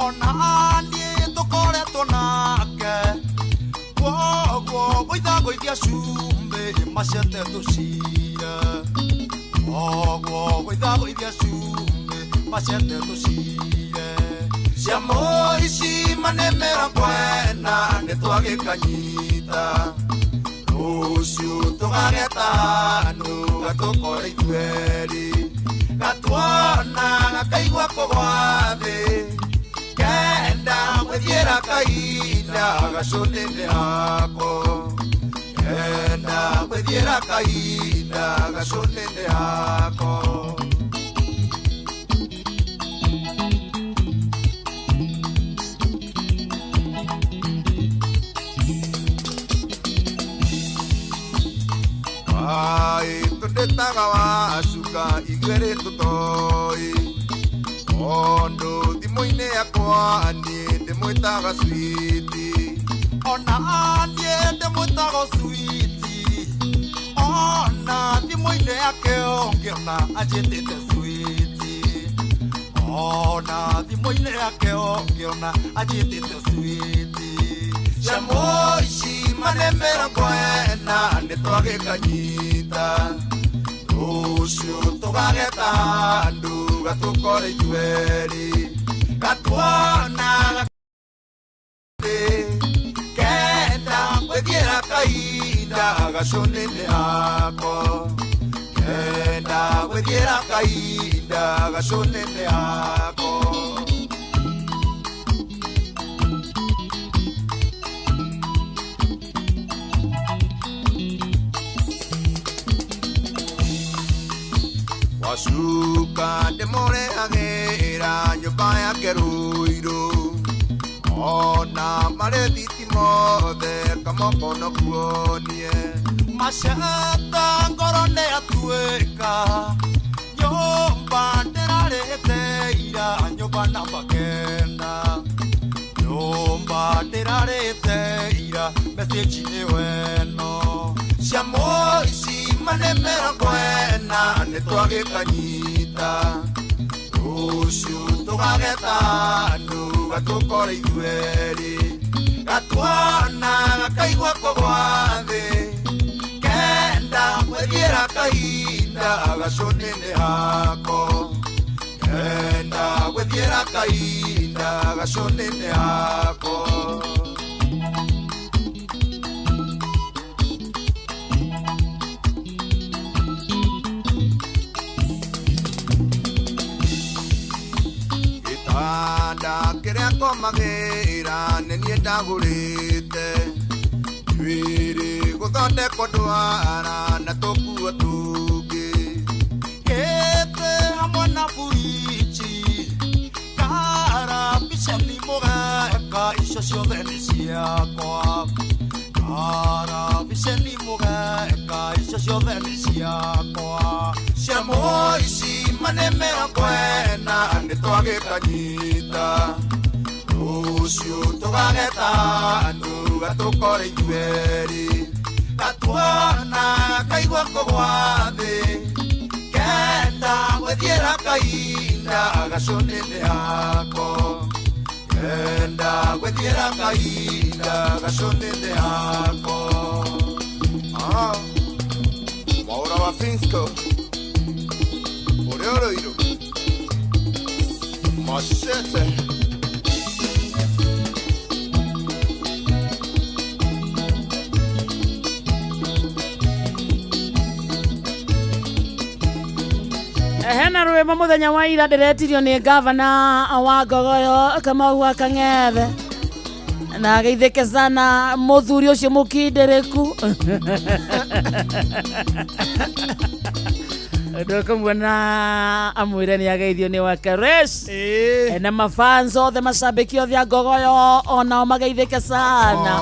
Speaker 7: Ona niĩ tũkoretwo nake Kwoguo ngũithagũithia cumbĩ macete tũcire Kwoguo ngũithagũithia cumbĩ macete tũcire
Speaker 6: Ciamũ ici mane mĩrongo ĩna nĩtwagĩkanyita Rũciũ tũgageta andũ gatũkore ithuerĩ Gatuona gakaigua kũgwa thĩ Kenda gwĩthiĩra kahinda gacũnĩnĩ hako Kenda gwĩthiĩra kahinda gacũnĩnĩ hako Ai, tũndĩtaga wacuka ithuerĩ tũtoĩ Tondũ thimũ-inĩ yakwa niĩ ndĩmwĩtaga switi
Speaker 7: Ona niĩ ndĩmwĩtaga switi Ona thimũ-inĩ yake ũngĩona anjĩtĩte switi Ona thimũ-inĩ yake ũngĩona anjĩtĩte switi
Speaker 6: Ciamũ ici mane mĩrongo ĩna nĩtwagĩkanyita Rũciũ tũgageta andũ gatũkore ithuerĩ Gatuona thĩ Kenda gwĩthiĩra kahinda gacũnĩnĩ hako Kenda gwĩthiĩra kahinda gacũnĩnĩ hako Wacuka ndĩmũrehagĩra nyũmba yake Ruiru Ona marĩ thitima othe kamoko no kuonie
Speaker 7: Macata ngoro nĩ atuĩka Nyũmba ndĩrarĩte ira nyũmba namba kenda Nyũmba ndĩrarĩte ira message nĩ weno
Speaker 6: Ciamũ ici mane mĩrongo ĩna nĩtwagĩkanyita Rũciũ tũgageta andũ gatũkore ithuerĩ Gatuona gakaigua kũgwa thĩ Kenda gwĩthiĩra kahinda gacũnĩnĩ hako Kenda gwĩthiĩra kahinda gacũnĩnĩ hako Gĩtanda kĩrĩa ngomagĩra nĩ niĩ ndagũrĩte Njuĩrĩ gũthondekwo ndwara na tũkuo tũngĩ
Speaker 7: Gĩtĩ hamwe na buriji Karabiceni mũgeka icio ciothe nĩ ciakwa Karabiceni mũgeka icio ciothe nĩ ciakwa
Speaker 6: Ciamũ ici mane mĩrongo ĩna nĩtwagĩkanyita Rũciũ tũgageta andũ gatũkore ithuerĩ Gatuona kaigua kũgwa thĩ Kenda gwĩthiĩra kahinda gacũnĩnĩ hako Kenda gwĩthiĩra kahinda gacũnĩnĩ hako Mwaũra wa Finsco Ũrĩa ũrũirũ Machete
Speaker 10: Hena rwĩmbo mũthenya wa ira ndĩretirio nĩ gavana wa Ngogoyo Kamau wa Kang'ethe na ageithĩke sana mũthuri ũcio mũkindĩrĩku ndũkũmuona amwĩre nĩ ageithio nĩ Wakeresh na mafans othe macambĩki othe a Ngogoyo onao mageithĩke sana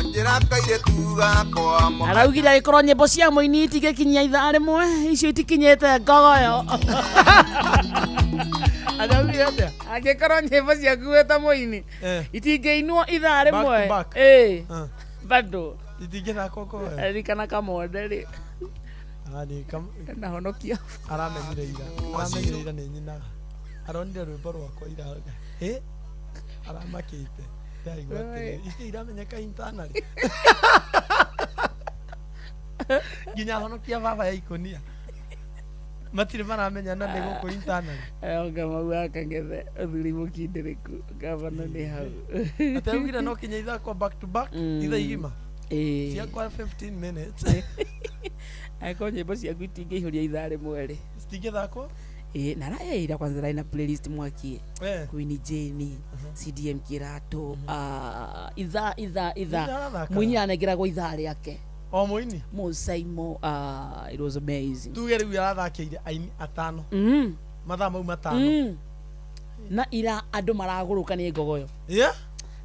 Speaker 6: Njĩra kairĩtu gakwa
Speaker 10: araugire agĩkorwo nyĩmbo cia mũini itingĩkinyia ithaa rĩmwe icio itikinyĩte Ngogoyo
Speaker 2: Araugire atĩa?
Speaker 10: Angĩkorwo nyĩmbo ciaku wĩ ta mũini itingĩinwo ithaa
Speaker 2: Back to
Speaker 10: rĩmwe
Speaker 2: back.
Speaker 10: Ĩĩ. Bado
Speaker 11: Itingĩthakwo Ngogoyo.
Speaker 10: Ririkana Kamonde rĩ. Nahonokia.
Speaker 11: Aramenyire ira. Aramenyire ira nĩ nyinaga. Aronire rwĩmbo rwakwa ira. Ĩ? Aramakĩte. Ndaigua atĩrĩrĩ, ici iramenyeka internally. Nginya honokia baba ya ikonia. Matirĩ maramenyana nĩ gũkũ internally.
Speaker 10: Kamau wa Kang'ethe ũthuri mũkindĩrĩku gavana nĩ hau.
Speaker 11: Atĩ augire no kinya ithakwo back to back ithaa igima.
Speaker 10: Ĩĩ.
Speaker 11: Ciakwa 15 minutes.
Speaker 10: Angĩkorwo nyĩmbo ciaku itingĩihũria ithaa rĩmwe rĩ.
Speaker 11: Citingĩthakwo?
Speaker 10: Ĩĩ na ira kwanza ndĩrarĩ na playlist mwaki.
Speaker 11: Eh.
Speaker 10: Queen Jane, CDM Kĩratũ, ithaa ithaa ithaa.
Speaker 11: Nĩarathakaga?
Speaker 10: Mũini anengeragwo ithaa rĩake.
Speaker 11: O mũini?
Speaker 10: Mũcaimo, it was amazing.
Speaker 11: Tuge rĩu arathakĩire aini atano. Mathaa mau matano.
Speaker 10: Na ira andũ maragũrũka nĩ Ngogoyo.
Speaker 11: Yeah?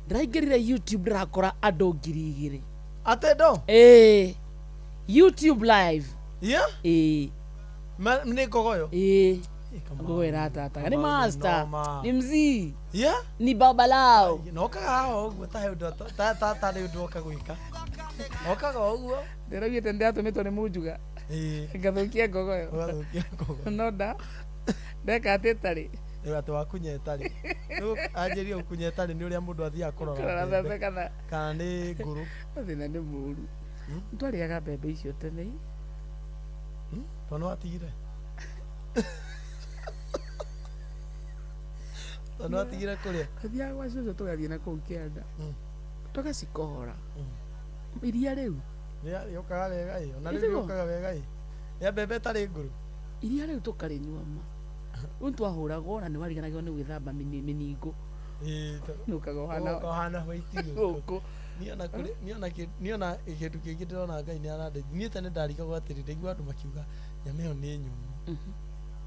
Speaker 10: Ndĩraingĩrire YouTube ndĩrakora andũ 2000.
Speaker 11: Atĩ ndo?
Speaker 10: Ĩĩ. YouTube live.
Speaker 11: Yeah?
Speaker 10: Ĩĩ.
Speaker 11: Nĩ Ngogoyo?
Speaker 10: Ĩĩ. Ngogoyo ĩratataga. Nĩ master. Nĩ mzii.
Speaker 11: Yeah?
Speaker 10: Ni baba lao.
Speaker 11: Na okaga haha ũguo ta he ũndũ ta tarĩ ũndũ oka gwĩka. Okaga ũguo.
Speaker 10: Ndĩraugĩte ndĩratũmĩtwo nĩ Munjuga. Ngathũkia Ngogoyo.
Speaker 11: Ũgathũkia Ngogoyo.
Speaker 10: No nda ndeka atĩ ĩtarĩ.
Speaker 11: Rĩu atĩ wakunya ĩtarĩ. Rĩu anjĩrie gũkunya ĩtarĩ nĩ ũrĩa mũndũ athiaga
Speaker 10: Kũrora
Speaker 11: kũrora
Speaker 10: mbembe kana
Speaker 11: kana nĩ ngũrũ.
Speaker 10: Thĩna nĩ mũũru. Twarĩaga mbembe icio tene.
Speaker 11: Tondũ nĩ watigire. Tondũ nĩ watigire kũrĩa.
Speaker 10: Tũthiaga gwa cũcũ tũgathiĩ na kũu kĩanda. Tũgacikohora. Iria rĩu.
Speaker 11: Rĩũkaga wega ĩ. Ona rĩu
Speaker 10: Ĩtiguo?
Speaker 11: rĩũkaga wega ĩ. Ya mbembe ĩtarĩ ngũrũ.
Speaker 10: Iria rĩu tũkarĩnyua ma. Rĩu twahũragwo na nĩ wariganagĩrwo nĩ gwĩthamba mĩningũ. Nũkaga ũhana
Speaker 11: Ũgoka ũhana white
Speaker 10: gũkũ.
Speaker 11: Niĩ ona kĩndũ kĩngĩ ndĩrona Ngai nĩ arandeithia. Niĩ tene ndarigagwo atĩrĩ, ndaigua andũ makiuga nyama ĩyo nĩ nyũmũ.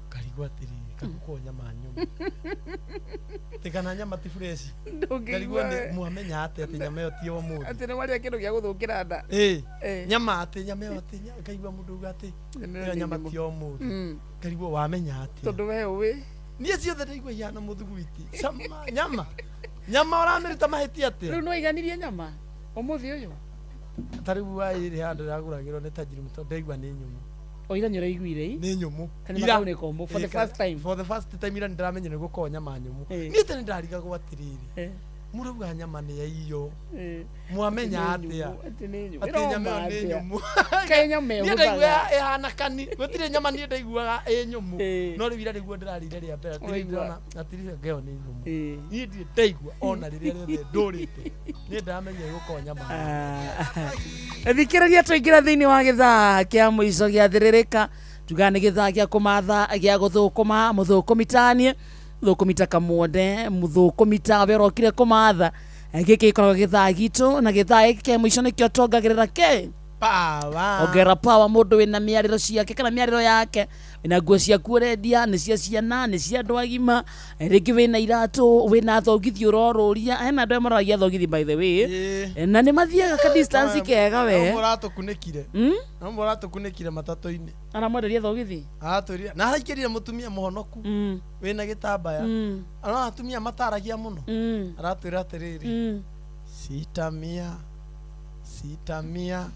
Speaker 11: Ngarigwo atĩrĩrĩ, kagukorwo nyama nyũmũ. Atĩ kana nyama ti fresh. Ngarigwo nĩ mwamenya atĩa atĩ nyama ĩyo ti ya ũmũthĩ.
Speaker 10: Atĩ nĩ warĩa kĩndũ gĩa gũthũkĩra nda.
Speaker 11: Ĩĩ. Nyama atĩ nyama ĩyo atĩ ngaigua mũndũ auga atĩ
Speaker 10: Nyama ĩyo
Speaker 11: ĩyo
Speaker 10: nĩ
Speaker 11: nyama
Speaker 10: nyũmũ.
Speaker 11: ti ya ũmũthĩ. Ngarigwo wamenya atĩa.
Speaker 10: Tondũ we ũĩ.
Speaker 11: Niĩ ciothe ndaigua ihana mũthugwiti. Cama nyama. Nyama ũramĩruta mahĩtia atĩa?
Speaker 10: Rĩu no waiganirie nyama ũmũthĩ ũyũ.
Speaker 11: Ta rĩu waĩ rĩ handũ ĩragũragĩrwo nĩ tajiri mũtũ ndaigua nĩ nyũmũ.
Speaker 10: O ira nĩ ũraiguire ĩ?
Speaker 11: Nĩ nyũmũ.
Speaker 10: Kana
Speaker 11: Ira-
Speaker 10: makau nĩ komũ for the
Speaker 11: Ĩ,
Speaker 10: first time.
Speaker 11: For the first time ira nĩndĩramenya nĩ gũkorwo nyama nyũmũ. Niĩ tene ndarigagwo atĩrĩrĩ. Mũrauga nyama nĩ ya iyo. Mwamenya atĩa?
Speaker 10: Atĩ nĩ nyũmũ.
Speaker 11: Atĩ nyama ĩyo nĩ nyũmũ.
Speaker 10: Kaĩ nyama ĩyo
Speaker 11: Niĩ ndaigua
Speaker 10: ĩhũthaga.
Speaker 11: ĩhana kani. Gũtirĩ nyama niĩ ndaiguaga ĩ nyũmũ. No rĩu ira nĩguo ndĩrarĩire rĩa mbere. Atĩrĩrĩ
Speaker 10: Ũraigua.
Speaker 11: ndĩrona atĩrĩrĩ anga ĩyo nĩ nyũmũ. Niĩ ndirĩ ndaigua ona rĩrĩa rĩothe ndũrĩte. Niĩ ndĩramenya ĩgũkorwo nyama nyũmũ.
Speaker 10: Thikĩrĩria twaingĩra thĩinĩ wa gĩthaa kĩa mũico gĩa thĩrĩrĩka tugaga nĩ gĩthaa gĩa kũmatha gĩa gũthũkũma mũthũkũmitanie mũthũkũmita Kamonde mũthũkũmita we ũrokire kũmatha. Gĩkĩ gĩkoragwo gĩthaa gitũ na gĩthaa gĩkĩ kĩa mũico nĩkĩo tuongagĩrĩra kĩ
Speaker 11: Power.
Speaker 10: Ongera power mũndũ wĩna mĩarĩro ciake kana mĩarĩro yake wĩna nguo ciaku ũrendia nĩ cia ciana nĩ cia andũ agima rĩngĩ wĩna iratũ wĩna thogithi ũrorũria hena andũ arĩa maroragia thogithi by the way na nĩ mathiaga ka distance kega we
Speaker 11: No mũratũkunĩkire. No mũratũkunĩkire matatũ-inĩ.
Speaker 10: Aramwenderia thogithi?
Speaker 11: Aratwĩrire na araikĩrire mũtumia mũhonoku wĩna gĩtambaya. Arona atumia mataragia mũno. Aratwĩra atĩrĩrĩ. Sita mia. Sita mia.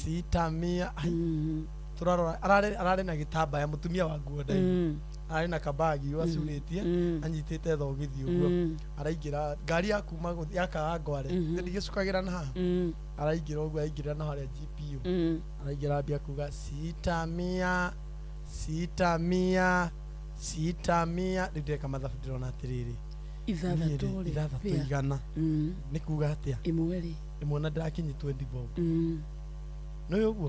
Speaker 11: Sita mia. Ai, Tũrarora ararĩ na gĩtambaya mũtumia wa nguo ndaihu. Ararĩ na kabagi acurĩtie anyitĩte thogithi ũguo. Araingĩra ngari ya kuma ya Kawangware. Ndigĩcukagĩra na haha. Araingĩra ũguo aingĩra na harĩa GPU. Araingĩra ambia kuga sita mia. Sita mia. Sita mia. Rĩu ndĩreka mathabu ndĩrona atĩrĩrĩ.
Speaker 10: Ithathatũ rĩ,
Speaker 11: Ithathatũ
Speaker 10: pia.
Speaker 11: igana. Nĩ kuga atĩa?
Speaker 10: Ĩmwe rĩ.
Speaker 11: Ĩmwe na ndĩrakinyia 20 bob. Nĩ ũguo?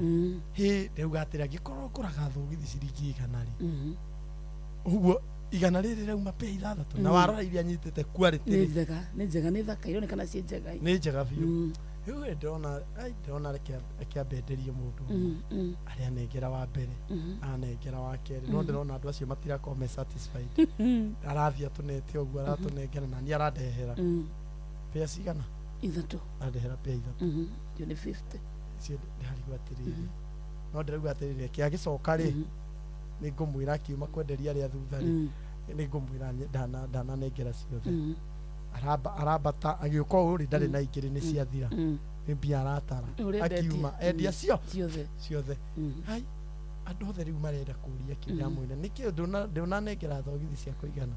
Speaker 11: Hĩ ndĩrauga atĩrĩ angĩkorwo ngũraga thogithi ciringi igana rĩ. Ũguo igana rĩrĩ rĩrauma pea ithathatũ. Na warora iria nyitĩte quality
Speaker 10: Nĩ
Speaker 11: rĩ.
Speaker 10: njega, nĩ njega, nĩ thaka ironekana ciĩ njega.
Speaker 11: Nĩ njega biũ. Rĩu ĩ ndĩrona ai ndĩrona reke ambe enderie mũndũ ũmwe. Arĩa anengera wa mbere, anengera wa kerĩ. No ndĩrona andũ acio matirakorwo me satisfied. Arathiĩ atũnete ũguo aratũnengera na niĩ arandehera. Pea cigana?
Speaker 10: Ithatũ.
Speaker 11: Arandehera pea ithatũ.
Speaker 10: Icio nĩ 50.
Speaker 11: Icio ndĩrarigwo atĩrĩrĩ. No ndĩrauga atĩrĩrĩ reke agĩcoka rĩ. Nĩ ngũmwĩra akiuma kwenderia arĩa thutha rĩ. Nĩ ngũmwĩra ndananengera ciothe. Arambata agĩũka ũũ rĩ ndarĩ na igĩrĩ nĩ ciathira. Nĩ mbia aratara.
Speaker 10: Ũrĩa
Speaker 11: Akiuma
Speaker 10: endetie.
Speaker 11: endia cio
Speaker 10: Ciothe.
Speaker 11: Ciothe. Hai, andũ othe rĩu marenda kũria kĩũria mwĩra nĩkĩ ndũnanengera thogithi cia kũigana.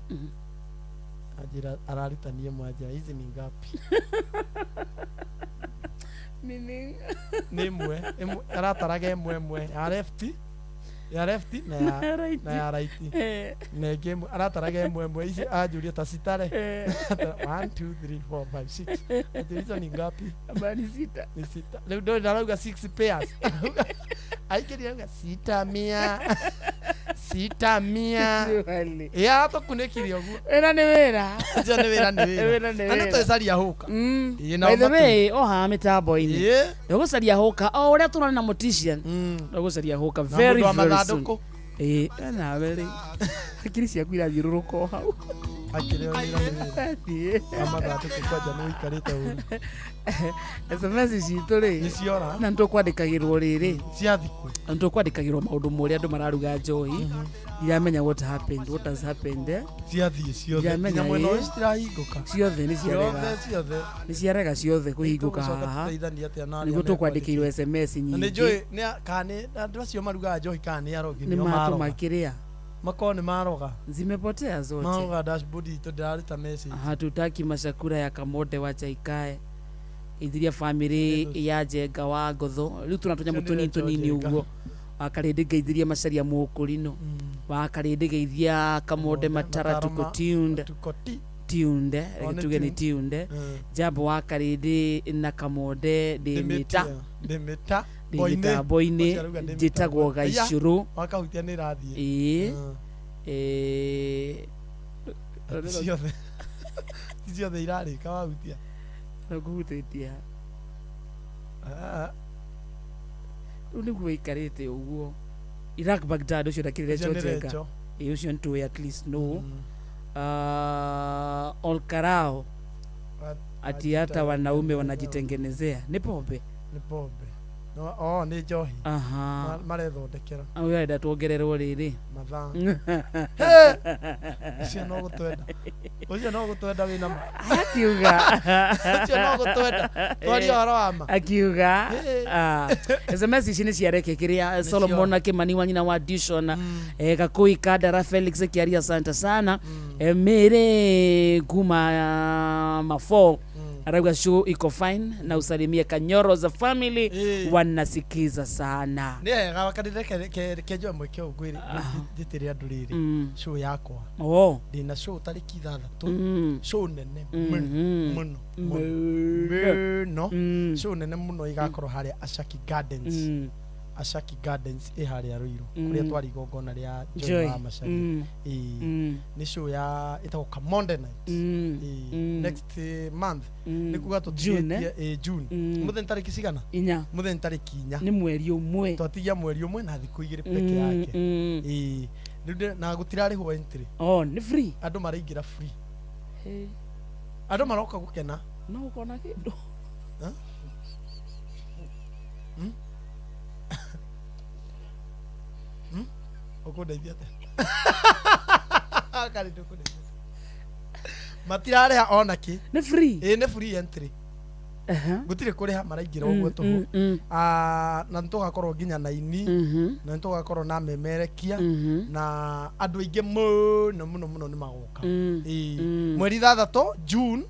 Speaker 11: Anjĩra ararutanie mwanjĩra hizi ni ngapi?
Speaker 10: Meaning?
Speaker 11: Nĩ ĩmwe arataraga ĩmwe ĩmwe ya left, ya left na ya
Speaker 10: Right.
Speaker 11: na ya right. Na ĩngĩ ĩmwe arataraga ĩmwe ĩmwe ici anjũria ta citare. 1 2 3 4 5 6. Anjũria hizo ni ngapi?
Speaker 10: Aba ni sita.
Speaker 11: Ni sita. Rĩu ndũĩ ndarauga 6 pairs. Aikĩria auga sita mia sita mia.
Speaker 10: Surely.
Speaker 11: Ĩ aratũkunĩkirie ũguo.
Speaker 10: Wĩra nĩ wĩra.
Speaker 11: Ũcio nĩ wĩra nĩ wĩra.
Speaker 10: Wĩra nĩ
Speaker 11: Na nĩ
Speaker 10: wĩra.
Speaker 11: twĩcaria hũka. Ĩ, nao
Speaker 10: By the
Speaker 11: matũ-
Speaker 10: way, o haha mĩtambo-inĩ
Speaker 11: Ĩ.
Speaker 10: ndũgũcaria hũka o ũrĩa tũrona na mũtician ndũgũcaria hũka
Speaker 11: Na
Speaker 10: very
Speaker 11: mũndũ wa
Speaker 10: very soon.
Speaker 11: mathandũkũ.
Speaker 10: Ĩ, we nawe rĩ hakiri ciaku irathiũrũrũka o hau.
Speaker 11: Akĩrĩ o wĩra nĩ wĩra.
Speaker 10: Athiĩ.
Speaker 11: Wa mathandũkũ kwanja nĩ ũikarĩte ũru.
Speaker 10: SMS citũ rĩ
Speaker 11: Nĩciora.
Speaker 10: na nĩtũkwandĩkagĩrwo rĩrĩ
Speaker 11: Ciathikwo.
Speaker 10: Na nĩtũkwandĩkagĩrwo maũndũ morĩa andũ mararuga njohi. Ndiramenya what happened, what has happened, eh?
Speaker 11: Ciathiĩ ciothe.
Speaker 10: Ndiramenya,
Speaker 11: Nginya mwena
Speaker 10: ĩ.
Speaker 11: ũyũ citirahingũka.
Speaker 10: Ciothe nĩ ciarega.
Speaker 11: Ciothe ciothe.
Speaker 10: Nĩ ciarega ciothe kũhingũka
Speaker 11: Tũgũcoka
Speaker 10: haha.
Speaker 11: tũteithanie atĩa na arĩa
Speaker 10: Nĩguo tũkwandĩkĩirwo SMS
Speaker 11: Na nĩ
Speaker 10: nyingĩ.
Speaker 11: njũĩ kana nĩ andũ acio marugaga njohi kana nĩ arogi
Speaker 10: Nĩ
Speaker 11: nĩo
Speaker 10: matũma
Speaker 11: maroga.
Speaker 10: kĩrĩa
Speaker 11: Makorwo nĩ maroga.
Speaker 10: Zimepotea zote.
Speaker 11: Maroga dashboard itũ ndĩraruta message.
Speaker 10: Hatutaki mashakura ya Kamonde wacha ikae. Ithiria family ya Njenga wa Ngotho rĩu tũna tũnyamũ
Speaker 11: Ũcio nĩ
Speaker 10: tũnini
Speaker 11: Recho
Speaker 10: tũnini
Speaker 11: Njenga.
Speaker 10: ũguo. Wakarĩndĩ ngeithiria Macharia Mũkũrinũ. Wakarĩndĩ geithia Kamonde Matara
Speaker 11: Mataro
Speaker 10: tuko tuned.
Speaker 11: Tuko ti.
Speaker 10: Tuned,
Speaker 11: O,
Speaker 10: reke
Speaker 11: nĩ
Speaker 10: tuge nĩ
Speaker 11: tuned.
Speaker 10: tuned. Jambo wakarĩndĩ na Kamonde ndĩ mĩta.
Speaker 11: Ndĩmĩta.
Speaker 10: Ndĩ mĩtambo-inĩ
Speaker 11: Ũcio arauga ndĩ
Speaker 10: njĩtagwo
Speaker 11: mĩtambo. Aya,
Speaker 10: Gaicũrũ.
Speaker 11: Wakahutia nĩ ĩrathiĩ.
Speaker 10: Ĩĩ. Ĩĩ.
Speaker 11: Ti ciothe. Ti ciothe irarĩka wahutia.
Speaker 10: Ngũhutĩtie. Rĩu nĩguo ĩikarĩte ũguo. Iraq Baghdad ũcio ndakĩrĩ Recho
Speaker 11: Ũcio nĩ
Speaker 10: Njenga.
Speaker 11: Recho.
Speaker 10: Ĩĩ ũcio nĩtũĩ at least no. Olkarao ati hata wanaume wanajitengenezea nĩ pombe.
Speaker 11: Nĩ pombe. No, oh, nĩ njohi.
Speaker 10: Aha.
Speaker 11: Marethondekera.
Speaker 10: Ũyũ arenda tuongererwo rĩrĩ.
Speaker 11: Mathaa. Ũcio no gũtwenda. Ũcio no gũtwenda wĩna ma.
Speaker 10: Akiuga.
Speaker 11: Ũcio no gũtwenda. Twarie ũhoro wa ma.
Speaker 10: Akiuga. Ah, SMS ici nĩ ciareke kĩrĩa Solomon na Kimani wa nyina wa Dishon, Gakũi Kandara Felix Kiaria asante sana. Mary kuma mafo arauga show iko fine na usalimie Kanyoro za family wanasikiza sana.
Speaker 11: Nĩ wega wakarĩre kenjwe mweke ũguo njĩtĩre andũ rĩrĩ show yakwa.
Speaker 10: Oh.
Speaker 11: Ndĩna show tarĩki 6. Show nene
Speaker 10: Mhm.
Speaker 11: mũno
Speaker 10: Mũno.
Speaker 11: mũno. Show nene mũno ĩgakorwo harĩa Ashaki Gardens. Ashaki Gardens ĩ harĩa Ruiru kũrĩa twarĩ igongona rĩa Joy
Speaker 10: Joy.
Speaker 11: wa Macharia. Ĩĩ. Nĩ show ya ĩtagwo Kamonde Night. Ĩĩ. Next month. Nĩ kuga
Speaker 10: June,
Speaker 11: tũtigĩtie ĩ June. Mũthenya tarĩki cigana?
Speaker 10: 4.
Speaker 11: Mũthenya tarĩki 4.
Speaker 10: Nĩ mweri ũmwe.
Speaker 11: Twatigia mweri ũmwe na thikũ 2 peke yake. Ĩĩ. Rĩu na gũtirarĩhwo entry.
Speaker 10: Oh, nĩ free.
Speaker 11: Andũ maraingĩra free.
Speaker 10: Hey.
Speaker 11: Andũ maroka gũkena.
Speaker 10: No ũkona kĩndũ.
Speaker 11: Huh? Ũkũndeithia atĩa? Karĩ ndũkũndeithia atĩa? Matirarĩha ona kĩ.
Speaker 10: Nĩ free.
Speaker 11: Ĩĩ nĩ free entry. Gũtirĩ kũrĩha maraingĩra ũguo tũhũ. Na nĩ tũgakorwo nginya na ini na nĩ tũgakorwo na memerekia na andũ aingĩ mũno mũno mũno nĩ magoka. Ĩĩ. Mweri 6 June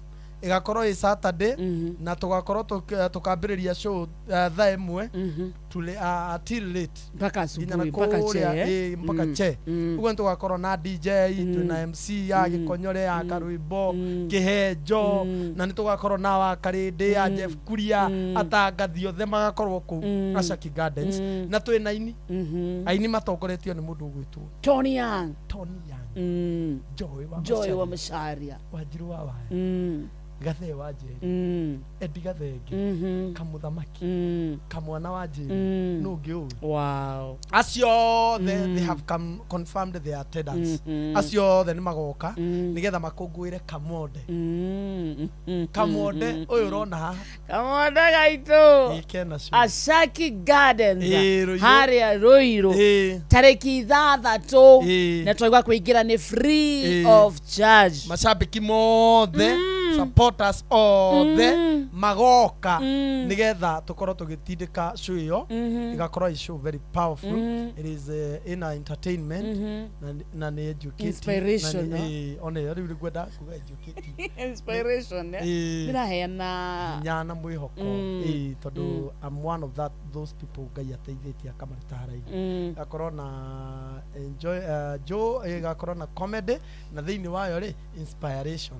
Speaker 11: ĩgakorwo ĩ Saturday na tũgakorwo tũkambĩrĩria show thaa 1 till late
Speaker 10: mpaka asubuhi,
Speaker 11: nginya na
Speaker 10: mpaka
Speaker 11: kũrĩa,
Speaker 10: che,
Speaker 11: ĩĩ, mpaka che ũguo nĩ tũgakorwo na DJ twĩna MC ya Gĩkonyore ya Karwĩmbo Kĩhenjo na nĩ tũgakorwo na Wakarĩndĩ ya Jeff Kuria atangathi othe magakorwo kũu Ashaki Gardens na twĩna aini aini matongoretio nĩ mũndũ ũgwĩtwo
Speaker 10: Tony Young.
Speaker 11: Tony Young. Joy wa
Speaker 10: Joy wa
Speaker 11: Macharia.
Speaker 10: Macharia.
Speaker 11: Wanjiru wa Waya. Gathee wa Njeri. Eddie Gathenge. Kamũthamaki. Kamwana wa Njeri. Nũ ũngĩ ũĩ?
Speaker 10: Wow.
Speaker 11: Acio othe they have come, confirmed their attendance. Acio othe nĩ magoka nĩgetha makũngũĩre Kamonde. Kamonde ũyũ ũrona haha.
Speaker 10: Kamonde gaitũ.
Speaker 11: Ĩ, kena cio.
Speaker 10: Ashaki Gardens
Speaker 11: Ĩ, Ruiru.
Speaker 10: harĩa Ruiru
Speaker 11: Ĩ.
Speaker 10: tarĩki 6
Speaker 11: Ĩ.
Speaker 10: na twaigua kũingĩra nĩ free
Speaker 11: Ĩ.
Speaker 10: of charge.
Speaker 11: Macambĩki mothe Supporters othe magoka nigetha tukorwo tugitindika show iyo igakorwo i show very powerful. It is ina entertainment na ni educative.
Speaker 10: Inspiration,
Speaker 11: na ni, one riu ngwenda kuga educative.
Speaker 10: Inspiration, eh?
Speaker 11: Ĩĩ.
Speaker 10: Nĩraheana
Speaker 11: hinya na mwĩhoko. Ĩĩ, tondũ I'm one of that those people Ngai ateithĩtie akamaruta haraihu. Gakorwo na enjoy Joe ĩgakorwo na comedy na thĩinĩ wayo rĩ inspiration.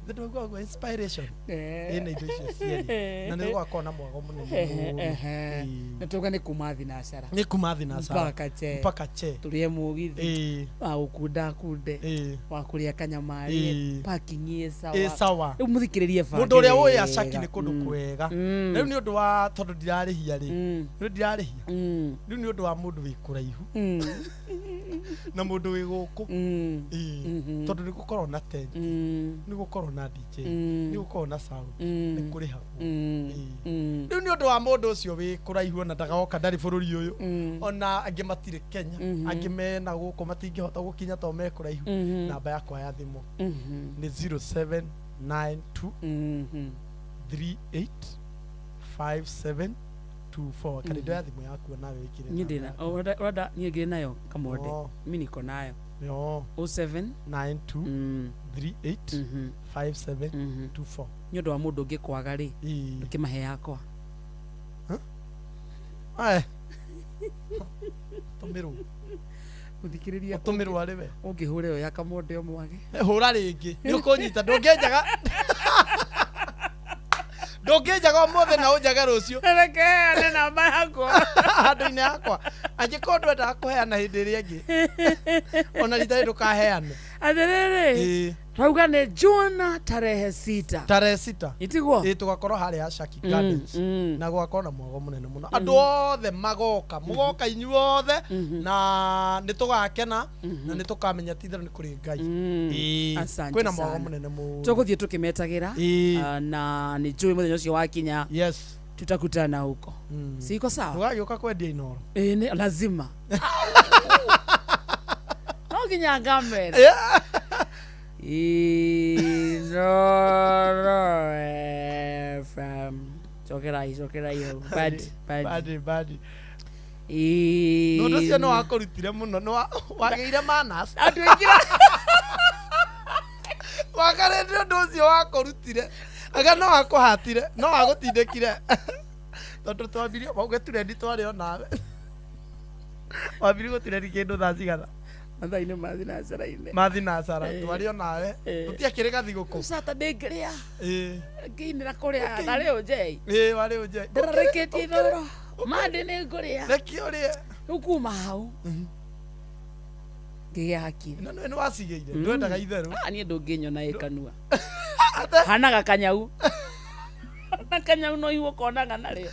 Speaker 11: Nĩ ndauga inspiration ĩna indo icio cierĩ na nĩ gũgakorwo na mwago mũnene mũno. Ĩĩ.
Speaker 10: Na tuga nĩ kuma thinacara.
Speaker 11: Nĩ kuma thinacara.
Speaker 10: Mpaka che.
Speaker 11: Mpaka che.
Speaker 10: Tũrĩe mũgithi.
Speaker 11: Ĩĩ.
Speaker 10: Wa gũkunda akunde.
Speaker 11: Ĩĩ.
Speaker 10: Wa kũrĩa kanyama arĩe.
Speaker 11: Ĩĩ.
Speaker 10: Parking ĩ sawa.
Speaker 11: Ĩ sawa.
Speaker 10: Rĩu mũthikĩrĩrie bange
Speaker 11: Mũndũ ũrĩa ũĩ
Speaker 10: wega.
Speaker 11: Acaki nĩ kũndũ kwega. Rĩu nĩ ũndũ wa tondũ ndirarĩhia rĩ, nĩ ndirarĩhia rĩu nĩ ũndũ wa mũndũ wĩ kũraihu na mũndũ wĩ gũkũ. Ĩĩ. Tondũ nĩ gũkorwo na tent, nĩ gũkorwo na DJ, nĩ gũkorwo na sound, nĩ kũrĩhagwo. Ĩĩ. Rĩu nĩ ũndũ wa mũndũ ũcio wĩ kũraihu ona ndagaoka ndarĩ bũrũri ũyũ, ona angĩ matirĩ Kenya, angĩ mena gũkũ matingĩhota gũkinya tondũ me kũraihu. Namba yakwa ya thimũ nĩ 0792 38 5724. Kana ya thimũ yaku nawe wĩkĩre
Speaker 10: Niĩ ndĩna
Speaker 11: namba yaku.
Speaker 10: o, ũrenda niĩ ngĩrĩ nayo Kamode.
Speaker 11: Oh.
Speaker 10: Mimi niko nayo.
Speaker 11: Yo.
Speaker 10: 07
Speaker 11: 92 38 5724.
Speaker 10: Nĩ ũndũ wa mũndũ ũngĩ kwaga rĩ, ũkĩmahe yakwa.
Speaker 11: Ae. Tũmĩrwo.
Speaker 10: Mũthikĩrĩria.
Speaker 11: Ũtũmĩrwo arĩ we.
Speaker 10: Ũngĩhũra ĩyo ya Kamode ũmwage.
Speaker 11: Hũra rĩngĩ. Nĩ ũkũnyita ndũngĩnjaga. Ndũngĩnjaga ũmũthĩ na ũnjage rũciũ.
Speaker 10: Reke heane namba yakwa.
Speaker 11: Handũ-inĩ yakwa. Angĩkorwo ndwendaga kũheana hĩndĩ ĩrĩa ĩngĩ. Ona rita rĩrĩ ndũkaheane.
Speaker 10: Atĩrĩrĩ.
Speaker 11: Ĩĩ.
Speaker 10: Twauga nĩ June tarehe 6.
Speaker 11: Tarehe 6.
Speaker 10: Itiguo?
Speaker 11: Ĩĩ, tũgakorwo harĩa Shaki Gardens. Na gũgakorwo na mwago mũnene mũno. Andũ othe magoka, mũgoka inyuothe na nĩ tũgakena na nĩ tũkamenya ti itherũ nĩ kũrĩ Ngai. Ĩĩ.
Speaker 10: Asante
Speaker 11: Kwĩna mwago
Speaker 10: sana.
Speaker 11: mũnene mũno.
Speaker 10: Tũgũthiĩ tũkĩmetagĩra.
Speaker 11: Ĩĩ.
Speaker 10: Na nĩ njũĩ mũthenya ũcio wakinya.
Speaker 11: Yes.
Speaker 10: Tutakutana huko. Siko sawa?
Speaker 11: Ndũgagĩũka kwendia Inoro.
Speaker 10: Ĩĩ, nĩ lazima. No nginya ngamere. Inoro FM. Cokerai, cokerai hau. Badi, badi.
Speaker 11: Badi, badi.
Speaker 10: Ĩĩ.
Speaker 11: Ũndũ ũcio nĩ wakũrutire mũno, nĩ wagĩire manners.
Speaker 10: Atuĩkire.
Speaker 11: Wakarĩte ũndũ ũcio wakũrutire. Anga no wakũhatire, no wagũtindĩkire. Tondũ twambirie, ũgĩturendi twarĩ o nawe. Wambirie gũturendi kĩndũ thaa cigana?
Speaker 10: Mathaa-inĩ ma thinacara-inĩ.
Speaker 11: Ma thinacara,
Speaker 10: Ĩĩ.
Speaker 11: twarĩ o nawe.
Speaker 10: Ĩĩ.
Speaker 11: Tũtiakĩrĩ gathigũkũ.
Speaker 10: Saturday ngĩrĩa.
Speaker 11: Ĩĩ.
Speaker 10: Ngĩinĩra kũrĩa na rĩu njei.
Speaker 11: Ĩĩ, warĩ ũnjei.
Speaker 10: Ndĩrarĩkĩtie ithoro. Mande nĩ ngũrĩa.
Speaker 11: Reke ũrĩe.
Speaker 10: Rĩu kuma hau. Ngĩgĩa hakiri.
Speaker 11: Na nĩ wacigĩire, ndwendaga itherũ.
Speaker 10: Ah, niĩ ndũngĩnyona ĩ kanua. Hanaga kanyau. Na kanyau no ihu ũkonaga narĩo.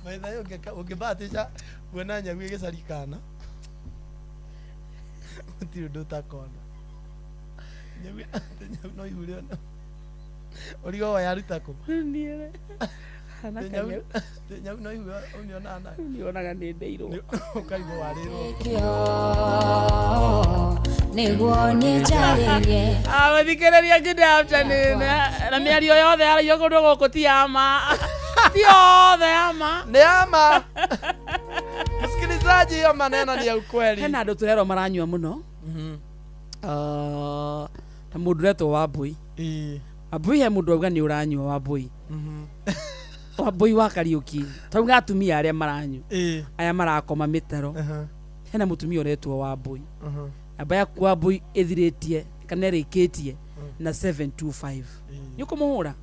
Speaker 11: Maitha ũngĩbahatisha kuona nyau ĩgĩcarikana gũtirĩ ũndũ ũtakona. Nyau no ihu rĩona. Ũrigagwo yaruta kũ?
Speaker 10: Niĩ hana kanyau.
Speaker 11: Nyau no ihu ũmĩonaga nayo.
Speaker 10: Nionaga nĩ ndĩirwo.
Speaker 11: Ũkaigua warĩrwo.
Speaker 1: Nĩguo nĩnjarĩrie.
Speaker 10: Mũthikĩrĩria good afternoon. Na mĩario yothe yaragio kũndũ gũkũ ti ya ma. Ti yothe ya ma.
Speaker 11: Nĩ ya ma. Msikilizaji, hiyo maneno ni ya ukweli.
Speaker 10: Hena andũ tũrerwo maranyua mũno. Ta mũndũ ũretwo Wambui. Wambui he mũndũ auga nĩ ũranyua Wambui. Wambui wa Kariũki. Tauga atumia arĩa maranyua. Aya marakoma mĩtaro. Hena mũtumia ũretwo Wambui. Namba yaku Wambui ĩthirĩtie kana ĩrĩkĩtie na 725. Nĩ ũkũmũhũra?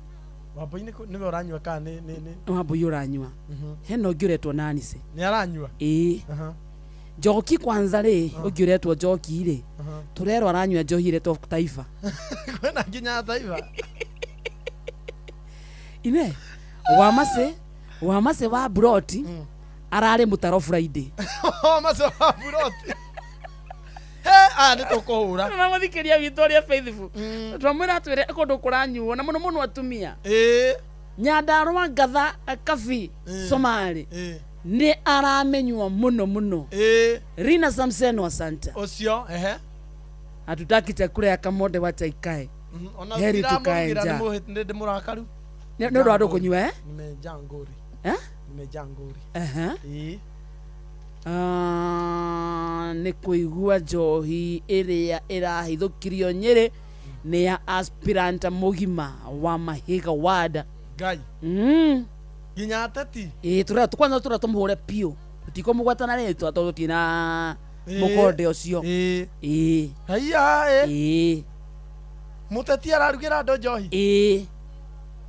Speaker 11: Wambui nĩwe ũranyua kana nĩ
Speaker 10: Wambui ũranyua. Hena ũngĩ ũretwo Nancy.
Speaker 11: Nĩ aranyua?
Speaker 10: Ĩĩ. Njoki kwanza rĩ, ũngĩ ũretwo Njoki rĩ, tũrerwo aranyua njohi ĩretwo Taifa.
Speaker 11: Kwĩna nginya Taifa.
Speaker 10: Ine, Wamase wa Broti ararĩ mũtaro Friday.
Speaker 11: Wamase wa Broti. He, aya nĩ tũkũhũra.
Speaker 10: Na mũthikĩria witũ ũrĩa faithful. Twamwĩra atwĩre kũndũ kũranyuo na mũno mũno atumia. Nyandarũa Ngatha Kabi Somali nĩ aramenywo mũno mũno. Rina Samson wa Santa.
Speaker 11: Ũcio, ehe.
Speaker 10: Hatutaki chakula ya Kamonde wacha ikae.
Speaker 11: Ona
Speaker 10: Heri tukae
Speaker 11: ndiramũrugĩra
Speaker 10: nja.
Speaker 11: nĩ ndĩ mũrakaru.
Speaker 10: Nĩ ũndũ wa andũ kũnyua eh?
Speaker 11: Nimejaa ngũri.
Speaker 10: Eh?
Speaker 11: Nimejaa ngũri.
Speaker 10: Aha.
Speaker 11: Ĩĩ.
Speaker 10: Ah, nĩ kũigua njohi ĩrĩa ĩrahithũkirio nyĩrĩ nĩ ya aspirant mũgima wa mahiga ward.
Speaker 11: Ngai. Nginya ateti.
Speaker 10: Ĩĩ tũrĩa kwanza tũrĩa tũmũhũre piũ tũtikũmũgweta na rĩtwa tondũ tũtirĩ
Speaker 11: Ĩĩ.
Speaker 10: mũkonde ũcio.
Speaker 11: Ĩĩ.
Speaker 10: Ĩĩ.
Speaker 11: Haiya
Speaker 10: ĩ.
Speaker 11: Mũteti ararugĩra andũ njohi.
Speaker 10: Ĩĩ.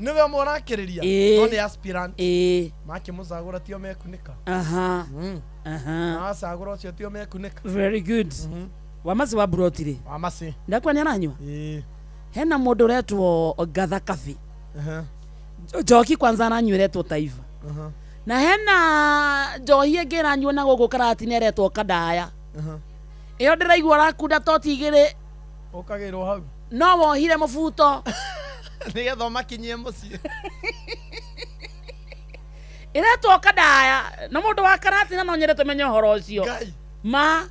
Speaker 11: Nĩwe ũmwe ũrakĩrĩria.
Speaker 10: Ĩĩ.
Speaker 11: No nĩ aspirant.
Speaker 10: Ĩĩ.
Speaker 11: Makĩmũcagũra tio mekunĩka.
Speaker 10: Aha. Aha.
Speaker 11: Macagũra ũcio tio mekunĩka.
Speaker 10: Very good. Wamasi wa broti rĩ.
Speaker 11: Wamasi.
Speaker 10: Ndakwa nĩ aranyua.
Speaker 11: Ĩĩ.
Speaker 10: Hena mũndũ ũretwo Ngatha Kabi.
Speaker 11: Aha.
Speaker 10: Njoki kwanza aranyua ĩretwo Taifa.
Speaker 11: Aha.
Speaker 10: Na hena njohi ĩngĩ ĩranyuo na gũkũ Karatina ĩretwo Kandaya.
Speaker 11: Aha.
Speaker 10: Ĩyo ndĩraigua ũrakunda toti igĩrĩ
Speaker 11: Ũkagĩrwo hau.
Speaker 10: no wohire mũbuto.
Speaker 11: Nĩgetha ũmakinyie mũciĩ.
Speaker 10: Ĩretwo Kandaya na mũndũ wa Karatina no nyende tũmenye ũhoro ũcio.
Speaker 11: Ngai.
Speaker 10: Ma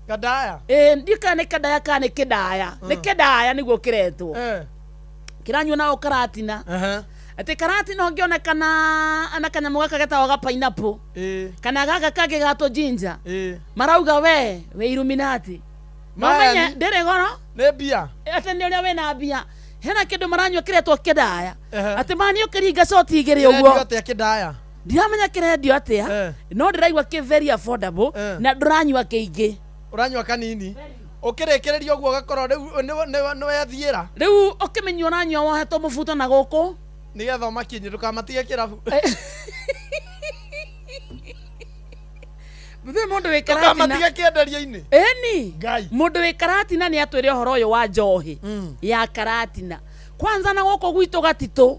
Speaker 11: Kandaya.
Speaker 10: Ĩĩ ndiũ kana nĩ Kandaya kana nĩ Kĩndaya. Nĩ Kĩndaya nĩguo kĩretwo. Kĩranyuo na Karatina. Atĩ Karatina ũngĩonekana na kanyamũ gaka getagwo ga pineapple. Kana gaka kangĩ gatwo ginger. Marauga we wĩ Illuminati. No
Speaker 11: Maya
Speaker 10: menye
Speaker 11: ni-
Speaker 10: ndĩrĩ goro.
Speaker 11: Nĩ mbia.
Speaker 10: Atĩ nĩ ũrĩa wĩna mbia. Hena kĩndũ maranyua kĩretwo Kĩndaya.
Speaker 11: Ehe.
Speaker 10: Atĩ mani ũkĩringa coti igĩrĩ
Speaker 11: Kĩrendio
Speaker 10: ũguo.
Speaker 11: atĩa Kĩndaya?
Speaker 10: Ndiramenya kĩrendio atĩa. No ndĩraigua kĩ very affordable na ndũranyua kĩingĩ.
Speaker 11: Ũranyua kanini. Ũkĩrĩkĩrĩria ũguo ũgakorwo rĩu nĩ wethiĩra.
Speaker 10: Rĩu ũkĩmenyua ũranyua wohetwo mũbuto na gũkũ.
Speaker 11: Nĩgetha ũmakinyie ndũkamatige kĩrabu.
Speaker 10: Mũthĩ mũndũ wĩ Karatina.
Speaker 11: Ndũkamatige kĩenderio-inĩ.
Speaker 10: Ĩni. Mũndũ wĩ Karatina nĩ atwĩre ũhoro ũyũ wa njohi ya Karatina. Kwanza na gũkũ gwitũ gatitũ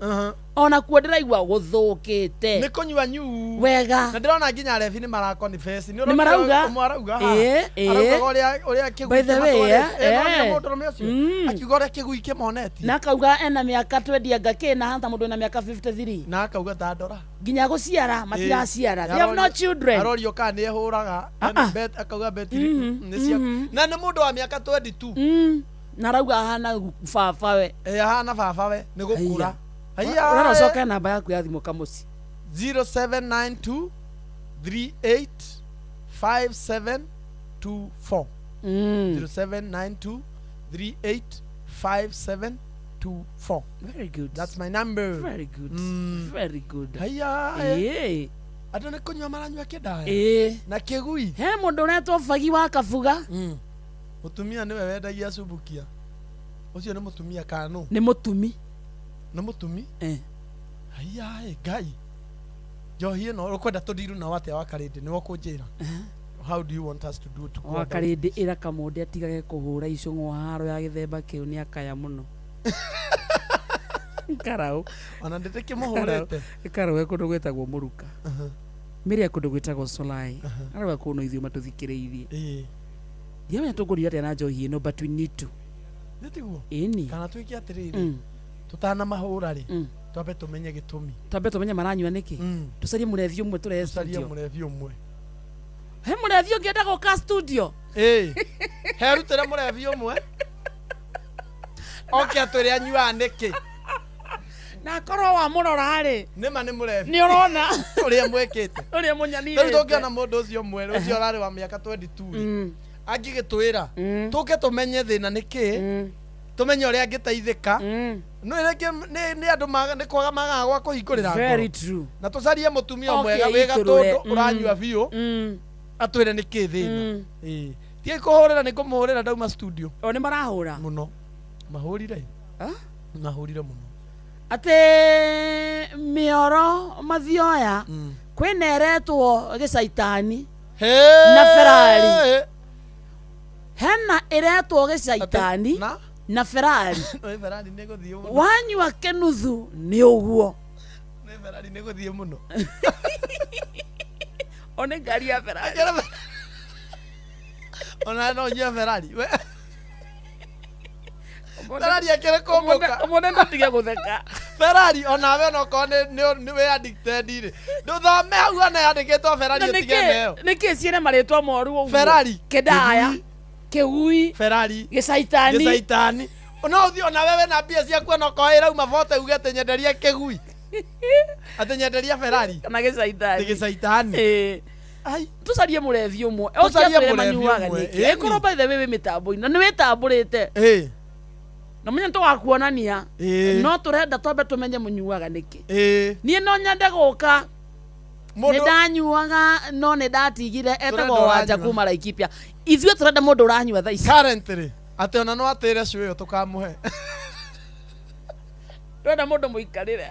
Speaker 10: ona kuo ndĩraigua gũthũkĩte.
Speaker 11: Nĩ kũnyua nyu.
Speaker 10: Wega.
Speaker 11: Na ndĩrona nginya arebi nĩ marakonfess. Nĩ
Speaker 10: Nĩ marauga?
Speaker 11: Ũmwe arauga haha.
Speaker 10: Ĩĩ, ĩĩ.
Speaker 11: Araugaga ũrĩa ũrĩa kĩgui
Speaker 10: By the way,
Speaker 11: kĩmatwarĩte.
Speaker 10: eh,
Speaker 11: Ĩĩ, nonire
Speaker 10: eh.
Speaker 11: mũndũrũme ũcio. Akiuga ũrĩa kĩgui kĩmonetie.
Speaker 10: Na akauga ena mĩaka twendia kĩ na hata mũndũ wĩna mĩaka 53.
Speaker 11: Na akauga ta ndora.
Speaker 10: Nginya gũciara matiraciara. They have no children.
Speaker 11: Arorio kana nĩ ehũraga. Akauga betiri nĩ cia. Na nĩ mũndũ wa mĩaka 22.
Speaker 10: Na arauga ahana baba we.
Speaker 11: Ĩĩ ahana baba we nĩ gũkũra. Haiya.
Speaker 10: Ũrora ũcoke namba yaku ya thimũ kamũci.
Speaker 11: 0792 38 5724. 0792 38 5724.
Speaker 10: Very good.
Speaker 11: That's my number.
Speaker 10: Very good. Very good.
Speaker 11: Haiya.
Speaker 10: Ĩĩ.
Speaker 11: Andũ nĩ kũnyua maranyua kĩndaya.
Speaker 10: Ĩĩ.
Speaker 11: Na kĩgui.
Speaker 10: He mũndũ ũretwo Bagi wa Kabuga.
Speaker 11: Mũtumia nĩwe wendagia cubukia. Ũcio nĩ mũtumia kana nũ?
Speaker 10: Nĩ mũtumi.
Speaker 11: Nĩ mũtumi?
Speaker 10: Eh.
Speaker 11: Haiya ĩ Ngai. Njohi ĩno ũkwenda tũndiru nao atĩa wa Karĩndĩ nĩwe ũkũnjĩra. How do you want us to do to go
Speaker 10: Wa
Speaker 11: about
Speaker 10: Karĩndĩ ĩra Kamũndĩ atigage kũhũra icũng'wa haro ya gĩthemba kĩu nĩ akaya mũno. Karaũ.
Speaker 11: Ona ndĩtĩkĩmũhũrĩte.
Speaker 10: Karaũ e kũndũ gwĩtagwo Mũruka. Mĩrĩ e kũndũ gwĩtagwo Solai. Arauga kũu no ithuĩ matũthikĩrĩirie. Ndiramenya tũkũrira atĩa na njohi ĩno but we need to.
Speaker 11: Nĩ tiguo?
Speaker 10: Ĩni.
Speaker 11: Kana twĩke atĩrĩrĩ. Tũtanamahũra rĩ. Twambe tũmenye gĩtũmi.
Speaker 10: Twambe tũmenye maranyua nĩkĩ. Tũcarie mũrebi ũmwe tũrehe
Speaker 11: Tũcarie
Speaker 10: studio.
Speaker 11: mũrebi ũmwe.
Speaker 10: He mũrebi ũngĩenda gũka studio.
Speaker 11: Ĩĩ. Herutĩre mũrebi ũmwe. Oke atwĩre anyuaga nĩkĩ.
Speaker 10: Na akorwo wamũrora rĩ.
Speaker 11: Nĩma nĩ mũrebi.
Speaker 10: Nĩ ũrona.
Speaker 11: Ũrĩa mwĩkĩte.
Speaker 10: Ũrĩa mũnyanirĩte.
Speaker 11: Rĩu tũngĩona mũndũ ũcio mwerũ ũcio ũrarĩ wa mĩaka 22 rĩ. Angĩgĩtwĩra tũke tũmenye thĩna nĩ kĩ tũmenye ũrĩa angĩteithĩka no rĩngĩ nĩ andũ nĩ kwaga magaga gwa kũhingũrĩra ngoro.
Speaker 10: Very true.
Speaker 11: Na tũcarie mũtumia
Speaker 10: Oke
Speaker 11: mwega wĩ
Speaker 10: aitũrũre.
Speaker 11: gatũndũ ũranyua biũ atwĩre nĩ kĩ thĩna. Ĩĩ. Tigai kũhũrĩra nĩ ngũmũhũrĩra ndauma studio.
Speaker 10: O nĩ marahũra.
Speaker 11: Mũno. Mahũrire. Mahũrire mũno.
Speaker 10: Atĩ mĩoro mathioya kwĩna ĩretwo gĩcaitani na Ferrari. Hena ĩretwo gĩcaitani na Ferrari.
Speaker 11: Nĩ Ferrari nĩ gũthiĩ mũno.
Speaker 10: Wanyua kĩnuthu nĩ ũguo.
Speaker 11: Nĩ Ferrari nĩ gũthiĩ mũno.
Speaker 10: O nĩ ngari ya Ferrari.
Speaker 11: Ona no nyue Ferrari. We. Ferrari akĩrĩ kũmbũka.
Speaker 10: Ũmũthĩ ndũtige gũtheka.
Speaker 11: Ferrari onawe onokorwo nĩ wĩ addicted rĩ. Ndũthome hau ona yandĩkĩtwo Ferrari
Speaker 10: Na
Speaker 11: ũtige
Speaker 10: nĩkĩ
Speaker 11: nayo.
Speaker 10: nĩkĩ ciĩna marĩtwa moru ũguo?
Speaker 11: Ferrari.
Speaker 10: Kĩndaya. Kĩgui.
Speaker 11: Ferrari.
Speaker 10: Gĩcaitani.
Speaker 11: Gĩcaitani. No ũthiĩ ona wewe na mbia ciaku ona okorwo ĩrauma bote uge atĩ nyenderia kĩgui. Atĩ nyenderia Ferrari.
Speaker 10: Kana gĩcaitani.
Speaker 11: Atĩ gĩcaitani.
Speaker 10: Ĩĩ. Tũcarie mũrebi ũmwe.
Speaker 11: Tũcarie
Speaker 10: Oke atwĩre
Speaker 11: mũrebi
Speaker 10: manyuaga
Speaker 11: ũmwe,
Speaker 10: nĩkĩ.
Speaker 11: ĩni.
Speaker 10: Ĩkorwo by the way wĩ mĩtambo-inĩ na nĩ wĩtambũrĩte.
Speaker 11: Ĩĩ.
Speaker 10: Na menya tũgakuonania.
Speaker 11: Ĩĩ.
Speaker 10: No tũrenda twambe tũmenye mũnyuaga nĩkĩ.
Speaker 11: Ĩĩ.
Speaker 10: Niĩ no nyende gũka.
Speaker 11: Mũndũ-
Speaker 10: Nĩ ndanyuaga no nĩ ndatigire etagwo
Speaker 11: Tũrenda
Speaker 10: Wanja
Speaker 11: ũranyua.
Speaker 10: kuma Laikipia. Ithuĩ tũrenda mũndũ ũranyua thaa ici.
Speaker 11: Currently atĩ ona no atĩre cũ ĩyo tũkamũhe.
Speaker 10: Tũrenda mũndũ mũikarĩre.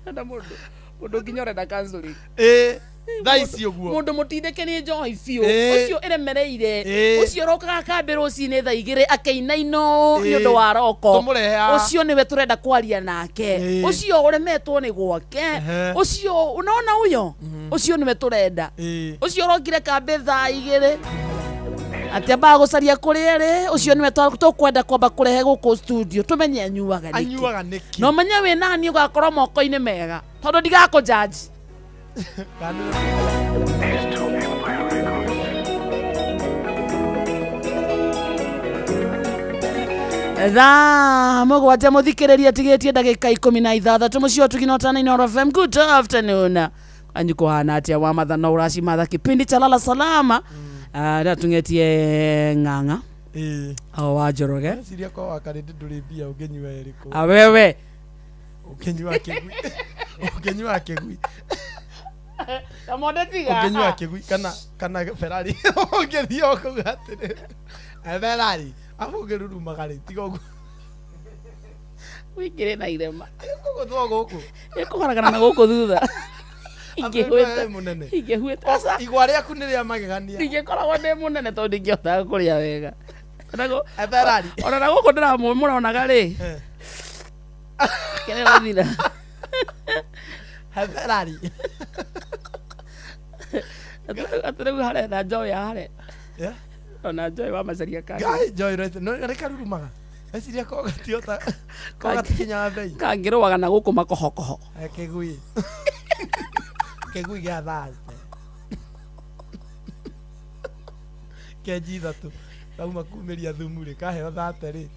Speaker 10: Tũrenda mũndũ mũndũ nginya ũrenda counseling.
Speaker 11: Ĩĩ. Thaa ici ũguo.
Speaker 10: Mũndũ mũtindĩke nĩ njohi biũ.
Speaker 11: Ĩĩ.
Speaker 10: Ũcio ĩremereire.
Speaker 11: Ĩĩ.
Speaker 10: Ũcio ũrokaga kambĩ rũcinĩ thaa igĩrĩ akĩinaino nĩ
Speaker 11: Ĩĩ.
Speaker 10: ũndũ wa roko.
Speaker 11: Tũmũrehe haha.
Speaker 10: Ũcio nĩwe tũrenda kwaria nake.
Speaker 11: Ĩĩ.
Speaker 10: Ũcio ũremetwo nĩ gwake.
Speaker 11: Ehe.
Speaker 10: Ũcio unaona huyo? Ũcio nĩwe tũrenda.
Speaker 11: Ĩĩ.
Speaker 10: Ũcio ũrokire kambĩ thaa igĩrĩ atĩ ambaga gũcaria kũrĩa rĩ ũcio nĩwe tũkwenda kwamba kũrehe gũkũ studio tũmenye anyuaga nĩkĩ
Speaker 11: Anyuaga nĩkĩ?
Speaker 10: na ũmenye wĩ nani ũgakorwo moko-inĩ mega tondũ ndigakũjaji. Thaa mũgwanja mũthikĩrĩria tigĩtie ndagĩka 16 mũciĩ wa Tugina Ũtana Inooro FM. Good afternoon. Anyu kũhana atĩa wa matha no ũracimatha kipindi cha lala salama. Ndatung'etie ng'ang'a
Speaker 11: Ĩĩ.
Speaker 10: o wa Njoroge.
Speaker 11: Ndĩreciria kwa wakarĩndĩ ndũrĩ mbia ũngĩnyua ĩrĩkũ.
Speaker 10: Awewe.
Speaker 11: Ũngĩnyua kĩgui. Ũngĩnyua kĩgui.
Speaker 10: Kamonde tiga.
Speaker 11: Ũngĩnyua kĩgui kana kana Ferrari. Ũngĩthiĩ o kũu atĩrĩ. Ferrari. Abu ũngĩrurumaga rĩ tiga ũguo.
Speaker 10: Wĩingĩre na irema.
Speaker 11: Ĩkũgũthwo gũkũ.
Speaker 10: Ĩkũgaragara na gũkũ thutha.
Speaker 11: Ingĩhwĩte. Mũnene.
Speaker 10: Ingĩhwĩte. Aca.
Speaker 11: Igwa rĩaku nĩ rĩa magegania.
Speaker 10: Ndingĩkoragwo ndĩ mũnene tondũ ndingĩhotaga kũrĩa wega.
Speaker 11: Ferrari.
Speaker 10: Ona na gũkũ ndĩramũronaga rĩ. Kĩrĩa gũthira.
Speaker 11: Ferrari.
Speaker 10: Atĩ rĩu harenda njoĩ ya hare.
Speaker 11: Yeah.
Speaker 10: Ona njoĩ wa macaria kangĩ.
Speaker 11: Ngai njoĩ rĩ no nĩ karurumaga. Eciria ko gatiota ko gatikinyaga bei.
Speaker 10: Kangĩrũaga na gũkũ makohokoho.
Speaker 11: Kĩgui. Kĩgui gĩa Thursday. Kĩa G3 kauma kumĩria thumu rĩ kaheo 30 rĩ.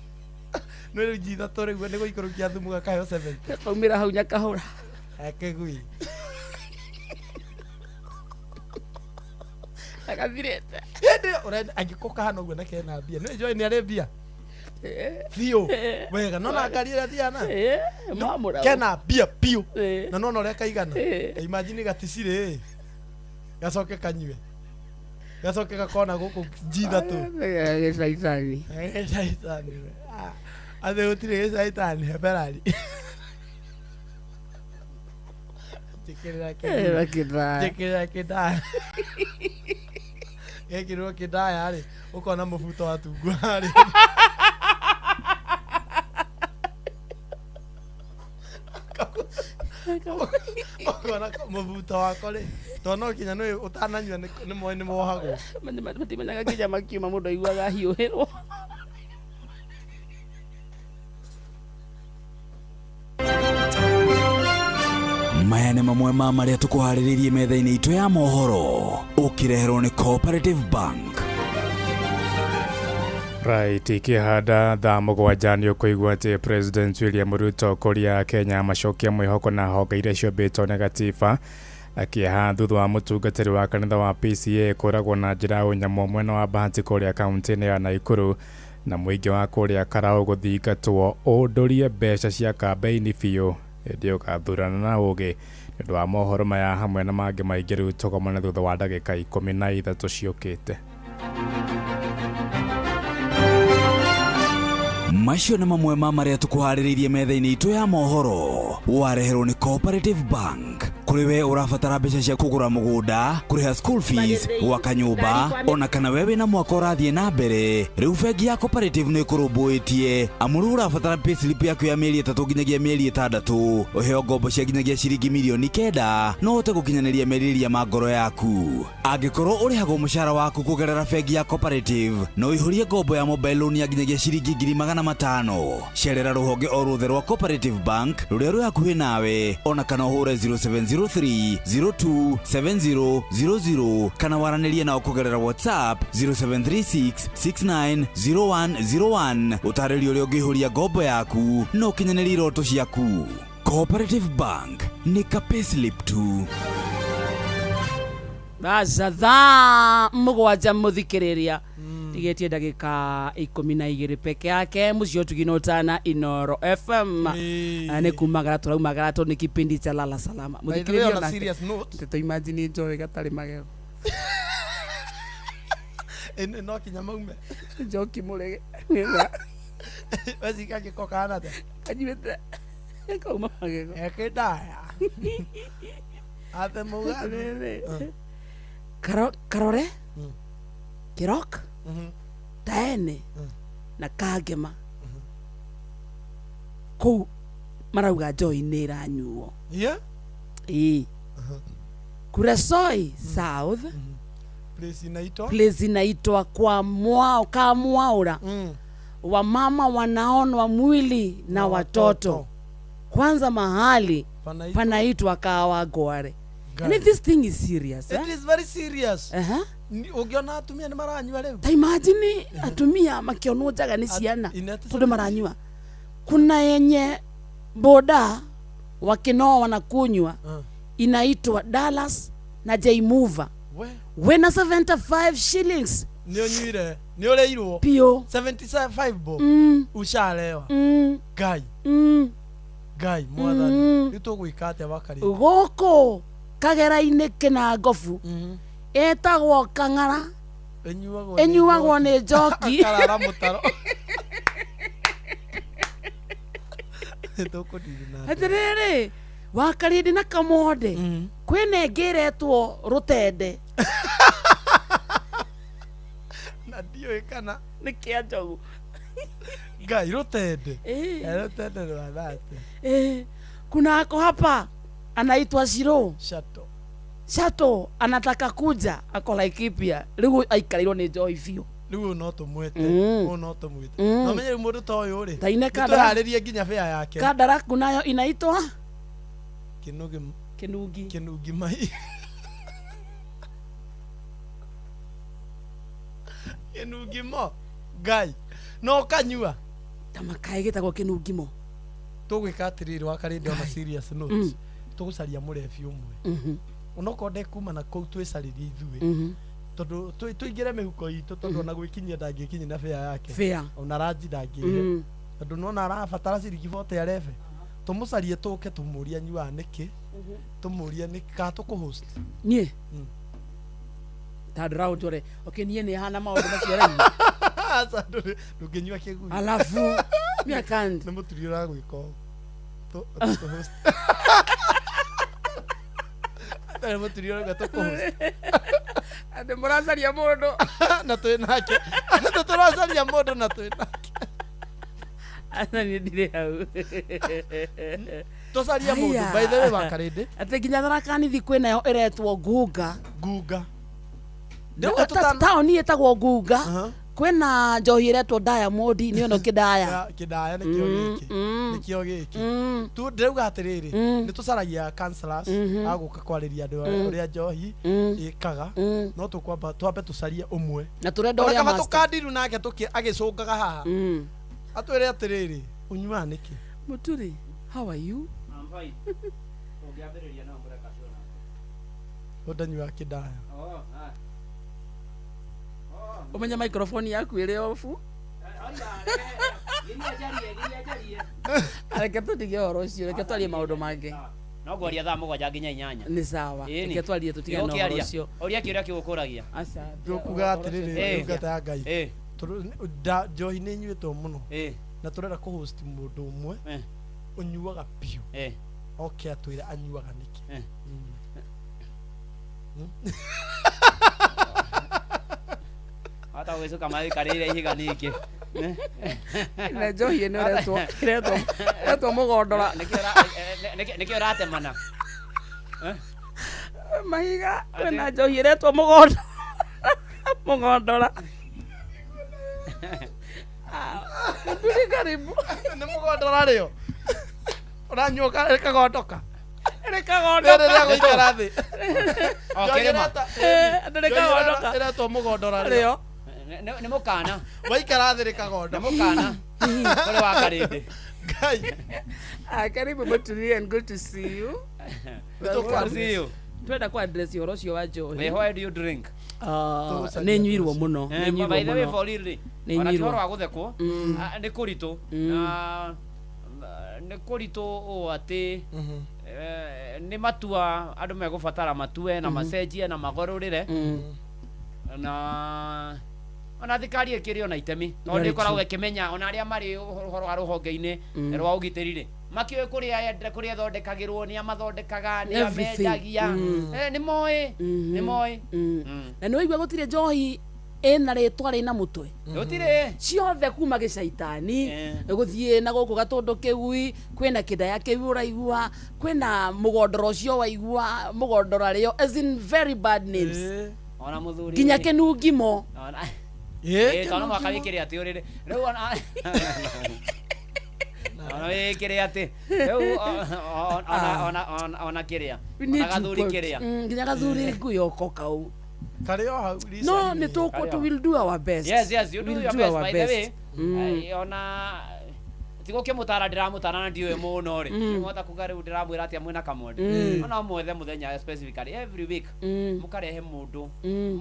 Speaker 11: No rĩu G3 rĩu nĩ gũikũrũkia thumu gakaheo 70.
Speaker 10: Kaumĩra hau nyakahũra.
Speaker 11: Kĩgui.
Speaker 10: Gathirĩte.
Speaker 11: Hĩndĩ ĩyo ũrenda angĩkorwo kahana ũguo na kena mbia. Nĩ njoĩ nĩ arĩ mbia. Biũ. Wega no na ngari ĩrĩa thiana.
Speaker 10: Mamũra.
Speaker 11: Kena mbia biũ.
Speaker 10: Ĩĩ.
Speaker 11: Na nona ũrĩa kaigana.
Speaker 10: Ĩĩ.
Speaker 11: Imagine gaticirĩ. Gacoke kanyue. Gacoke gakona gũkũ G3.
Speaker 10: Gĩcaitani.
Speaker 11: Gĩcaitani. Atĩ gũtirĩ gĩcaitani he Ferrari. Njĩkĩrĩra
Speaker 10: Ĩra kĩndaya.
Speaker 11: Njĩkĩrĩra kĩndaya. Gekĩrwo kĩndaya rĩ, ũkona mũbuto wa tungwa rĩ. Ũkona mũbuto wako rĩ, tondũ no nginya nĩ ũtananyua nĩ moĩ nĩ wohagwo.
Speaker 10: Matimenyaga nginya makiuma mũndũ aiguaga ahiũhĩrwo.
Speaker 20: Maya nĩ mamwe ma marĩa tũkũharĩrĩirie metha-inĩ itũ ya mohoro ũkĩreherwo nĩ Cooperative Bank.
Speaker 14: Right, ikĩhanda thaa mũgwanja nĩ ũkũigua atĩ President William Ruto kũria Kenya macokia mwĩhoko na honge iria ciũmbĩtwo nĩ gatiba akĩeha thutha wa mũtungatĩri wa kanitha wa PCA kũragwo na njĩra ya ũnyamũ mwena wa Bahati kũrĩa kaunti-inĩ ya Nakuru na mũingĩ wa kũrĩa Karau gũthingatwo ũndũrie mbeca cia kambeini biũ hĩndĩ ũgathurana na ũgĩ. Nĩ ũndũ wa mohoro maya hamwe na mangĩ maingĩ rĩu tũgomane thutha wa ndagĩka 13 ciũkĩte.
Speaker 20: Macio nĩ mamwe ma marĩa tũkũharĩrĩirie metha-inĩ itũ ya mohoro wareherwo nĩ Cooperative Bank. Kũrĩ we ũrabatara mbeca cia kũgũra mũgũnda, kũrĩha school fees, gwaka nyũmba, ona kana we wĩna mwaka ũrathiĩ na mbere, rĩu bengi ya Cooperative nĩ ĩkũrũmbũĩtie amu rĩu ũrabatara payslip yaku ya mĩeri 3 nginyagia mĩeri 6 ũheo ngombo cia nginyagia ciringi mirioni 9 no ũhote gũkinyanĩria merirĩria ma ngoro yaku. Angĩkorwo ũrĩhagwo mũcara waku kũgerera bengi ya Cooperative, no ũihũrie ngombo ya mobile loan ya nginyagia ciringi 500,000. Cerera rũhonge o ruothe rwa Cooperative Bank rũrĩa rwĩ hakuhĩ nawe ona kana ũhũre 0704 03 02 70 00 kana waranĩrie nao kũgerera WhatsApp 0736 69 0101 ũtarĩrio ũrĩa ũngĩihũria ngombo yaku na ũkinyanĩrie iroto ciaku. Cooperative Bank nĩ ka payslip tu.
Speaker 10: Aca, thaa 7 mũthikĩrĩria, tigĩtie ndagĩka 12 peke yake. Mũcio tugino ũtana Inoro FM. Nĩ kumagara tũraumagara tondũ nĩ kipindi cha Lala Salama.
Speaker 11: By the way, on a serious note,
Speaker 10: Ndeto, imagine njoe gatarĩ magego.
Speaker 11: No kinya maume.
Speaker 10: Njoki mũrege.
Speaker 11: Wecika gĩko kahana atĩa?
Speaker 10: Kanyuĩte kauma magego.
Speaker 11: Ekĩndaya ate mũgathĩ.
Speaker 10: Karore Kirok, Taene na Kangema kũu marauga njoi nĩ ĩranyuo. Ĩĩ, Kuresoi South.
Speaker 11: Place inaitwa?
Speaker 10: Place inaitwa kwa mwao Kamwaura. Wamama wanaonwa mwili na watoto kwanza, mahali
Speaker 11: Panaitwa?
Speaker 10: Panaitwa Kawangware.
Speaker 11: Guy.
Speaker 10: And if this thing is serious,
Speaker 11: It
Speaker 10: eh?
Speaker 11: is very serious. Ũngĩona atumia nĩ maranyua rĩu.
Speaker 10: Ta imagine atumia makĩonwo njaga nĩ ciana
Speaker 11: Ineti.
Speaker 10: tondũ maranyua. Kuna yenye boda wakinoa wanakunywa, inaitwa Dallas na Jaimuva.
Speaker 11: We.
Speaker 10: Wena 75 shillings.
Speaker 11: Nĩ ũnyuire, nĩ ũrĩirwo.
Speaker 10: Pio.
Speaker 11: 75 bo. Ushalewa. Ngai. Ngai mwathani. Rĩu tũgwĩka atĩa wakarĩ?
Speaker 10: Gũkũ Kagera-inĩ Kĩnangobu ĩtagwo Kang'ara.
Speaker 11: Ĩnyuagwo.
Speaker 10: Ĩnyuagwo nĩ njoki.
Speaker 11: Akarara mũtaro. Tũkũdiri na
Speaker 10: Atĩrĩrĩ, Wakarindi na Kamonde kwĩna ĩngĩ ĩretwo Rũtende.
Speaker 11: Na ndiũĩ kana
Speaker 10: nĩ kĩa njogu.
Speaker 11: Ngai, Rũtende.
Speaker 10: Eh.
Speaker 11: Eh, Rũtende rwa thate.
Speaker 10: Eh, kuna ako hapa anaitwa Shiro.
Speaker 11: Shato.
Speaker 10: Shato anataka kuja, ako Laikipia, rĩu aikarĩirwo nĩ njohi biũ.
Speaker 11: Rĩu ũyũ no tũmwĩte. Ũyũ no tũmwĩte. No menye rĩu mũndũ ta ũyũ rĩ,
Speaker 10: Ta ine kandara-
Speaker 11: nĩtwĩharĩrie nginya bĩa yake.
Speaker 10: Kandaraku nayo inaitwa
Speaker 11: Kĩnũgĩ.
Speaker 10: Kĩnungi.
Speaker 11: Kĩnungi mai. Kĩnungi mo. Ngai, no kanyua.
Speaker 10: Ta makaĩ gĩtagwo kĩnungimo.
Speaker 11: Tũgwĩka atĩrĩrĩ wakarĩndĩ, on a serious note, tũgũcaria mũrebi ũmwe, onokorwo ndekuma na kũu, twĩcarĩrie ithuĩ, tondũ tũingĩre mĩhuko itũ, tondũ ona gwĩkinyia ndangĩkinyia na bĩa yake.
Speaker 10: Fare.
Speaker 11: Ona ranji ndangĩhe, tondũ nona arabatara ciringi bote arebe. Tũmũcarie, tũke tũmũrie anyuaga nĩkĩ, tũmũrie nĩ ka tũkũhost.
Speaker 10: Niĩ ta ndĩraũtore, okay, niĩ nĩ hana maũndũ macio araigua.
Speaker 11: Aca, ndũngĩnyua kĩgunyũ.
Speaker 10: Alafu me I can't.
Speaker 11: Nĩ mũturi ũragwĩka ũũ. Tũhost. Nĩ mũturi ũrauga tũkũhost.
Speaker 10: Atĩ mũracaria mũndũ.
Speaker 11: Na twĩ nake. Atĩ tũracaria mũndũ na twĩ nake.
Speaker 10: Aca, niĩ ndirĩ hau.
Speaker 11: Tũcarie mũndũ, by the way, Wakarĩndĩ.
Speaker 10: Atĩ nginya Tharaka Nithi kwĩnayo ĩretwo Ngunga.
Speaker 11: Ngunga.
Speaker 10: Taũni ĩtagwo Ngunga, kwĩna njohi ĩretwo Diamond, nĩ ĩno kĩndaya.
Speaker 11: Ya, kĩndaya nĩkĩo gĩkĩ, nĩkĩo gĩkĩ tu ndĩrauga atĩrĩrĩ, nĩ tũcaragia counselors agũka kwarĩria andũ ũrĩa njohi ĩkaga, no tũkwamba twambe tũcarie ũmwe.
Speaker 10: Na tũrenda
Speaker 11: Ona
Speaker 10: ũrĩa
Speaker 11: kaba
Speaker 10: master.
Speaker 11: tũkandiru nake agĩcũngaga haha, atwĩre atĩrĩrĩ, ũnyuaga nĩkĩ?
Speaker 10: Mũturi, how are you?
Speaker 12: I'm fine. Ũngĩambĩrĩria no mũreka cio nake.
Speaker 11: Ũndanyuaga kĩndaya.
Speaker 12: Oh, ah.
Speaker 10: Ũmenye microphone yaku ĩrĩ ofu.
Speaker 12: Giria njarie, giria njarie.
Speaker 10: Reke tũtige ũhoro ũcio, reke twarie maũndũ mangĩ.
Speaker 12: No ngwaria thaa 7 nginya 8.
Speaker 10: Nĩ sawa.
Speaker 12: Ĩni.
Speaker 10: Reke twarie, tũtigane na ũhoro
Speaker 12: Nĩgũkĩaria.
Speaker 10: ũcio.
Speaker 12: Ũria kĩũria kĩu ũkũragia.
Speaker 10: Aca.
Speaker 11: Tũkuga atĩrĩrĩ, ndungata ya Ngai.
Speaker 12: Eh.
Speaker 11: Tondũ njohi nĩ inyuĩtwo mũno. Na tũrenda kũhost mũndũ ũmwe ũnyuaga biũ. Oke atwĩre anyuaga nĩkĩ.
Speaker 12: Hata ũgĩcoka maikarĩire ihiga ningĩ.
Speaker 10: Na njohi ĩno ĩretwo mũgondora.
Speaker 12: Nĩkĩo ũratemana?
Speaker 10: Mahiga, kwĩna njohi ĩretwo mũgondo mũgondora. Mũturi, karibu.
Speaker 11: Nĩ mũgondora rĩo ũranyua kagondoka.
Speaker 10: Rĩkagondoka.
Speaker 11: Rĩrĩ rĩa gũikara thĩ.
Speaker 12: O, kĩrĩma.
Speaker 10: Rĩkagondoka.
Speaker 11: Ĩretwo mũgondora
Speaker 10: Rĩo.
Speaker 12: Nĩ mũkana.
Speaker 11: Waikara thĩ rĩkagonda.
Speaker 12: Nĩ mũkana. Kũrĩ wa karĩndĩ.
Speaker 10: Ah, karibu Mũturia and good to see you.
Speaker 12: Good to see you.
Speaker 10: Twenda ku address ũhoro ũcio wa njohi.
Speaker 12: Eh, why do you drink?
Speaker 10: Ah, nĩ nyuirwo mũno.
Speaker 12: Eh,
Speaker 10: Nĩ nyuirwo
Speaker 12: by the way,
Speaker 10: mũno.
Speaker 12: for real rĩ,
Speaker 10: Nĩ
Speaker 12: ona ti
Speaker 10: nyuirwo.
Speaker 12: ũhoro wa gũthekwo,
Speaker 10: Mm.
Speaker 12: ah, nĩ kũritũ.
Speaker 10: Mm.
Speaker 12: Na, nĩ kũritũ ũũ atĩ nĩ matua andũ megũbatara matue na macenjie na magarũrĩre na ona thirikari ĩkĩrĩ ona itemi tondũ
Speaker 10: Very
Speaker 12: ĩkoragwo
Speaker 10: true.
Speaker 12: ĩkĩmenya ona arĩa marĩ ũhoro wa rũhonge-inĩ rwa ũgitĩri rĩ makĩũĩ kũrĩa ĩthondekagĩrwo nĩ amathondekaga nĩ
Speaker 10: Everything.
Speaker 12: amendagia. Nĩ moĩ nĩ moĩ.
Speaker 10: Na nĩ waigua gũtirĩ njohi ĩna rĩtwa rĩna mũtwe.
Speaker 12: Gũtirĩ.
Speaker 10: Ciothe kuma gĩcaitani gũthiĩ na gũkũ gatũndũ kĩui kwĩna kĩndaya kĩu ũraigua kwĩna mũgondoro ũcio waigua mũgondora rĩo, as in very bad names.
Speaker 12: Ona mũthuri
Speaker 10: Nginya
Speaker 12: rĩ.
Speaker 10: kĩnungimo.
Speaker 12: Ĩ, tondũ no mũhaka wĩkĩre atĩ ũrĩrĩ rĩu ona wĩkĩre atĩ rĩu ona kĩrĩa
Speaker 10: We need
Speaker 12: ona
Speaker 10: to
Speaker 12: gathuri
Speaker 10: put-
Speaker 12: kĩrĩa.
Speaker 10: Nginya gathuri nguyoko kau
Speaker 11: karĩ o hau
Speaker 10: no nĩ tũkũ
Speaker 12: Karĩ o.
Speaker 10: We'll do our best.
Speaker 12: Yes, you do
Speaker 10: We'll
Speaker 12: your
Speaker 10: do
Speaker 12: best,
Speaker 10: our
Speaker 12: by the way.
Speaker 10: best.
Speaker 12: Ona tigũkĩmũtara ndĩramũtara na ndiũĩ mũno rĩ mwahota kuga rĩu ndĩramwĩra atĩa mwĩna kamondi. Ona mwethe mũthenya specifically every week mũkarehe mũndũ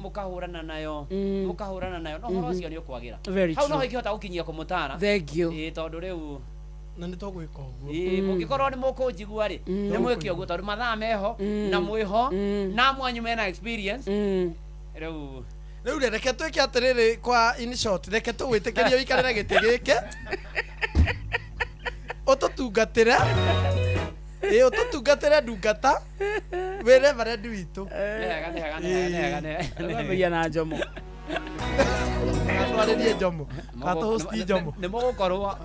Speaker 12: mũkahũrana nayo mũkahũrana nayo no ũhoro ũcio nĩ ũkwagĩra.
Speaker 10: Very
Speaker 12: Hau no
Speaker 10: true.
Speaker 12: ingĩhota gũkinyia kũmũtara.
Speaker 10: Thank you.
Speaker 12: Ĩ, tondũ rĩu
Speaker 11: na nĩ tũgwĩka ũguo.
Speaker 12: Ĩ, mũngĩkorwo nĩ mũkũnjigua rĩ nĩ mwĩke ũguo tondũ mathaa meho na mwĩho na mwanyu mena experience rĩu.
Speaker 11: Rĩu rĩ, reke twĩke atĩrĩrĩ kwa in short reke tũgwĩtĩkĩrie ũikarĩre gĩtĩ gĩkĩ ũtũtungatĩre ĩ ũtũtungatĩre ndungata wĩ reverend witũ.
Speaker 12: Nĩ hega nĩ hega nĩ hega nĩ hega nĩ hega.
Speaker 10: Wambĩrĩria na njomo.
Speaker 11: Twarĩrie njomo katũhosti njomo.
Speaker 12: Nĩ mũgũkorwo